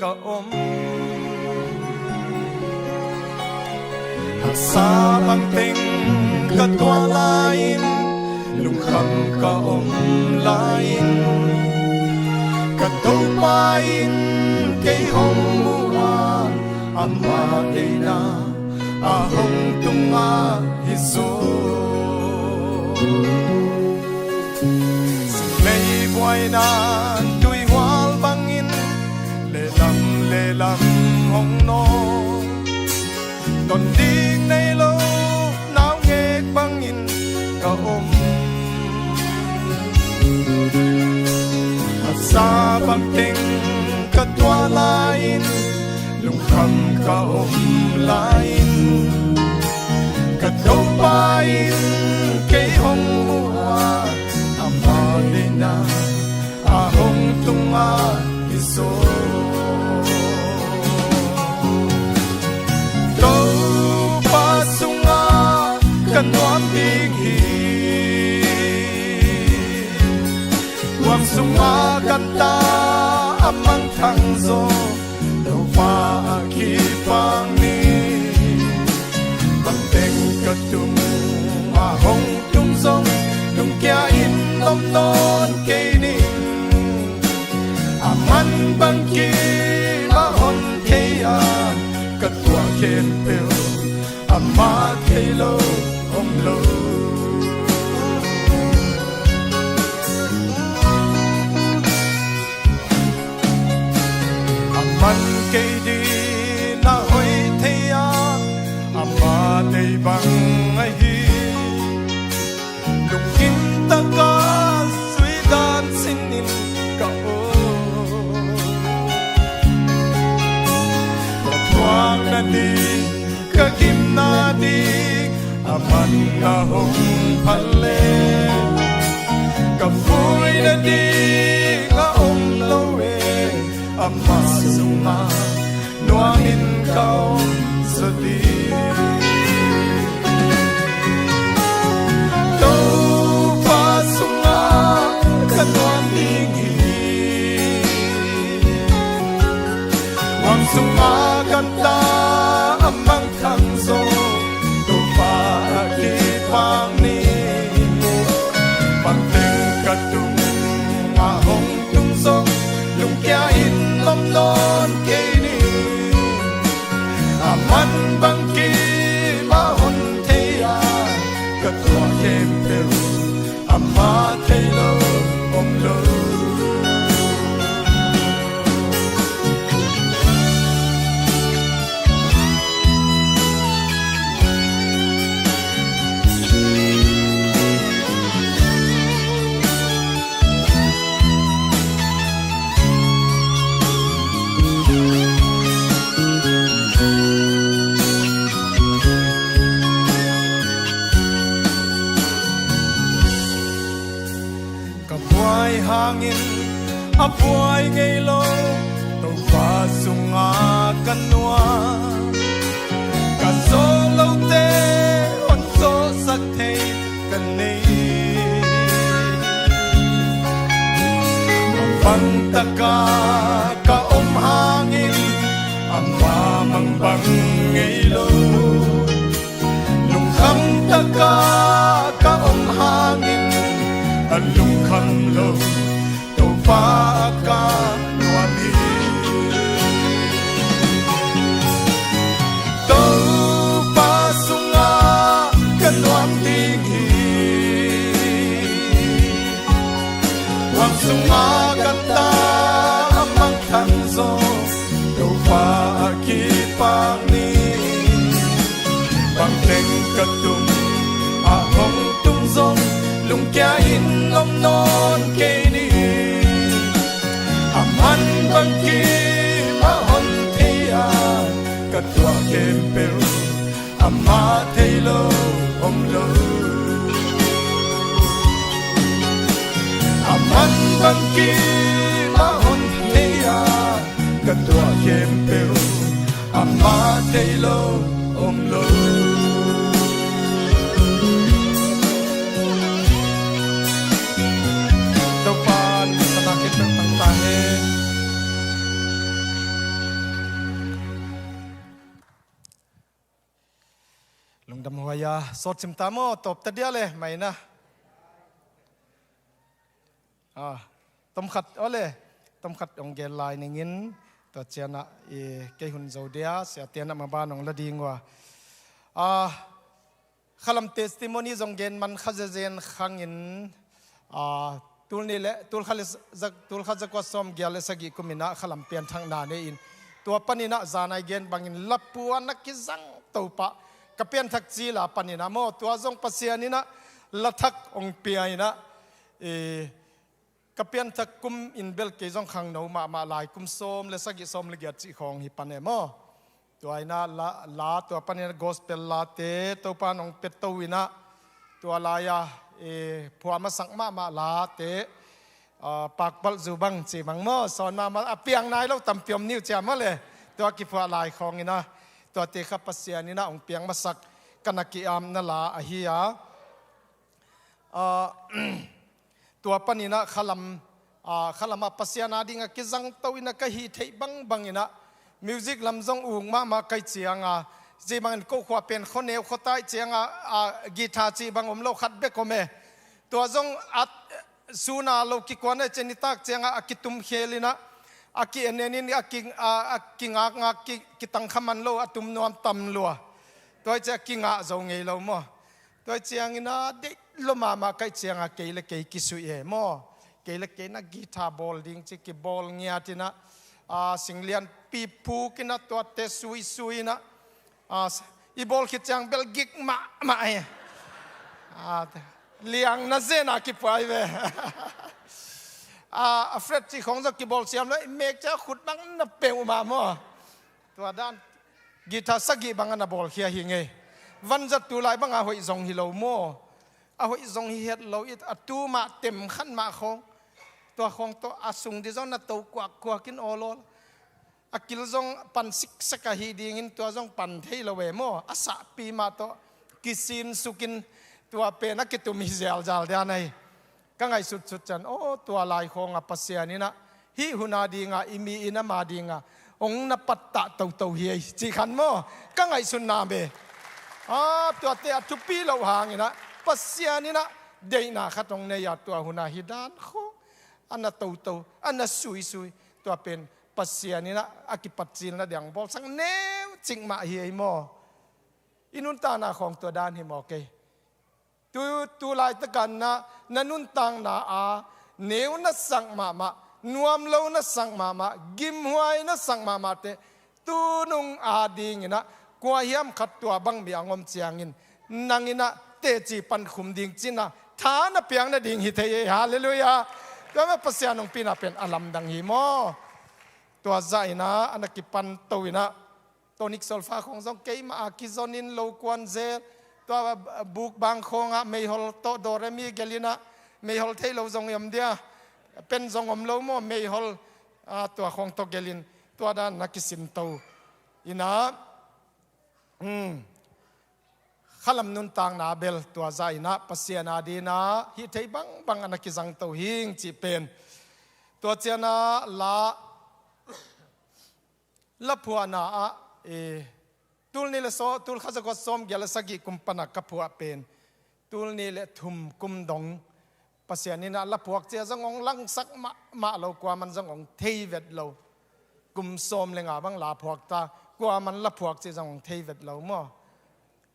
ka om. Haksa bangteng ka tuah lai-in, lungkham ka om lai-in, ka Topa in kei hong mu a, ama deihna a hong tung ahi zaw. Sum leibuaina tuihual bangin lehlam lehlam hong nawn. Don ding nei lo naungek bangin ka om. Haksa bangteng ka tuah lai-in, lungkham ka om lai-in, ka Topa in kei hong mu a, ama deihna a hong tung ahi zaw. Topa sungah ka nuam ding hi. Huang sungah ganta a mangthang zaw, Topa a kipak ni. Bangteng ka tung a hong tung zong, lungkia in om nawn kei ning. Aman bang kim a hon thei a, ka tuah khempeuh amah thei lo om lo. Aman kei ding na hoih thei a, ama deih bang ahi. Lungkim taka zui dan sinin ka om. Ka thuak nading, ka gim nading, aman a hong phal leh, ka vui nading a om lo e, ama sungah nuamin ka om zaw ding. Topa sungah ka nuam ding hi. Huang sungah ganta a mangthang zaw, Topa a kipak ni. Bangteng ka tung a hong tung zong, lungkia in om nawn kei ning. Aman bang kim a hon thei a, ka tuah khempeuh amah thei lo om lo. Ka buai hangin a buai ngei lo Topa sungah ka nuam. Ka zawh lote hon zawhsak thei ka nei. Mangbang taka ka om hangin ama mangbang ngei lo. Lungkham taka ka om hangin a lungkham lo Topa ka nuam hi. Topa sungah ka nuam ding hi. Huang sungah ganta a mangthang zaw, Topa a kipak ni. Bangteng ka tung a hong tung zong, lungkia in om nawn kei ning. Aman bang kim a hon thei a, ka tuah khempeuh amah thei lo om lo. Aman bang kim a hon thei a, ka tuah khempeuh amah Pa thei lo om lo. Topa in sana khit peuh tang ta hen. Lungdam huai a sawt sim ta maw, tawp ta dia le mai na. Ah, tomkhat, awle, tomkhat ong gen lai ningin, tua cianah i kei hun zo dia, siate na maban ong la ding ua. Ah, khalam testimony zong gen man kha zezen khangin, ah, tul ni le, tul kha le zak, tul kha zakua sawm gial le sagih kuminah khalam pianthakna nei in. Tua paninah zanai gen bangin lapuan a kizang topa, ka pianthak cila paninah maw, tua zong Pasian inah lathak ong pia inah, eh, ka pianthak kum in bel kei zong khangno mahmah lai, kum sawm le sagih sawm le giat cih khawng hi pan e maw. Tua inah la, la tua panin gospel late Topa nong pia to inah, tua lai-a, eh, phuah masak mahmah late, ah, pakpalh zu bang ci bang maw, sawn mahmah a piang nai lo tampi om niu cia maw le. Tua kiphuah lai khawng inah, tuate kha Pasian inah ong piang masak ka na ki-amna la ahi a. Ah, tua paninah khalam, ah, khalam ah Pasian a dingah kizang to inah ka hih theih bangbang inah music lam zong uk mahmah kai cianga, ci bangin ko khua pen khuaneu khuatai cianga, ah, guitar ci bang om lo khat bek om e. Tua zong at suna lo kikuan e, cenitak cianga a kitum khel inah, a ki-enenin, a ki, a, a kingakngak ki, kitang kha man lo, a tum nuam tam lua. Tua hi cia kingah zo ngei lo maw. Tua ciangin a deih lo mahmah kaih cianga kei le kei kisuih e maw. Kei le kei na guitar bawl ding ci kibawl ngiat inah, a, singlian pipuk inah tuate suisui inah, a, i bawl khit ciang bel gik mahmah e. A, liang na zen a kipuai ve. A, a fret ci khong zong kibawl siam lo, i mek ciang khut bang na peuh mah maw. Tua dan guitar sagih bang a na bawlkhia hi ngei. Vanzat tu lai banga hoih zong hi lo maw. A hoih zong hi het lo it, a tu mah tem khan mah khawng. Tua khawng tawh a sung di zong na to kuakkuak in awlawl. A kil zong pan siksak ahi dingin tua zong pan thei lo e maw. A sahpi mah tawh kisinsukin tua pen a kitum hi zialzal dian ahi. Ka ngaihsutsut cian, aw, tua lai khawnga Pasian inah hih huna dinga i mi in ama dinga hong na pattah toto hi ei, cih khan maw, ka ngaihsutna be. A, tuate a thupi loh hanginah Pasian inah deihna khat hong nei a, tua huna hi dan khawng a na toto, a na suisui, tua pen Pasian inah a kipatcilna diang bawlsak neu cik mah hi ei maw. I nuntakna khawng tua dan hi maw kei. Tu, tu laitakan na, na nuntakna a neu na sak mahmah, nuam lo na sak mahmah, gimhuai na sak mahmah teh, tunung a dinginah kua hiam khat tua bang mi a ngom ciangin nang inah teci pankhum ding cina tha na piang nading hi thei ei. Halleluiah. Tua mah Pasian hong pina pen a lamdang hi maw. Tua zah inah a na kipan to inah tonic solfa khong zong keimah a kizonin lo kuan zel. Tua buk bang khongah meihol tawh do re mi gelinah meihol thei lo zong i om dia. Pen zong om lo maw, meihol, a, tua khong tawh gelin tua dan na kisin to inah, um, khalam nuntakna bel tua zah inah Pasian a dinah hih thei bangbang a na kizang to hing cih pen. Tua cianah la laphuahna ah, eh, tul nih le saw, tul khat zakua sawm gial le sagih kum pana ka phuah pen tul nih le thum kum dong Pasian inah laphuak cia zong hong langsak mahmah lo, kuaman zong hong thei vet lo. Kum sawm le nga bang laphuak ta, kuaman laphuak cia zong hong thei vet lo maw.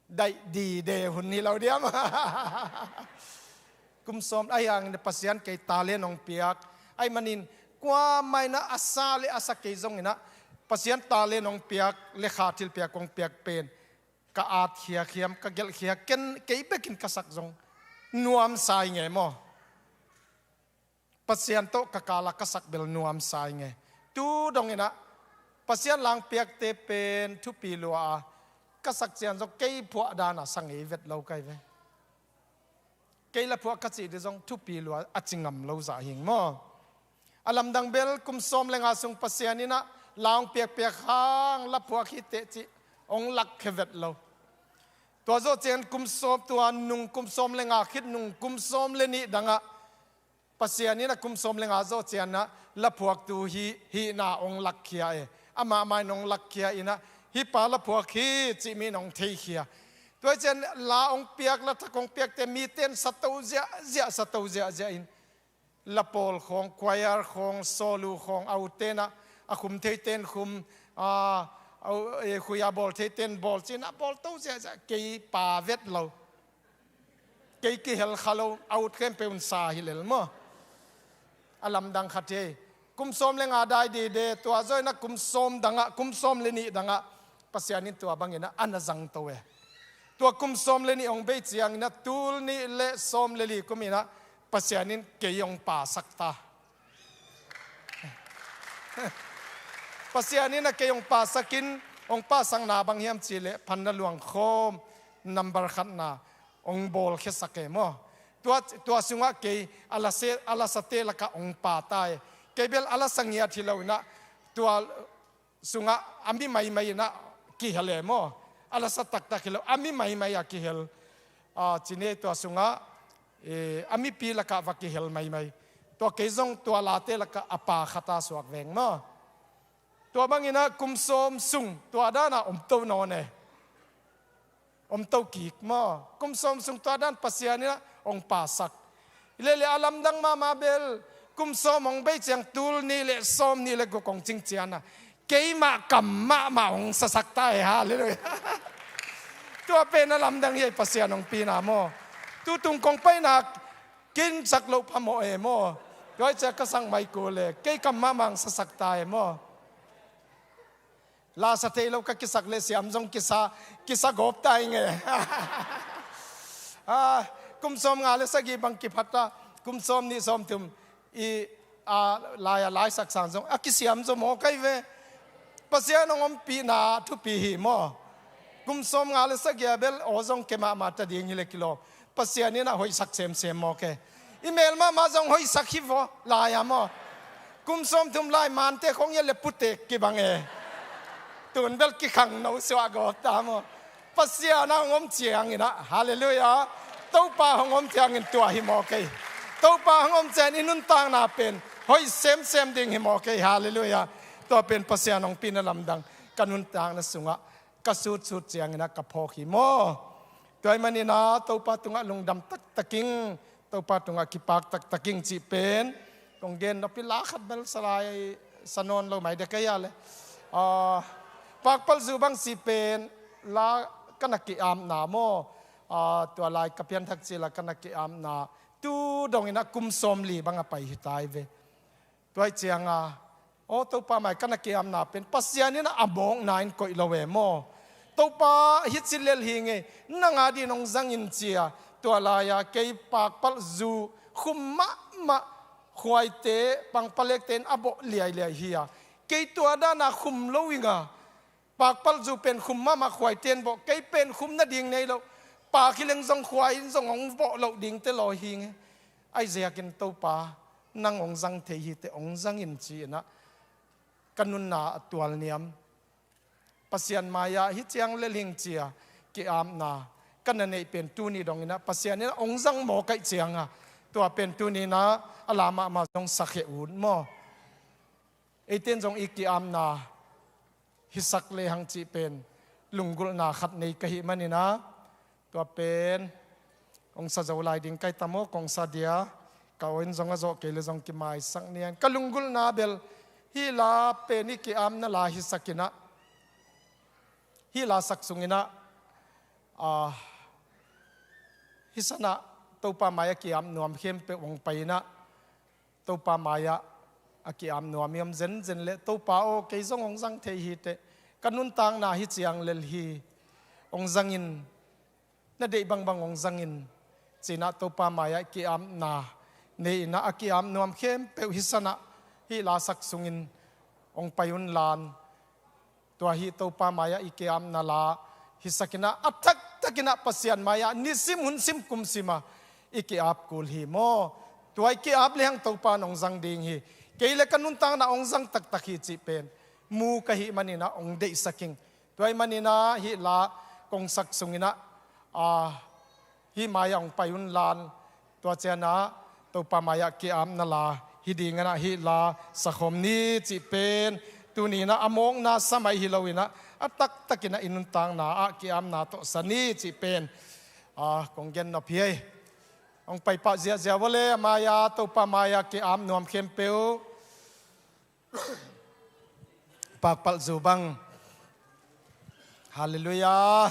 Daih dide hun hi lo diam. Kum sawm ahi hangin Pasian kei talent hong piak. Ahi manin kuamah inah a sa le a sa kei zonginah Pasian talent hong piak le kha thilpiak hong piak pen ka atkhia khiam, ka gelhkhia ken, kei bekin ka sak zong nuamsa i nge maw. Pasian tawh ka kala ka sak bel nuamsa i nge. Tu donginah Pasian langpiakte pen thupi lua a, ka sak cian zong kei phuah dana sa ngei vet lo kai ve. Kei la phuah ka cih di zong thupi lua a ci ngam lo zah hing maw. A lamdang bel kum sawm le nga sung Pasian inah La hong piakpiak hang la phuak hi teh cih hong lakkhia vet lo. Tua zawh ciang kum sawm, tua nung kum sawm le nga khit nung kum sawm le nih dangah Pasian in a kum sawm le nga zawh ciang ah la phuaktu hi, hihna hong lakkhia e. Amah mah in hong lakkhia in ah hih pa la phuak hi cih mi in hong theikhia. Tua hi ciang la hong piak, la thak hong piakte mite in sato ziahziah, sato ziahziah in la pawl khawng, choir khawng, solo khawng, a utte in ah a khum theite in khum, a, a u-, e, khui a bawl theite in bawl ci-in ah bawl to ziahziah, kei pha vet lo. Kei kihel kha lo, a ut khempeuh in sa hi lel maw. A lamdang khat hi. Kum sawm le nga dai dide, tua zawh in ah kum sawm dangah, kum sawm le nih dangah Pasian in tua bangin ah a na zangto e. Tua kum sawm le nih hong bei ciangin ah tul nih le sawm le li kum in ah Pasian in kei hong pasak ta. Pasian in ah kei hong pasak in, hong pasakna bang hiam cih leh phanna luangkhawm number khatna hong bawlkhiasak e maw. Tua, tua sungah kei a la se, a la sate lakah hong pha ta e. Kei bel a la sa ngiat hi lo in ah tua sungah a mi maimai in ah kihel e maw. A la sa taktak hi lo, a mi maimai a kihel. A, ci ni, tua sungah, e, a mipi lakah va kihel maimai. Tua kei zong tua late lakah a pha khat a suak veng maw. Tua bangin ah kum sawm sung tua dan a om to nawn e. Om to kik maw. Kum sawm sung tua dan Pasian in ah hong pasak. Hi leh leh a lamdang mahmah bel, kum sawm hong bei ciang tul nih le sawm nih le guk hong cing ciang ah keimah kam mahmah hong sasak ta e, halleluiah. Tua pen a lamdang hi, Pasian hong pina maw. Tutung kong paina kinsak loh phamawh e maw. Tua hi ciang ka sak mai kul e, kei kam mahmah hong sasak ta e maw. La sa thei lo ka kisak leh siam zong kisa, kisa gawp ta ing e. Ah, kum sawm nga le sagih bang kiphat a, kum sawm nih sawm thum i, a, lai a laisak sang zong a kisiam zaw maw kai ve. Pasian hong ompihna thupi hi maw. Kum sawm nga le sagih a bel aw zong kei mahmah ta ding hi leh kilawm. Pasian in ah hoihsak semsem maw kei. I mel mahmah zong hoihsak hi vaw, lai a maw. Kum sawm thum lai mante khong ia le putek kibang e. Tun bel kikhang no suah gawp ta maw. Pasian a hong om ciangin ah, halleluiah. Topa hong om ciangin tua hi maw kei. Topa hong om ciangin i nuntakna pen hoih semsem ding hi maw kei, halleluiah. Tua pen Pasian hong pina lamdang ka nuntakna sungah ka sutsut ciangin ah ka phawk hi maw. Tua ahih manin ah Topa tungah lungdam taktak ing, Topa tungah kipak taktak ing cih pen kong gen nop hi. La khat bel sa lai sa nawn lo mai dek ahi a leh. Ah, Pakpalzu bang cih pen la ka na ki-apna maw. Ah, tua lai ka pianthak cil a ka na ki-apna tu dongin ah kum sawmli bang a pai hi ta hi ve. Tua ahih ciangin, aw, Topa mai ka na ki-apna pen Pasian in a mawkna in koih lo e maw. Topa, hih ci lel hi ing e, nang a dingin hong zang in ci a. Tua lai-a kei Pakpalzu khum mahmah khuaite, pangpalekte in a bawh liailiai hi a, kei tua dan a khum lo ing a. Pakpalzu pen khum mahmah khuaite in bawh, kei pen khum nading nei lo. Pak hi leng zong khuai in zong hong bawh loh dingte lawi hi ing e. Ahi zongin Topa, nang hong zang thei hi teh hong zang in ci-in ah ka nunna a tualniam. Pasian mai-ah hih ciang lel hi ing ci-a ki-apna ka na neih pen tuni dongin ah Pasian in ah hong zang mawk ahih ciangin, tua pen tuni-in ah a la mahmah zong sakhia ut maw. Eite in zong i ki-apna hisak lehang cih pen lunggulhna khat nei ka hih manin ah, tua pen hong sa zo lai ding ka hi ta maw, kong sa dia, ka aw in zong a zawh kei leh zong kimaisak ni. Ka lunggulhna bel hih la pen i ki-apna la hisak in ah, hih la sak sungin ah, ah, hih san ah Topa mai-ah ki-ap nuam khempeuh hong pai in ah, Topa mai-ah a ki-ap nuam i om zenzen leh, Topa aw, kei zong hong zang thei hi teh, ka nuntakna hih ciang lel hi, hong zang in, na deih bangbang hong zang in, ci-in ah Topa mai-ah ki-apna nei in ah, a ki-ap nuam khempeuh hih san ah, hih la sak sungin hong pai un la, tua hih Topa mai-ah i ki-apna la hisak in ah, a taktak in ah Pasian mai-ah nisim hunsim kumsim a i ki-ap kul hi maw. Tua i ki-ap lehang Topa in hong zang ding hi. Kei leh ka nuntakna hong zang taktak hi cih pen mu ka hih manin ah hong deihsak ing. Tua ahih manin ah hih la kong sak sungin ah, a, hih mai-ah hong pai un lan, tua ciangin ah Topa mai-ah ki-apna la hi dingin ah hih la sakhawm ni cih pen tuni-in ah a mawkna sa mai hi loin ah a taktakin ah i nuntakna ah ki-apna tawh sa ni cih pen, a, kong gen nop hi. Hong pai pah ziahziah vua le, a mai-ah, Topa mai-ah ki-ap nuam khempeuh. Pakpalh zu bang. Halleluiah.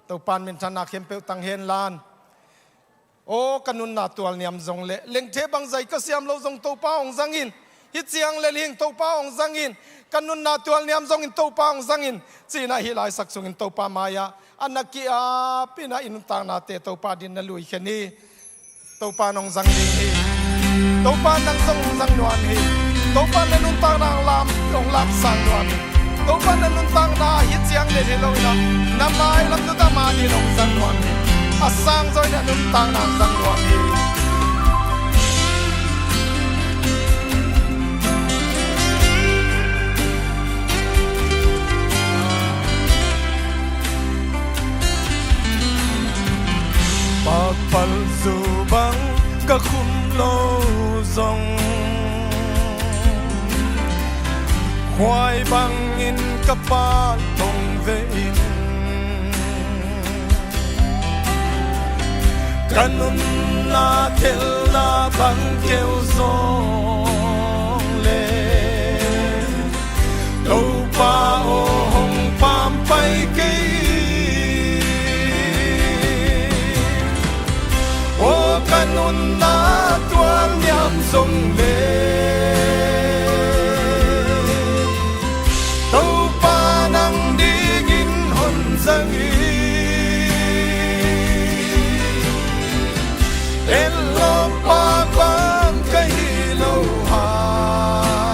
Topa in minthanna khempeuh tang hen lan. Aw ka nunna tualniam zong le lengthe bangzah ka siam loh zong Topa hong zang in. Hih ciang le hih Topa hong zang in. Ka nunna tualniam zongin Topa hong zang in, ci-in ah hih laisak sungin Topa mai-ah a na ki-ap in ah i nuntaknate Topa adingin na luikhia ni. Topa in hong zang ding hi. Topa in nang zong hong zang nuam hi. Topa in na nuntakna hong lam, hong lamsang nuam hi. Topa in na nuntakna hih ciang le hi loin ah na mailam nuntakna adingin hong zang nuam hi. A sang zaw in na nuntakna hong zang nuam hi. Pakpalh zu bang ka khum loh zong, khuai bangin ka pal tong ve in. Ka nunna telna bang keu zong le, Topa aw hong pampai kei. Aw ka nunna tualniam zong le, Topa nang dingin hong zang hi. Etlawm pa bang ka hi lo hang,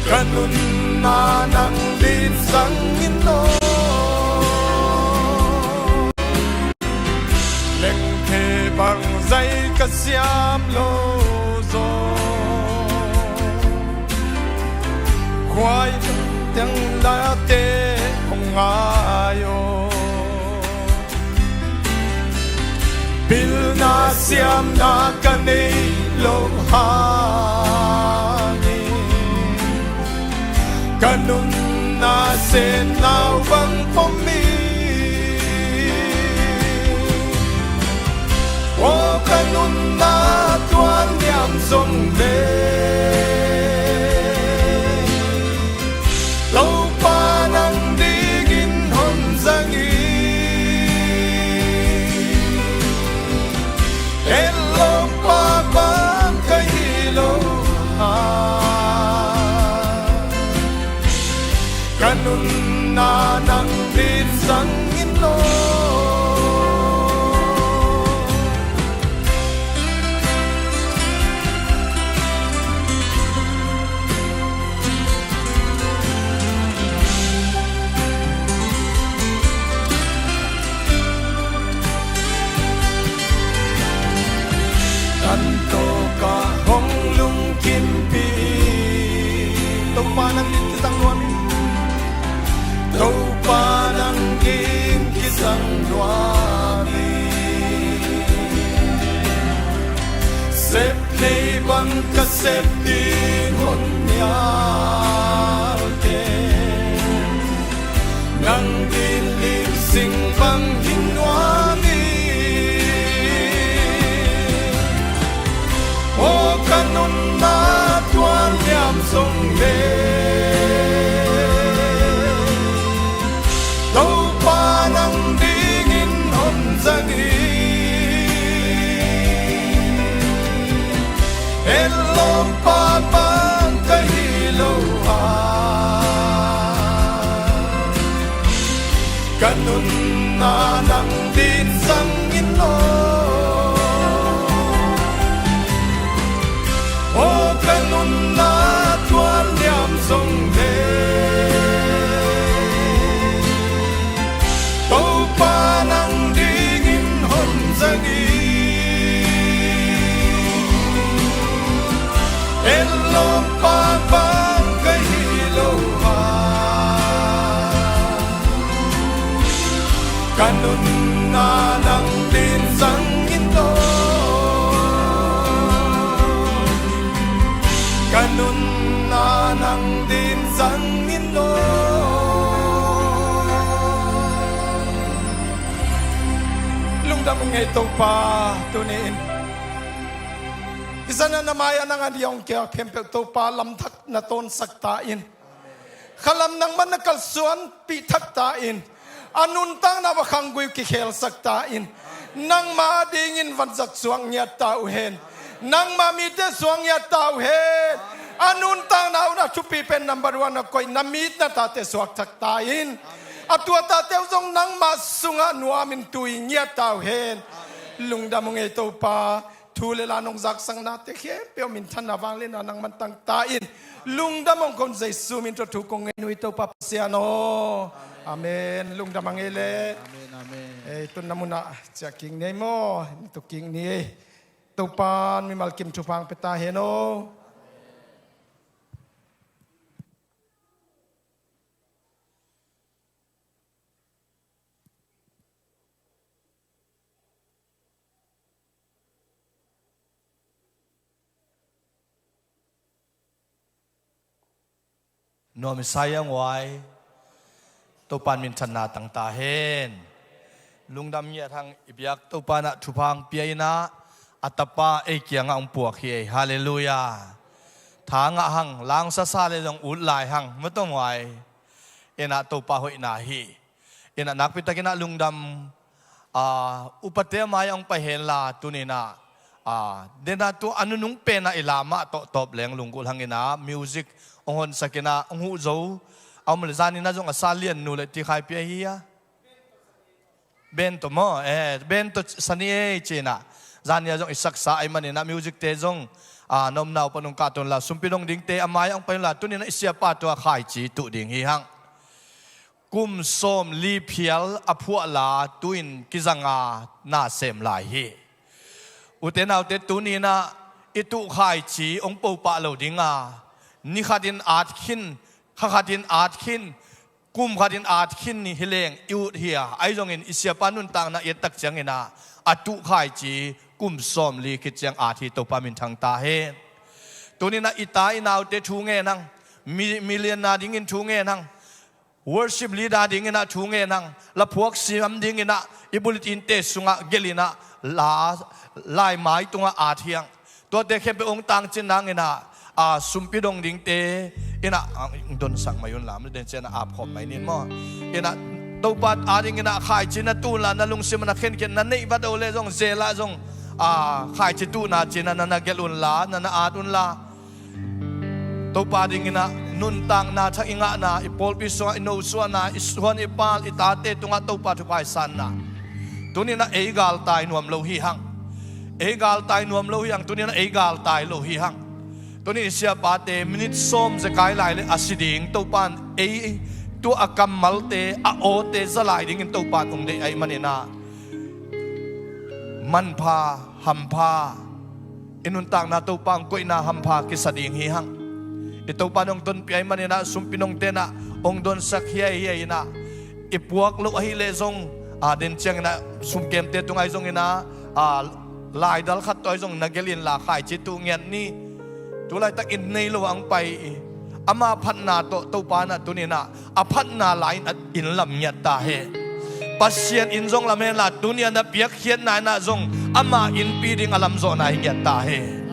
ka nunna nang dingin zang in aw. Lengthe bangzah ka siam loh zong, khuai teng late hong ngai aw. Pilna siamna ka neih loh hangin, ka nunna senna bang pom hi. Aw ka nunna tualniam zong le, Topa nang dingin hong zang hi. Etlawm pa bang ka hi lo hang, ka nunna nang dingin zang in aw. Kan tawka hong lungkimpih, Topa nang dingin kizang nuam hi. Topa nang dingin kizang nuam hi. Sep thei bang ka sep ding hong nial teh, nang ding lim sing bang hi nuam hi. Aw ka nunna tualniam zong le, Topa nang dingin hong zang hi. Etlawm pa bang ka hi lo hang, ka nunna nang dingin zang in aw. Aw ka nunna tualniam zong le, Topa nang dingin hong zang hi. Ellawm pa bang ka hi lo a, ka nunna nang din zang in lo. Ka nunna nang din zang in lo. Lungdam ung ei Topa, tuni in i zan a na mai-ah nang a diawng kia khempeuh Topa lamthak na tawnsak ta in. Khalam nangman na kalsuanpih thak ta in. A nuntakna va khanggui kikhelsak ta in. Nangma dingin vanzat suak ngiat ta uh hen. Nangma mite suak ngiat ta uh hen. A nuntakna un a thupi pen number one a koih na mi na tate suak thak ta in. A tua tate uh zong nangma sungah nuamin tui ngiat ta uh hen. Lungdam ung ei Topa. Thu le la nong zaksaknate khempeuh minthanna vangliatna nangman tang ta in. Lungdam ung kon Jesu min tawh thu kong ngen uh hi Topa Pasian aw. Amen. Lungdam a ngei le. Amen, amen. Ei, tun na munah ciah kik ni ei maw. Ni tuk kik ni ei. Topan mimal kim thupha hong pia ta hen aw. Nuam i sa i a nguai. Topan minthanna tang ta hen. Lungdam ngiat hang i biak Topa in ah thupha hong pia in ah a tapa ei kiangah hong puak hi ei. Halleluiah. Tha ngah hang, langsasa le zong ut lai hang. Mataw nguai. In ah Topa hoihna hi. In ah nakpi takin ah lungdam, ah, upate a mai-ah hong pai henla tuni in ah, ah, den ah tu a nunung pen ah i lamah tawh tawp leng lunggulh hang in ah music hong honsak in ah hong huh zo. A om le zan in ah zong a sa lian nu le ti khai pia hi a. Bento maw, eh, bento sani ei ci in ah. Zan in ah zong i saksa ahih manin ah music te zong, ah, na omna uh pan hong kahto unla, sumpi dong dingte a mai-ah hong pai unla, tuni in ah i siapa tua khaici tuh ding hi hang. Kum sawmli phial a phuah la tu-in kizanga na sem lai hi. Ute naute, tuni in ah i tuh khaici hong po pah lo ding a, ni khatin at khin, kha khatin at khin, kum khatin at khin ni hi leng i ut hi a, ahi zongin i siapa nuntakna i et tak ciangin ah a tuh khaici kum sawmli khit ciang at hi. Topa minthang ta hen. Tuni in ah i ta i naute thu ngen hang, mi, milianna dingin thu ngen hang. Worship leader dingin ah thu ngen hang, la phuak siam dingin ah i bulletin te sungah gelh in ah la, laimai tungah at hi hang. Tuate khempeuh hong tangcin nangin ah, a, sumpi dong dingte in ah, a, hong donsak mai unla, den ciang ah ap khawm mai nin maw. In ah Topa adingin ah khaici na tuh unla, na lungsim ah na khenkhiat na neih vat uh le zong, zel ah zong, a, khaici tuhna ci-in ah na na gelh unla, na na at unla. Topa dingin ah nuntakna thak i ngahna, i pawlpi sungah i nosuahna, i suan i pal, i tate tungah Topa thupha i sanna. Tuni in ah ei galtai nuam lo hi hang. Ei galtai nuam lo hi hang, tuni in ah ei galtai lo hi hang. Tuni in i siapate minit sawm zekai lai le a si ding, Topa in ei tua a kammalte, a awte za lai dingin Topa in hong deih ahih manin ah manpha, hampha, i nuntakna Topa hong koihna hampha kisa ding hi hang. I Topa in hong tonpih ahih manin ah sumpi nongte in ah hong donsak hiaihiai in ah, i puak loh ahih leh zong, a, den ciangin ah sumkemte tungah ahi zongin ah, a, laidal khat tawh ahi zong na gelh inla khaici tuh ngiat ni. Tu laitak inn nei lo ah hong pai i, ama phatna tawh Topa in ah tuni in ah a phatna lai-in a inn lam ngiat ta hen. Pasian inn zong lam henla, tuni a na piakkhiatna in ah zong ama innpi ding a lamzawhna hi ngiat ta hen.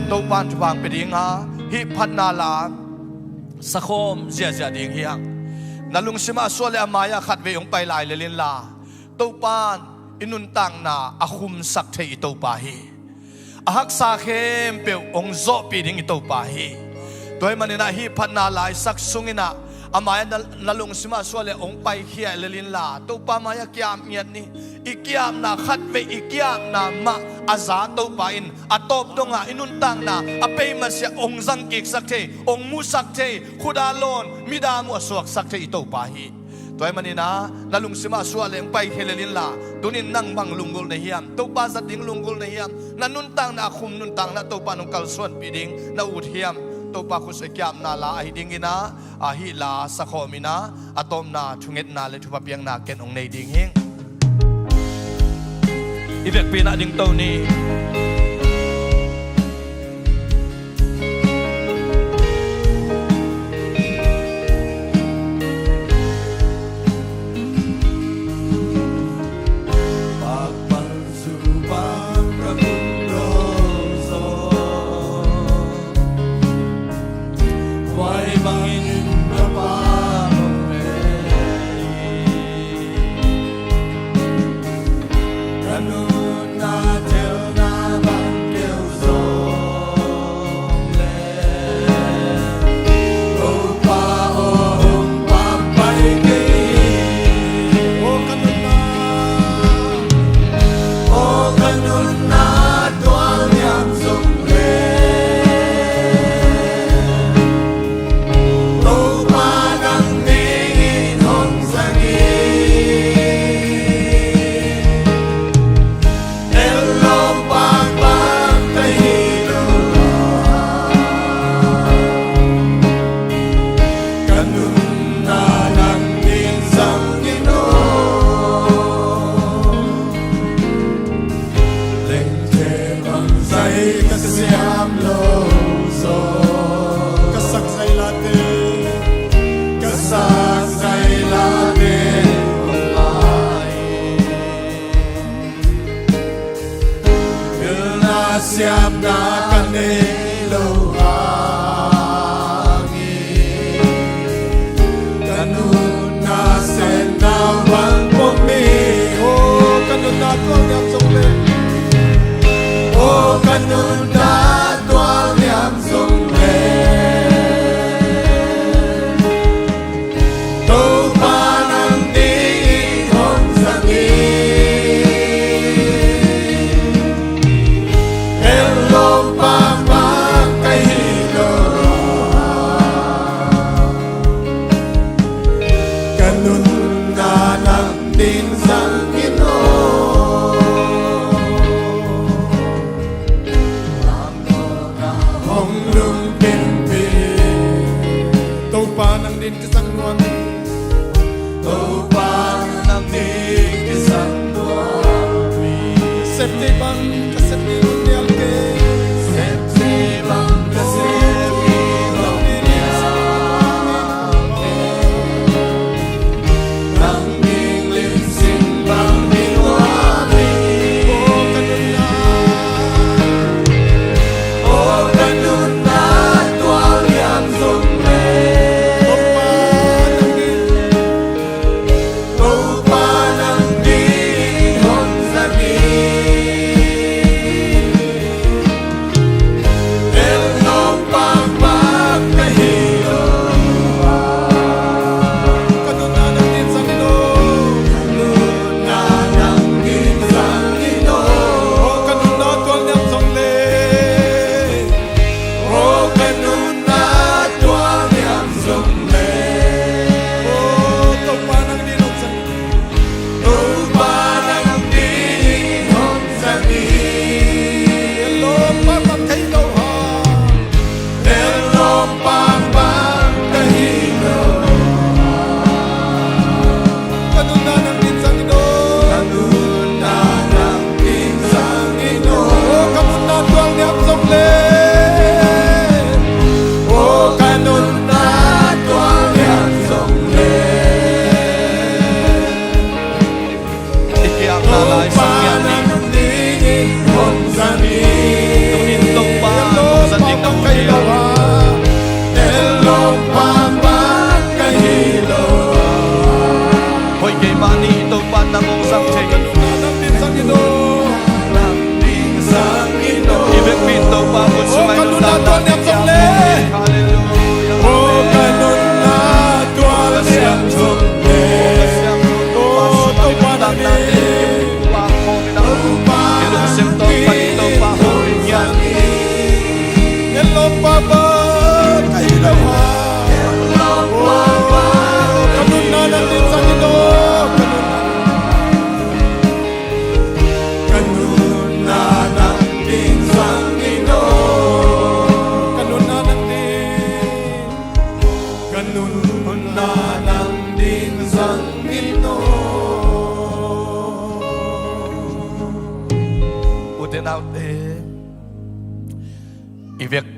Topa in thupha hong pia ding a, hih phatna la sakhawm ziahziah ding hi hang. Na lungsim ah a suah le a mai-ah khatvei hong pai lai lel inla, Topa in i nuntakna a khumsak thei i Topa hi. A haksa khempeuh hong zawhpih ding i Topa hi. Tua ahih manin ah hih phatna laisak sungin ah a mai-ah na, na lungsim ah suah le hong paikhia lel inla, Topa mai-ah ki-ap ngiat ni. I ki-apna khatvei, i ki-apna mah a za Topa in a tawp dongah i nuntakna a pei masiah hong zangkiksak thei, hong musak thei, khut a lawn, mit a mu a suaksak thei i Topa hi. Tua ahih manin ah na lungsim ah suah leng paikhia lel inla, tuni-in nang bang lunggulh na hiam? Topa zat ding lunggulh na hiam? Na nuntakna ah khum nuntakna Topa in hong kalsuanpih ding na ut hiam? Topa khutsuah i kiamna la ahi dingin ah, ahi la sakhawm in ah, a tawpna thungetna le thupha piakna ken hong nei ding hi ing. I vekpi-in ah dingto ni. Lengthe bang zai ka siam lo zaw, ka sak zai late, ka sak zai late online. Pilna siamna ka nei lo hangin, ka nunna sen nau bang pom mi. O ka nunna tual niam zong le, o ka nunna tual niam zong le, Topa nang ding in hong zang in. Hell lawng pakpak ka hi lo, ka nunna nang ding zang in aw. Hong lungkimpi. Topa nang ding kizang nuam hi. Topa nang ding kizang nuam hi. Sep thei bang ka sep ding hun nial kei. Sep thei bang ka sep ding hun nial kei. Ka nunna nang ding zang in aw. Ka nunna nang ding zang in aw. O ka nunna tual niam zong le, o ka nunna tual niam zong le, o Topa nang ding hong zang in. Topa nang ding hong zang in. Hell lawng pakpak ka hi lo hang. Hell lawng pakpak ka hi lo hang. Ka nunna nang ding zang in aw. Ka nunna nang ding zang in aw. O ka nunna tual niam zong le, o ka nunna tual niam zong le, i kiamna lai sang ngiat ni. Tuni-in Topa hong zat ding na mu thei a. Hoih kei mah ni, Topa nang hong zat thei. I vekpi in Topa hong zat thei. Halleluiah. Amen. Topa nang ding. Topa nang ding. Hell lawng pakpak ka hi lo hang. Ka nunna nang ding zang in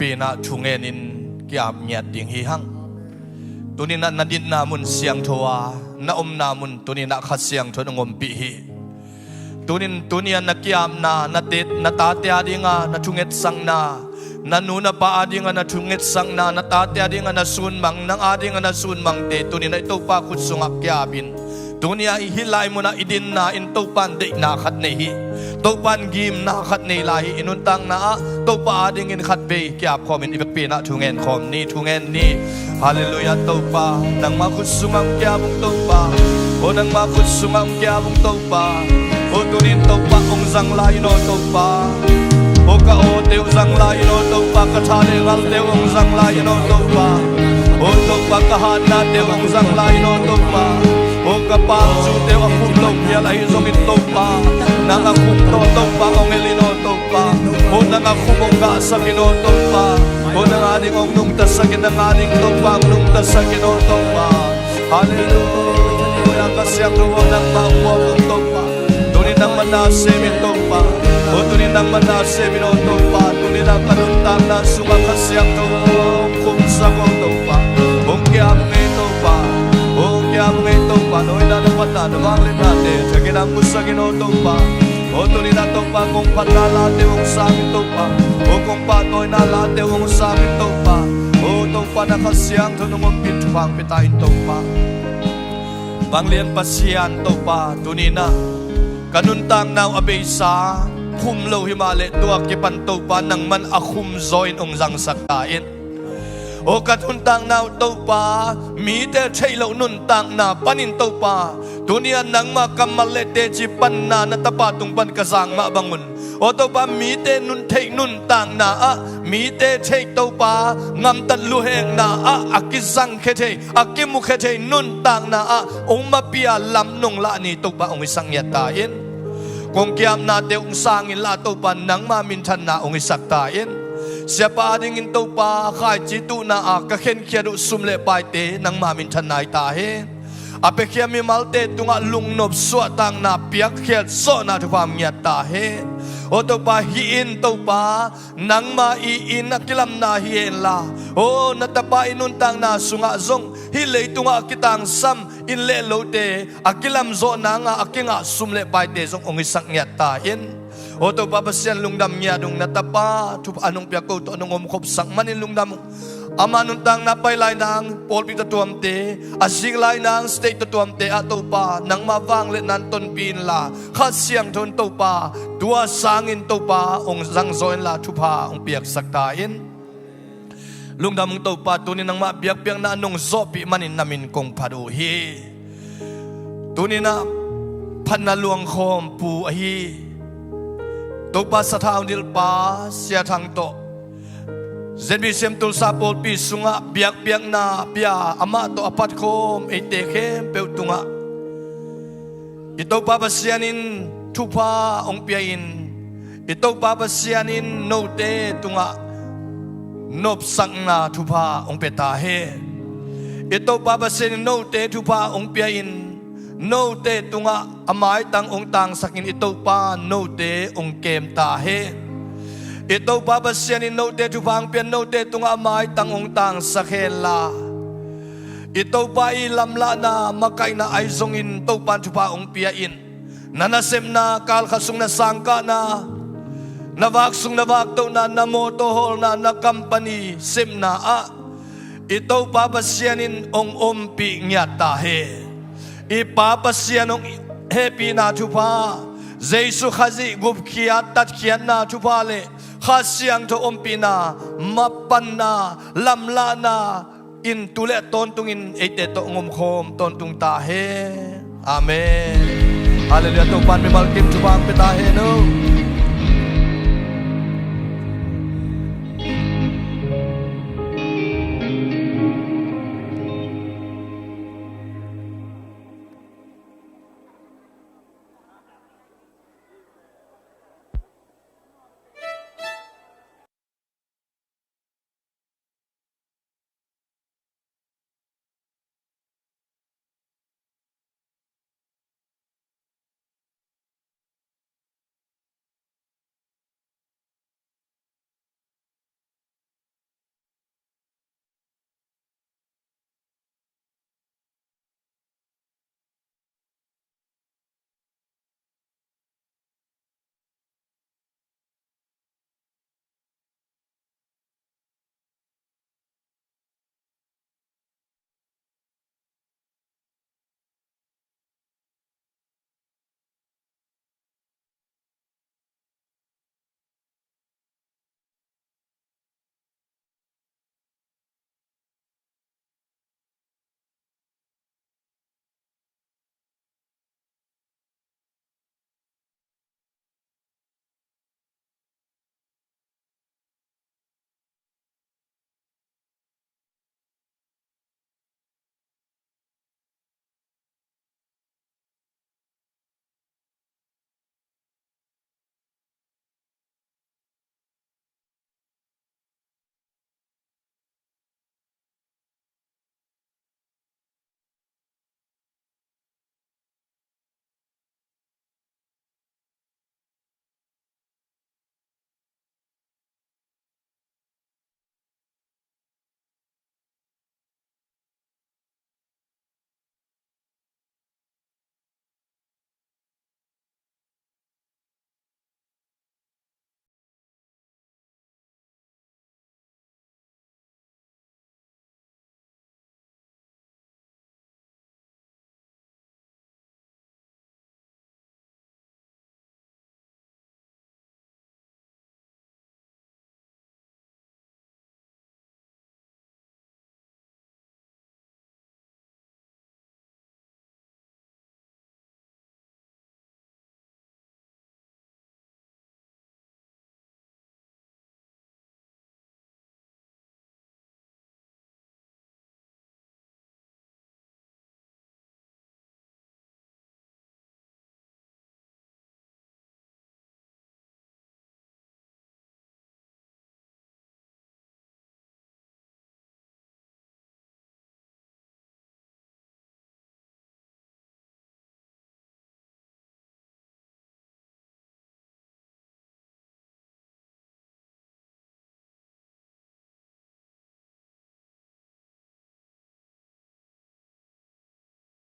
pen ah thungen in ki-ap ngiat ding hi hang. Tuninah na ditna mun siangtho a na omna mun tuninah Kha Siangtho in hong ompih hi. Tunin tunia na ki-apna na tate a dinga na thungetsakna, na nu na pa a dinga na thungetsakna, na tate a dinga na sunmang, nang a dinga na sunmangte tuninah i Topa khut sungah ki-ap in. Tunia i hih lai munah i dinna in Topa in deihna khat nei hi. Topa in gimna khat nei lai hi. I nuntakna ah Topa a dingin khat vei ki-ap khawmin i vekpi-in ah thungen khawm ni, thungen ni. Halleluiah Topa, nangmah khut sungah hong ki-ap ung Topa. O nangmah khut sungah hong ki-ap ung Topa. O tunin Topa hong zang lai in aw Topa. O ka awte uh zang lai in aw Topa, ka tha le ngalte uh hong zang lai in aw Topa. O Topa ka hatnate uh hong zang lai in aw Topa. O ka pamzute uh a khum lo phial ahi zongin Topa, nang a khum tawh Topa hong el in aw Topa. O nang a khum hong gahsak in aw Topa. O nang a ding hong nungtasak in, nang a ding Topa hong nungtasak in aw Topa. Halleluiah, Kha Siangtho aw nangmah hong muak ung Topa. Tunin nangmah na sem in Topa. O tunin nangmah na sem in aw Topa. Tunin a ka nuntakna sungah Kha Siangtho hong khumsak aw Topa. Hong ki-ap ung ei Topa. Hong ki-ap ung ei Topa. Nawina na phatna na vangliatnate thak in hong musak in aw Topa. O tunin a Topa kong phatna late hong sang in Topa. O kong pahtawina late hong sang in Topa. O Topa na Kha Siangtho in hong ompih thupha hong pia ta in Topa. Vanglian Pasian Topa, tuninah ka nuntakna uh a beisa khum lo hi mah leh tua kipan Topa nangman a khum zaw in hong zangsak ta in. O ka nuntakna uh Topa, mite theih loh nuntakna panin Topa, tunia nangma kammal le teci panna na tapa tung pan ka zang mah bangun, aw Topa, mite nun theih nuntakna ah, mite theih Topa, ngamtat luhekna ah a kizangkhia thei, a kimukhia thei nuntakna ah hong mapia lam nong lah ni Topa hong hisak ngiat ta in. Kong ki-apnate hong sang inla Topa nangma minthanna hong hisak ta in. Siapa a dingin Topa khaici tuhna a ka khenkhiat uh sum le paite nangma minthanna hi ta hen. A piakhia mimalte tungah lungnop suahtakna piakkhiat zawhna thupha hong ngiat ta hen. Aw Topa, hih in Topa, nangma i inn a kilamna hi henla, aw na tapa i nuntakna sungah zong hih leitungah a kitangsam inn le lote a kilamzawh nanga a kingah sum le paite zong hong hisak ngiat ta in. Aw Topa Pasian, lungdam ngiat ung, na tapa thupha nong piak ko tawh nong omkhopsak manin lungdam ung. Ama nuntakna pai lai nang pawlpi tawh tuamte, a zik lai nang state tawh tuamte ah Topa nangma vangliatna in tonpih inla, Kha Siangtho in Topa tua sangin Topa hong zangzaw inla thupha hong piaksak ta in. Lungdam ung Topa, tuni nangmah biakpiakna nong zawhpih manin na min kong phat uh hi. Tuninah phatna luangkhawm pu ahi Topa sathau nilhpa Sia Thang tawh Z B C M Tulsa pawlpi sungah biakpiakna pia amah tawh a phatkhawm eite khempeuh tungah i Topa Pasian in thupha hong pia in. I Topa Pasian in note tungah nopsakna thupha hong pia ta hen. I Topa Pasian in note thupha hong pia in. Note tungah a maitang hong tangsak in. I Topa note hong kem ta hen. I Topa Pasian in note thupha hong pia in, note tungah a maitang hong tangsak henla, i Topa i lamlahna makaihna ahi zongin Topa in thupha hong pia in. Na nasepna, kalkhat sung na sangkahna, na vak sung na vaktohna, na mawtaw hawlna, na company sepna ah i Topa Pasian in hong ompih ngiat ta hen. I Pa Pasian hong hehpihna thupha, Jesu Khazih gupkhiat tatkhiatna thupha le Kha Siangtho ompihna, mapanna, lamlahna in tu le tawntungin eite tawh hong omkhawm tawntung ta hen. Amen. Halleluiah. Topa in mimal kim thupha hong pia ta hen aw.